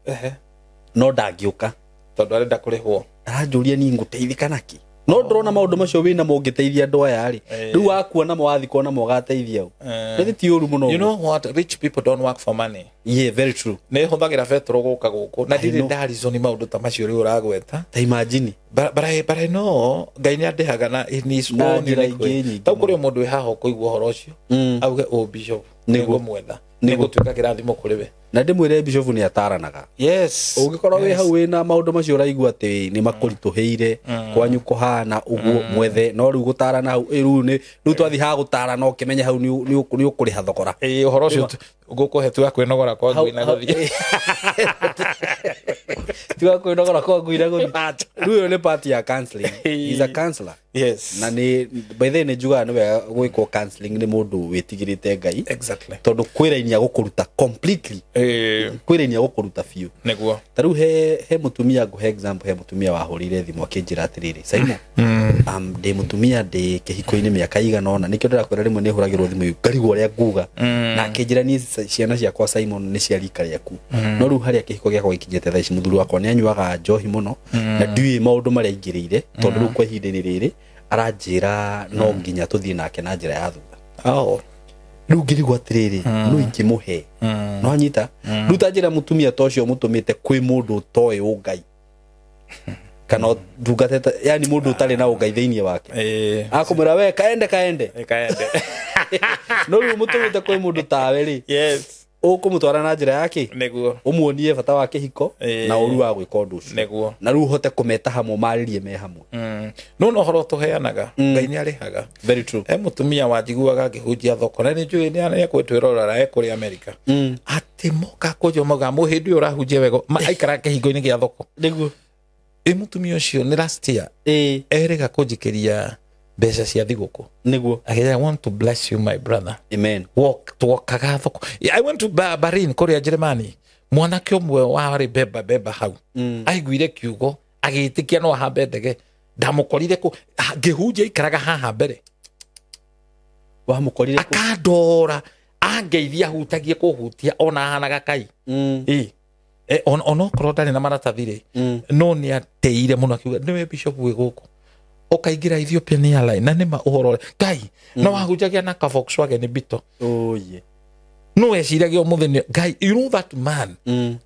[SPEAKER 2] No ndangĩũka.
[SPEAKER 1] Tondũ arenda kũrĩhwo.
[SPEAKER 2] Aranjũria niĩ ngũteithĩka nakĩ. No ndĩrona maũndũ macio wĩna mo ũngĩteithia andũ aya rĩ. Rĩu wakuona mo wathikwo namo ũgateithia ũ. Nĩ ti ũru mũno.
[SPEAKER 1] You know what? Rich people don't work for money.
[SPEAKER 2] Yeah, very true.
[SPEAKER 1] Nĩ hũthagĩra betũrũ gũka gũkũ. Na ndirĩ ndarizoni maũndũ ta macio rĩu ũragweta.
[SPEAKER 2] Ta imagine.
[SPEAKER 1] But I know Ngai nĩ andĩhaga na in his own unique way.
[SPEAKER 2] Nyingĩ.
[SPEAKER 1] Tau kũrĩ mũndũ wĩ haha ũkũigua ũhoro ũcio. Auge o Bishop nĩ ngũmwetha. Nĩ ngũtuĩka kĩrathimo kũrĩ we.
[SPEAKER 2] Na ndĩmwĩre Bishop nĩ ataranaga.
[SPEAKER 1] Yes.
[SPEAKER 2] Ũngĩkorwo wĩ hau wĩna maũndũ macio ũraigua atĩ nĩ makũritũhĩire kwanyu kũhana ũguo mwethe no rĩu gũtarana hau rĩu nĩ rĩu twathiĩ haha gũtarana ũkĩmenya hau nĩ ũkũrĩha thogora.
[SPEAKER 1] Ũhoro ũcio ngũkũhe tu wa kwĩnogora kwa ngui na gũthiĩ.
[SPEAKER 2] Ti wa kwĩnogora kwa ngui na gũthiĩ. Rĩu ĩyo nĩ part ya counseling. He's a counselor.
[SPEAKER 1] Yes.
[SPEAKER 2] Na nĩ by the way nĩ njugaga nĩ wega gwĩkwo counseling nĩ mũndũ wĩtigĩrĩte Ngai.
[SPEAKER 1] Exactly.
[SPEAKER 2] Tondũ kwĩ raini ya gũkũruta completely. Kwĩ raini ya gũkũruta biũ.
[SPEAKER 1] Nĩguo.
[SPEAKER 2] Ta rĩu he mũtumia ngũhe example, he mũtumia wahũrĩire thimũ akĩnjĩra atĩrĩrĩ, Simon, ndĩ mũtumia ndĩ kĩhiko-inĩ mĩaka igana ũna, nĩkĩo ndĩrakwĩra rĩmwe nĩ hũragĩrwo thimũ ngarigwo ũrĩa nguga. Na akĩnjĩra niĩ ciana ciakwa Simon nĩ cia rika rĩaku. No rĩu harĩa kĩhiko gĩakwa gĩkinyĩte thaa ici mũthuri wakwa nĩ anyuaga njohi mũno na ndiũĩ maũndũ marĩa aingĩrĩire tondũ rĩu kwa ihinda-inĩ rĩrĩ Aranjĩra no nginya tũthiĩ nake na njĩra ya thutha. Rĩu ngĩrigwo atĩrĩrĩ, no ingĩmũhe no anyita rĩu ta njĩra mũtumia ta ũcio mũtũmĩte kwĩ mũndũ ũtoĩ ũngai kana ndungata, yani mũndũ ũtarĩ na ũngai thĩinĩ wake, akamwĩra we kaende kaende.
[SPEAKER 1] Kaende.
[SPEAKER 2] No rĩu mũtũmĩte kwĩ mũndũ tawe rĩ, ũkũmũtwara na njĩra yake, ũmuonie bata wa kĩhiko na ũru wa gwĩka ũndũ ũcio, na rĩu ũhote kũmeta hamwe marĩrie me hamwe.
[SPEAKER 1] No no horo tũheanaga, Ngai nĩ arĩhaga.
[SPEAKER 2] Very true.
[SPEAKER 1] He mũtumia wanjiguaga ngĩhunjia thoko na nĩ njũĩ nĩ ekwĩtwĩrorera e kũrĩa Amerika, atĩ moka kũnjwo mauga mũhĩndĩ ũyũ ũrahunjia wega aikaraga kĩhingo-inĩ gĩa thoko.
[SPEAKER 2] Nĩguo.
[SPEAKER 1] Ĩ mũtumia ũcio nĩ last year erĩga kũnjikĩria mbeca cia thigũkũ.
[SPEAKER 2] Nĩguo.
[SPEAKER 1] Akĩnjĩra, "I want to bless you, my brother."
[SPEAKER 2] Amen.
[SPEAKER 1] Walk twokaga thoko. I went to Berlin kũrĩa Jeremani, mwanake ũmwe warĩ beba beba hau aiguire kiugo agĩtĩkia no ahambe ndege. Ndamũkorire kũ ngĩhunjia, ikaraga haha mbere.
[SPEAKER 2] Wamũkorire kũ?
[SPEAKER 1] Akandora angeithia, hutagie kũhutia ona ahanaga kai. Ĩ onokorwo ndarĩ na maratathi rĩ, no nĩ ateire mũno akiuga nĩwe bishop wĩ gũkũ ũkaingĩra Ethiopian Airline na nĩma ũhoro ũrĩa Ngai no wahunjagia na ka Volkswagen Beetle.
[SPEAKER 2] Oye.
[SPEAKER 1] No eciragia ũmũthĩ nĩ Ngai, you know that man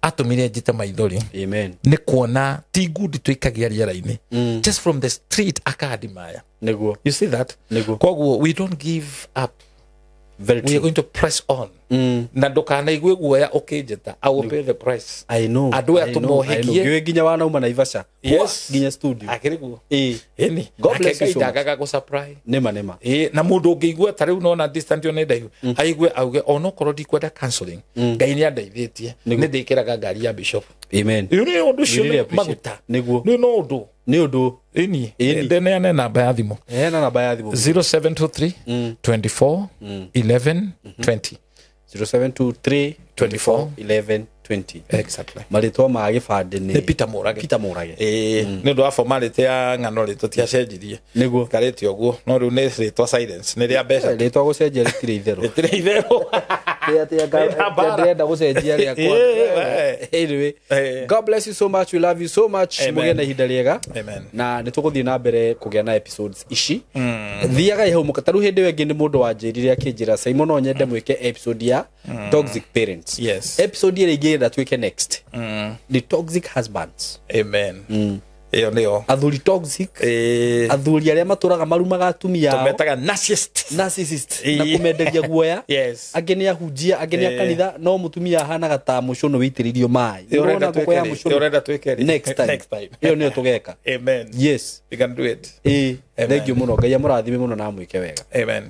[SPEAKER 1] atũmire njite maithori.
[SPEAKER 2] Amen.
[SPEAKER 1] Nĩ kuona ti ngundi tũikagia rĩera-inĩ, just from the street akadimaya.
[SPEAKER 2] Nĩguo.
[SPEAKER 1] You see that?
[SPEAKER 2] Nĩguo.
[SPEAKER 1] Koguo we don't give up.
[SPEAKER 2] Very
[SPEAKER 1] We are
[SPEAKER 2] true.
[SPEAKER 1] going to press on. Na ndũkanaigue guoya ũkĩnjĩta, I will pay the price.
[SPEAKER 2] I know.
[SPEAKER 1] Andũ aya
[SPEAKER 2] I know,
[SPEAKER 1] tũmohĩkie.
[SPEAKER 2] I know. Ngĩũĩ nginya wanauma Naivasha.
[SPEAKER 1] Yes.
[SPEAKER 2] Nginya studio.
[SPEAKER 1] Akĩrĩ guo.
[SPEAKER 2] Ĩĩ.
[SPEAKER 1] Ĩni.
[SPEAKER 2] God bless you so much.
[SPEAKER 1] Ndagaga gũ supply.
[SPEAKER 2] Nĩma nĩma.
[SPEAKER 1] Ĩĩ, na mũndũ ũngĩigua ta rĩu nona distant ona ndaihu aigue auge onokorwo ndikwenda counseling, Ngai nĩ andeithĩtie, nĩ ndĩkĩraga ngari ya bishop.
[SPEAKER 2] Amen.
[SPEAKER 1] Ĩyo nĩ ũndũ ũcio
[SPEAKER 2] We really
[SPEAKER 1] nĩ
[SPEAKER 2] appreciate.
[SPEAKER 1] maguta.
[SPEAKER 2] Nĩguo.
[SPEAKER 1] Nĩ no ũndũ.
[SPEAKER 2] Nĩ ũndũ.
[SPEAKER 1] Ĩni.
[SPEAKER 2] Ĩni.
[SPEAKER 1] Ndeneane namba ya thimũ.
[SPEAKER 2] Heana namba ya thimũ.
[SPEAKER 1] 0723 24 11 20.
[SPEAKER 2] 0723
[SPEAKER 1] 24
[SPEAKER 2] 11 20.
[SPEAKER 1] Exactly.
[SPEAKER 2] Marĩtwa ma gĩbandĩ
[SPEAKER 1] nĩ
[SPEAKER 2] nĩ
[SPEAKER 1] Peter Mũrage.
[SPEAKER 2] Peter Mũrage.
[SPEAKER 1] Ĩĩ, nĩ ũndũ wa formality ya ng'ano rĩ, tũtiacenjirie.
[SPEAKER 2] Nĩguo.
[SPEAKER 1] Karĩte ũguo, no rĩu nĩ rĩtwa silence nĩ rĩa mbeca.
[SPEAKER 2] Rĩtwa gũcenjia rĩtirĩ itherũ.
[SPEAKER 1] Rĩtirĩ itherũ. Rĩna mbara.
[SPEAKER 2] Ndĩrenda gũcenjia rĩakwa.
[SPEAKER 1] Ĩĩ,
[SPEAKER 2] Anyway,
[SPEAKER 1] Ĩĩ.
[SPEAKER 2] God bless you so much, we love you so much.
[SPEAKER 1] Amen.
[SPEAKER 2] Mũgĩe na ihinda rĩega.
[SPEAKER 1] Amen.
[SPEAKER 2] Na nĩ tũgũthiĩ na mbere kũgĩa na episodes ici. Thiagai hau mũka tarĩu hĩndĩ ĩyo ĩngĩ nĩ mũndũ wanjĩrire akĩnjĩra, "Simon, no nyende mwĩke episode ya toxic parents."
[SPEAKER 1] Yes.
[SPEAKER 2] Episode ĩrĩa ingĩenda twĩke next nĩ toxic husbands.
[SPEAKER 1] Amen. Ĩyo nĩyo.
[SPEAKER 2] Athuri toxic.
[SPEAKER 1] Ĩĩ.
[SPEAKER 2] Athuri arĩa matũraga marumaga atumia ao.
[SPEAKER 1] Tũmetaga narcissist.
[SPEAKER 2] Narcissist.
[SPEAKER 1] Ĩĩ.
[SPEAKER 2] Na kũmenderia guoya.
[SPEAKER 1] Yes.
[SPEAKER 2] Angĩ nĩ ahunjia, angĩ nĩ a
[SPEAKER 1] Ĩĩ.
[SPEAKER 2] kanitha, no mũtumia ahanaga ta mũcũnũ wĩitĩrĩirio maĩ.
[SPEAKER 1] Ĩyo ũrenda
[SPEAKER 2] Ũrona ngũkũ ya
[SPEAKER 1] twĩke rĩ?
[SPEAKER 2] mũcũnũ?
[SPEAKER 1] Ĩyo ũrenda twĩke rĩ?
[SPEAKER 2] Next time.
[SPEAKER 1] Next time.
[SPEAKER 2] Ĩyo nĩyo tũgeka.
[SPEAKER 1] Amen.
[SPEAKER 2] Yes.
[SPEAKER 1] We can do it.
[SPEAKER 2] Ĩĩ.
[SPEAKER 1] Amen.
[SPEAKER 2] Thank you mũno, Ngai amũrathime mũno na amwĩke wega.
[SPEAKER 1] Amen.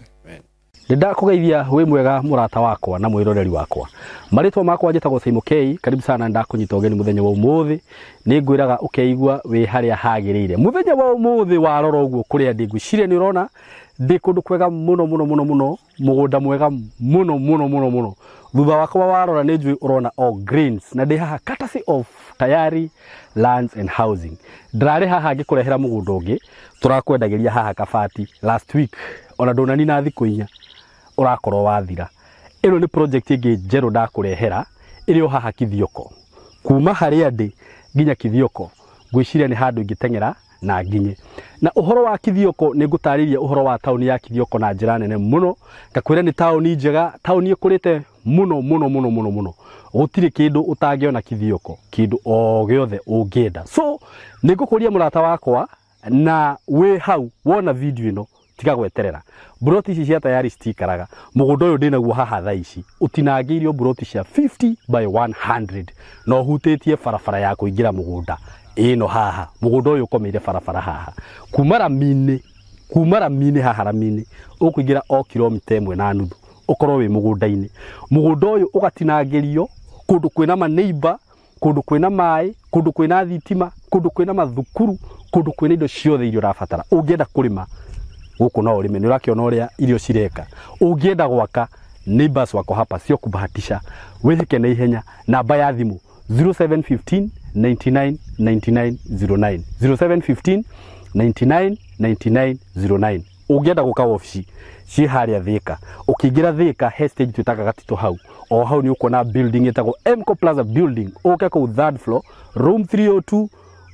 [SPEAKER 2] Nĩ ndakũgeithia wĩ mwega mũrata wakwa na mwĩroreri wakwa. Marĩtwa makwa njĩtagwo Simon K. Karibu sana, ndakũnyita ũgeni mũthenya wa ũmũthĩ. Nĩ ngwĩraga ũkeigua wĩ harĩa hagĩrĩire. Mũthenya wa ũmũthĩ warora ũguo kũrĩa ndĩ, ngwĩciria nĩ ũrona ndĩ kũndũ kwega mũno mũno mũno mũno, mũgũnda mwega mũno mũno mũno mũno. Thutha wakwa warora nĩ njũĩ ũrona all greens, na ndĩ haha courtesy of Tayari Lands and Housing. Ndĩrarĩ haha ngĩkũrehera mũgũnda ũngĩ tũrakwendagĩria haha Kabati last week, ona ndũnanina thikũ 4 ũrakorwo wathira. Ĩno nĩ project ĩngĩ njerũ ndakũrehera ĩrĩ o haha Kithioko. Kuma harĩa ndĩ nginya Kithioko ngwĩciria nĩ handũ ingĩteng'era na nginye. Na ũhoro wa Kithioko nĩ ngũtarĩria ũhoro wa taũni ya Kithioko na njĩra nene mũno, ngakwĩra nĩ taũni njega, taũni ĩkũrĩte mũno mũno mũno mũno mũno. Gũtirĩ kĩndũ ũtangĩona Kithioko, kĩndũ o gĩothe ũngĩenda. So nĩ ngũkũria mũrata wakwa, na wĩ hau wona video ĩno tiga gweterera. Mburoti ici cia Tayari citikaraga. Mũgũnda ũyũ ndĩnaguo haha thaa ici ũtinangĩirio mburoti cia 50 by 100 na ũhutĩtie barabara ya kũingĩra mũgũnda ĩno haha. Mũgũnda ũyũ ũkomeire barabara haha kuma rami-inĩ, kuma rami-inĩ haha rami-inĩ ũkũingĩra o kilomita 1.5 ũkorwo wĩ mũgũnda-inĩ. Mũgũnda ũyũ ũgatinangĩrio kũndũ kwĩna maneiba, kũndũ kwĩna maĩ, kũndũ kwĩna thitima, kũndũ kwĩna mathukuru, kũndũ kwĩna indo ciothe iria ũrabatara. Ũngĩenda kũrĩma gũkũ no ũrĩme, nĩ ũrakĩona ũrĩa irio cireka. Ũngĩenda gwaka, neighbors wako hapa sio kubahatisha. Wĩhĩke na ihenya. Namba ya thimũ 0715 99 99 09, 0715 99 99 09. Ũngĩenda gũka wabici ciĩ harĩa Thika, ũkĩingĩra Thika he stage twĩtaga Gatito hau, o hau nĩ ũkuona building ĩtagwo Mco Plaza building. Ũke kũu third floor room 302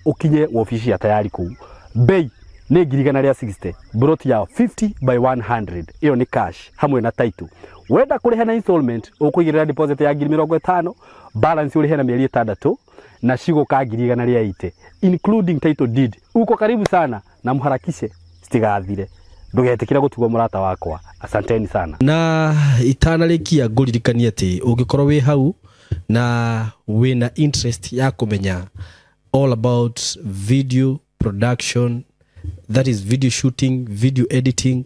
[SPEAKER 2] ũkinye wabici ya Tayari kũu. Bei Nĩ 160,000, broti ya 50 by 100. Ĩyo nĩ cash hamwe na title. Wenda kũrĩha na installment, ũkũigĩrĩra deposit ya 50,000, balance ũrĩhe na mĩeri 6 na cigũka 180,000, including title deed. Uko karibu sana na mharakishe citigathire. Ndũgetĩkĩre gũtigwo, mũrata wakwa. Asanteni sana. Na itanarĩkia, ngũririkanie atĩ ũngĩkorwo wĩ hau na wĩna interest ya kũmenya all about video production, that is video shooting, video editing,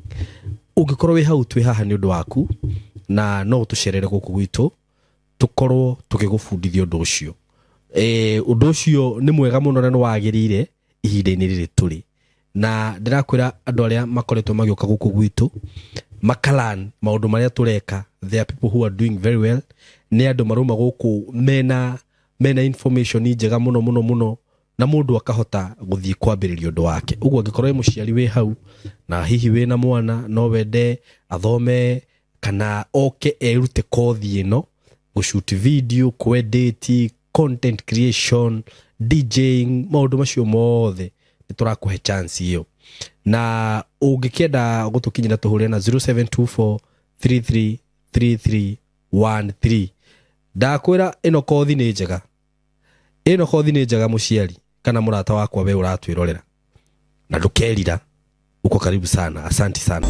[SPEAKER 2] ũngĩkorwo wĩ hau, twĩ haha nĩ ũndũ waku, na no ũtũcerere gũkũ gwitũ tũkorwo tũgĩgũbundithia ũndũ ũcio. Ũndũ ũcio nĩ mwega mũno na nĩ wagĩrĩire ihinda-inĩ rĩrĩ tũrĩ. Na ndĩrakwĩra, andũ arĩa makoretwo magĩũka gũkũ gwitũ makalan maũndũ marĩa tũreka, there are people who are doing very well. Nĩ andũ marauma gũkũ mena information njega mũno mũno mũno, na mũndũ akahota gũthiĩ kwambĩrĩria ũndũ wake. Ũguo angĩkorwo wĩ mũciari wĩ hau na hihi wĩna mwana no wende athome kana oke erute kothi ĩno, gũshoot video, kwedit, content creation, DJing, maũndũ macio mothe, nĩ tũrakũhe chance ĩyo. Na ũngĩkĩenda gũtũkinyĩra, tũhũrĩre na 0724 333313. Ndakwĩra ĩno kothi nĩ njega, ĩno kothi nĩ njega, mũciari kana mũrata wakwa we ũratwĩrorera, na ndũkerira. Uko karibu sana, asanti sana.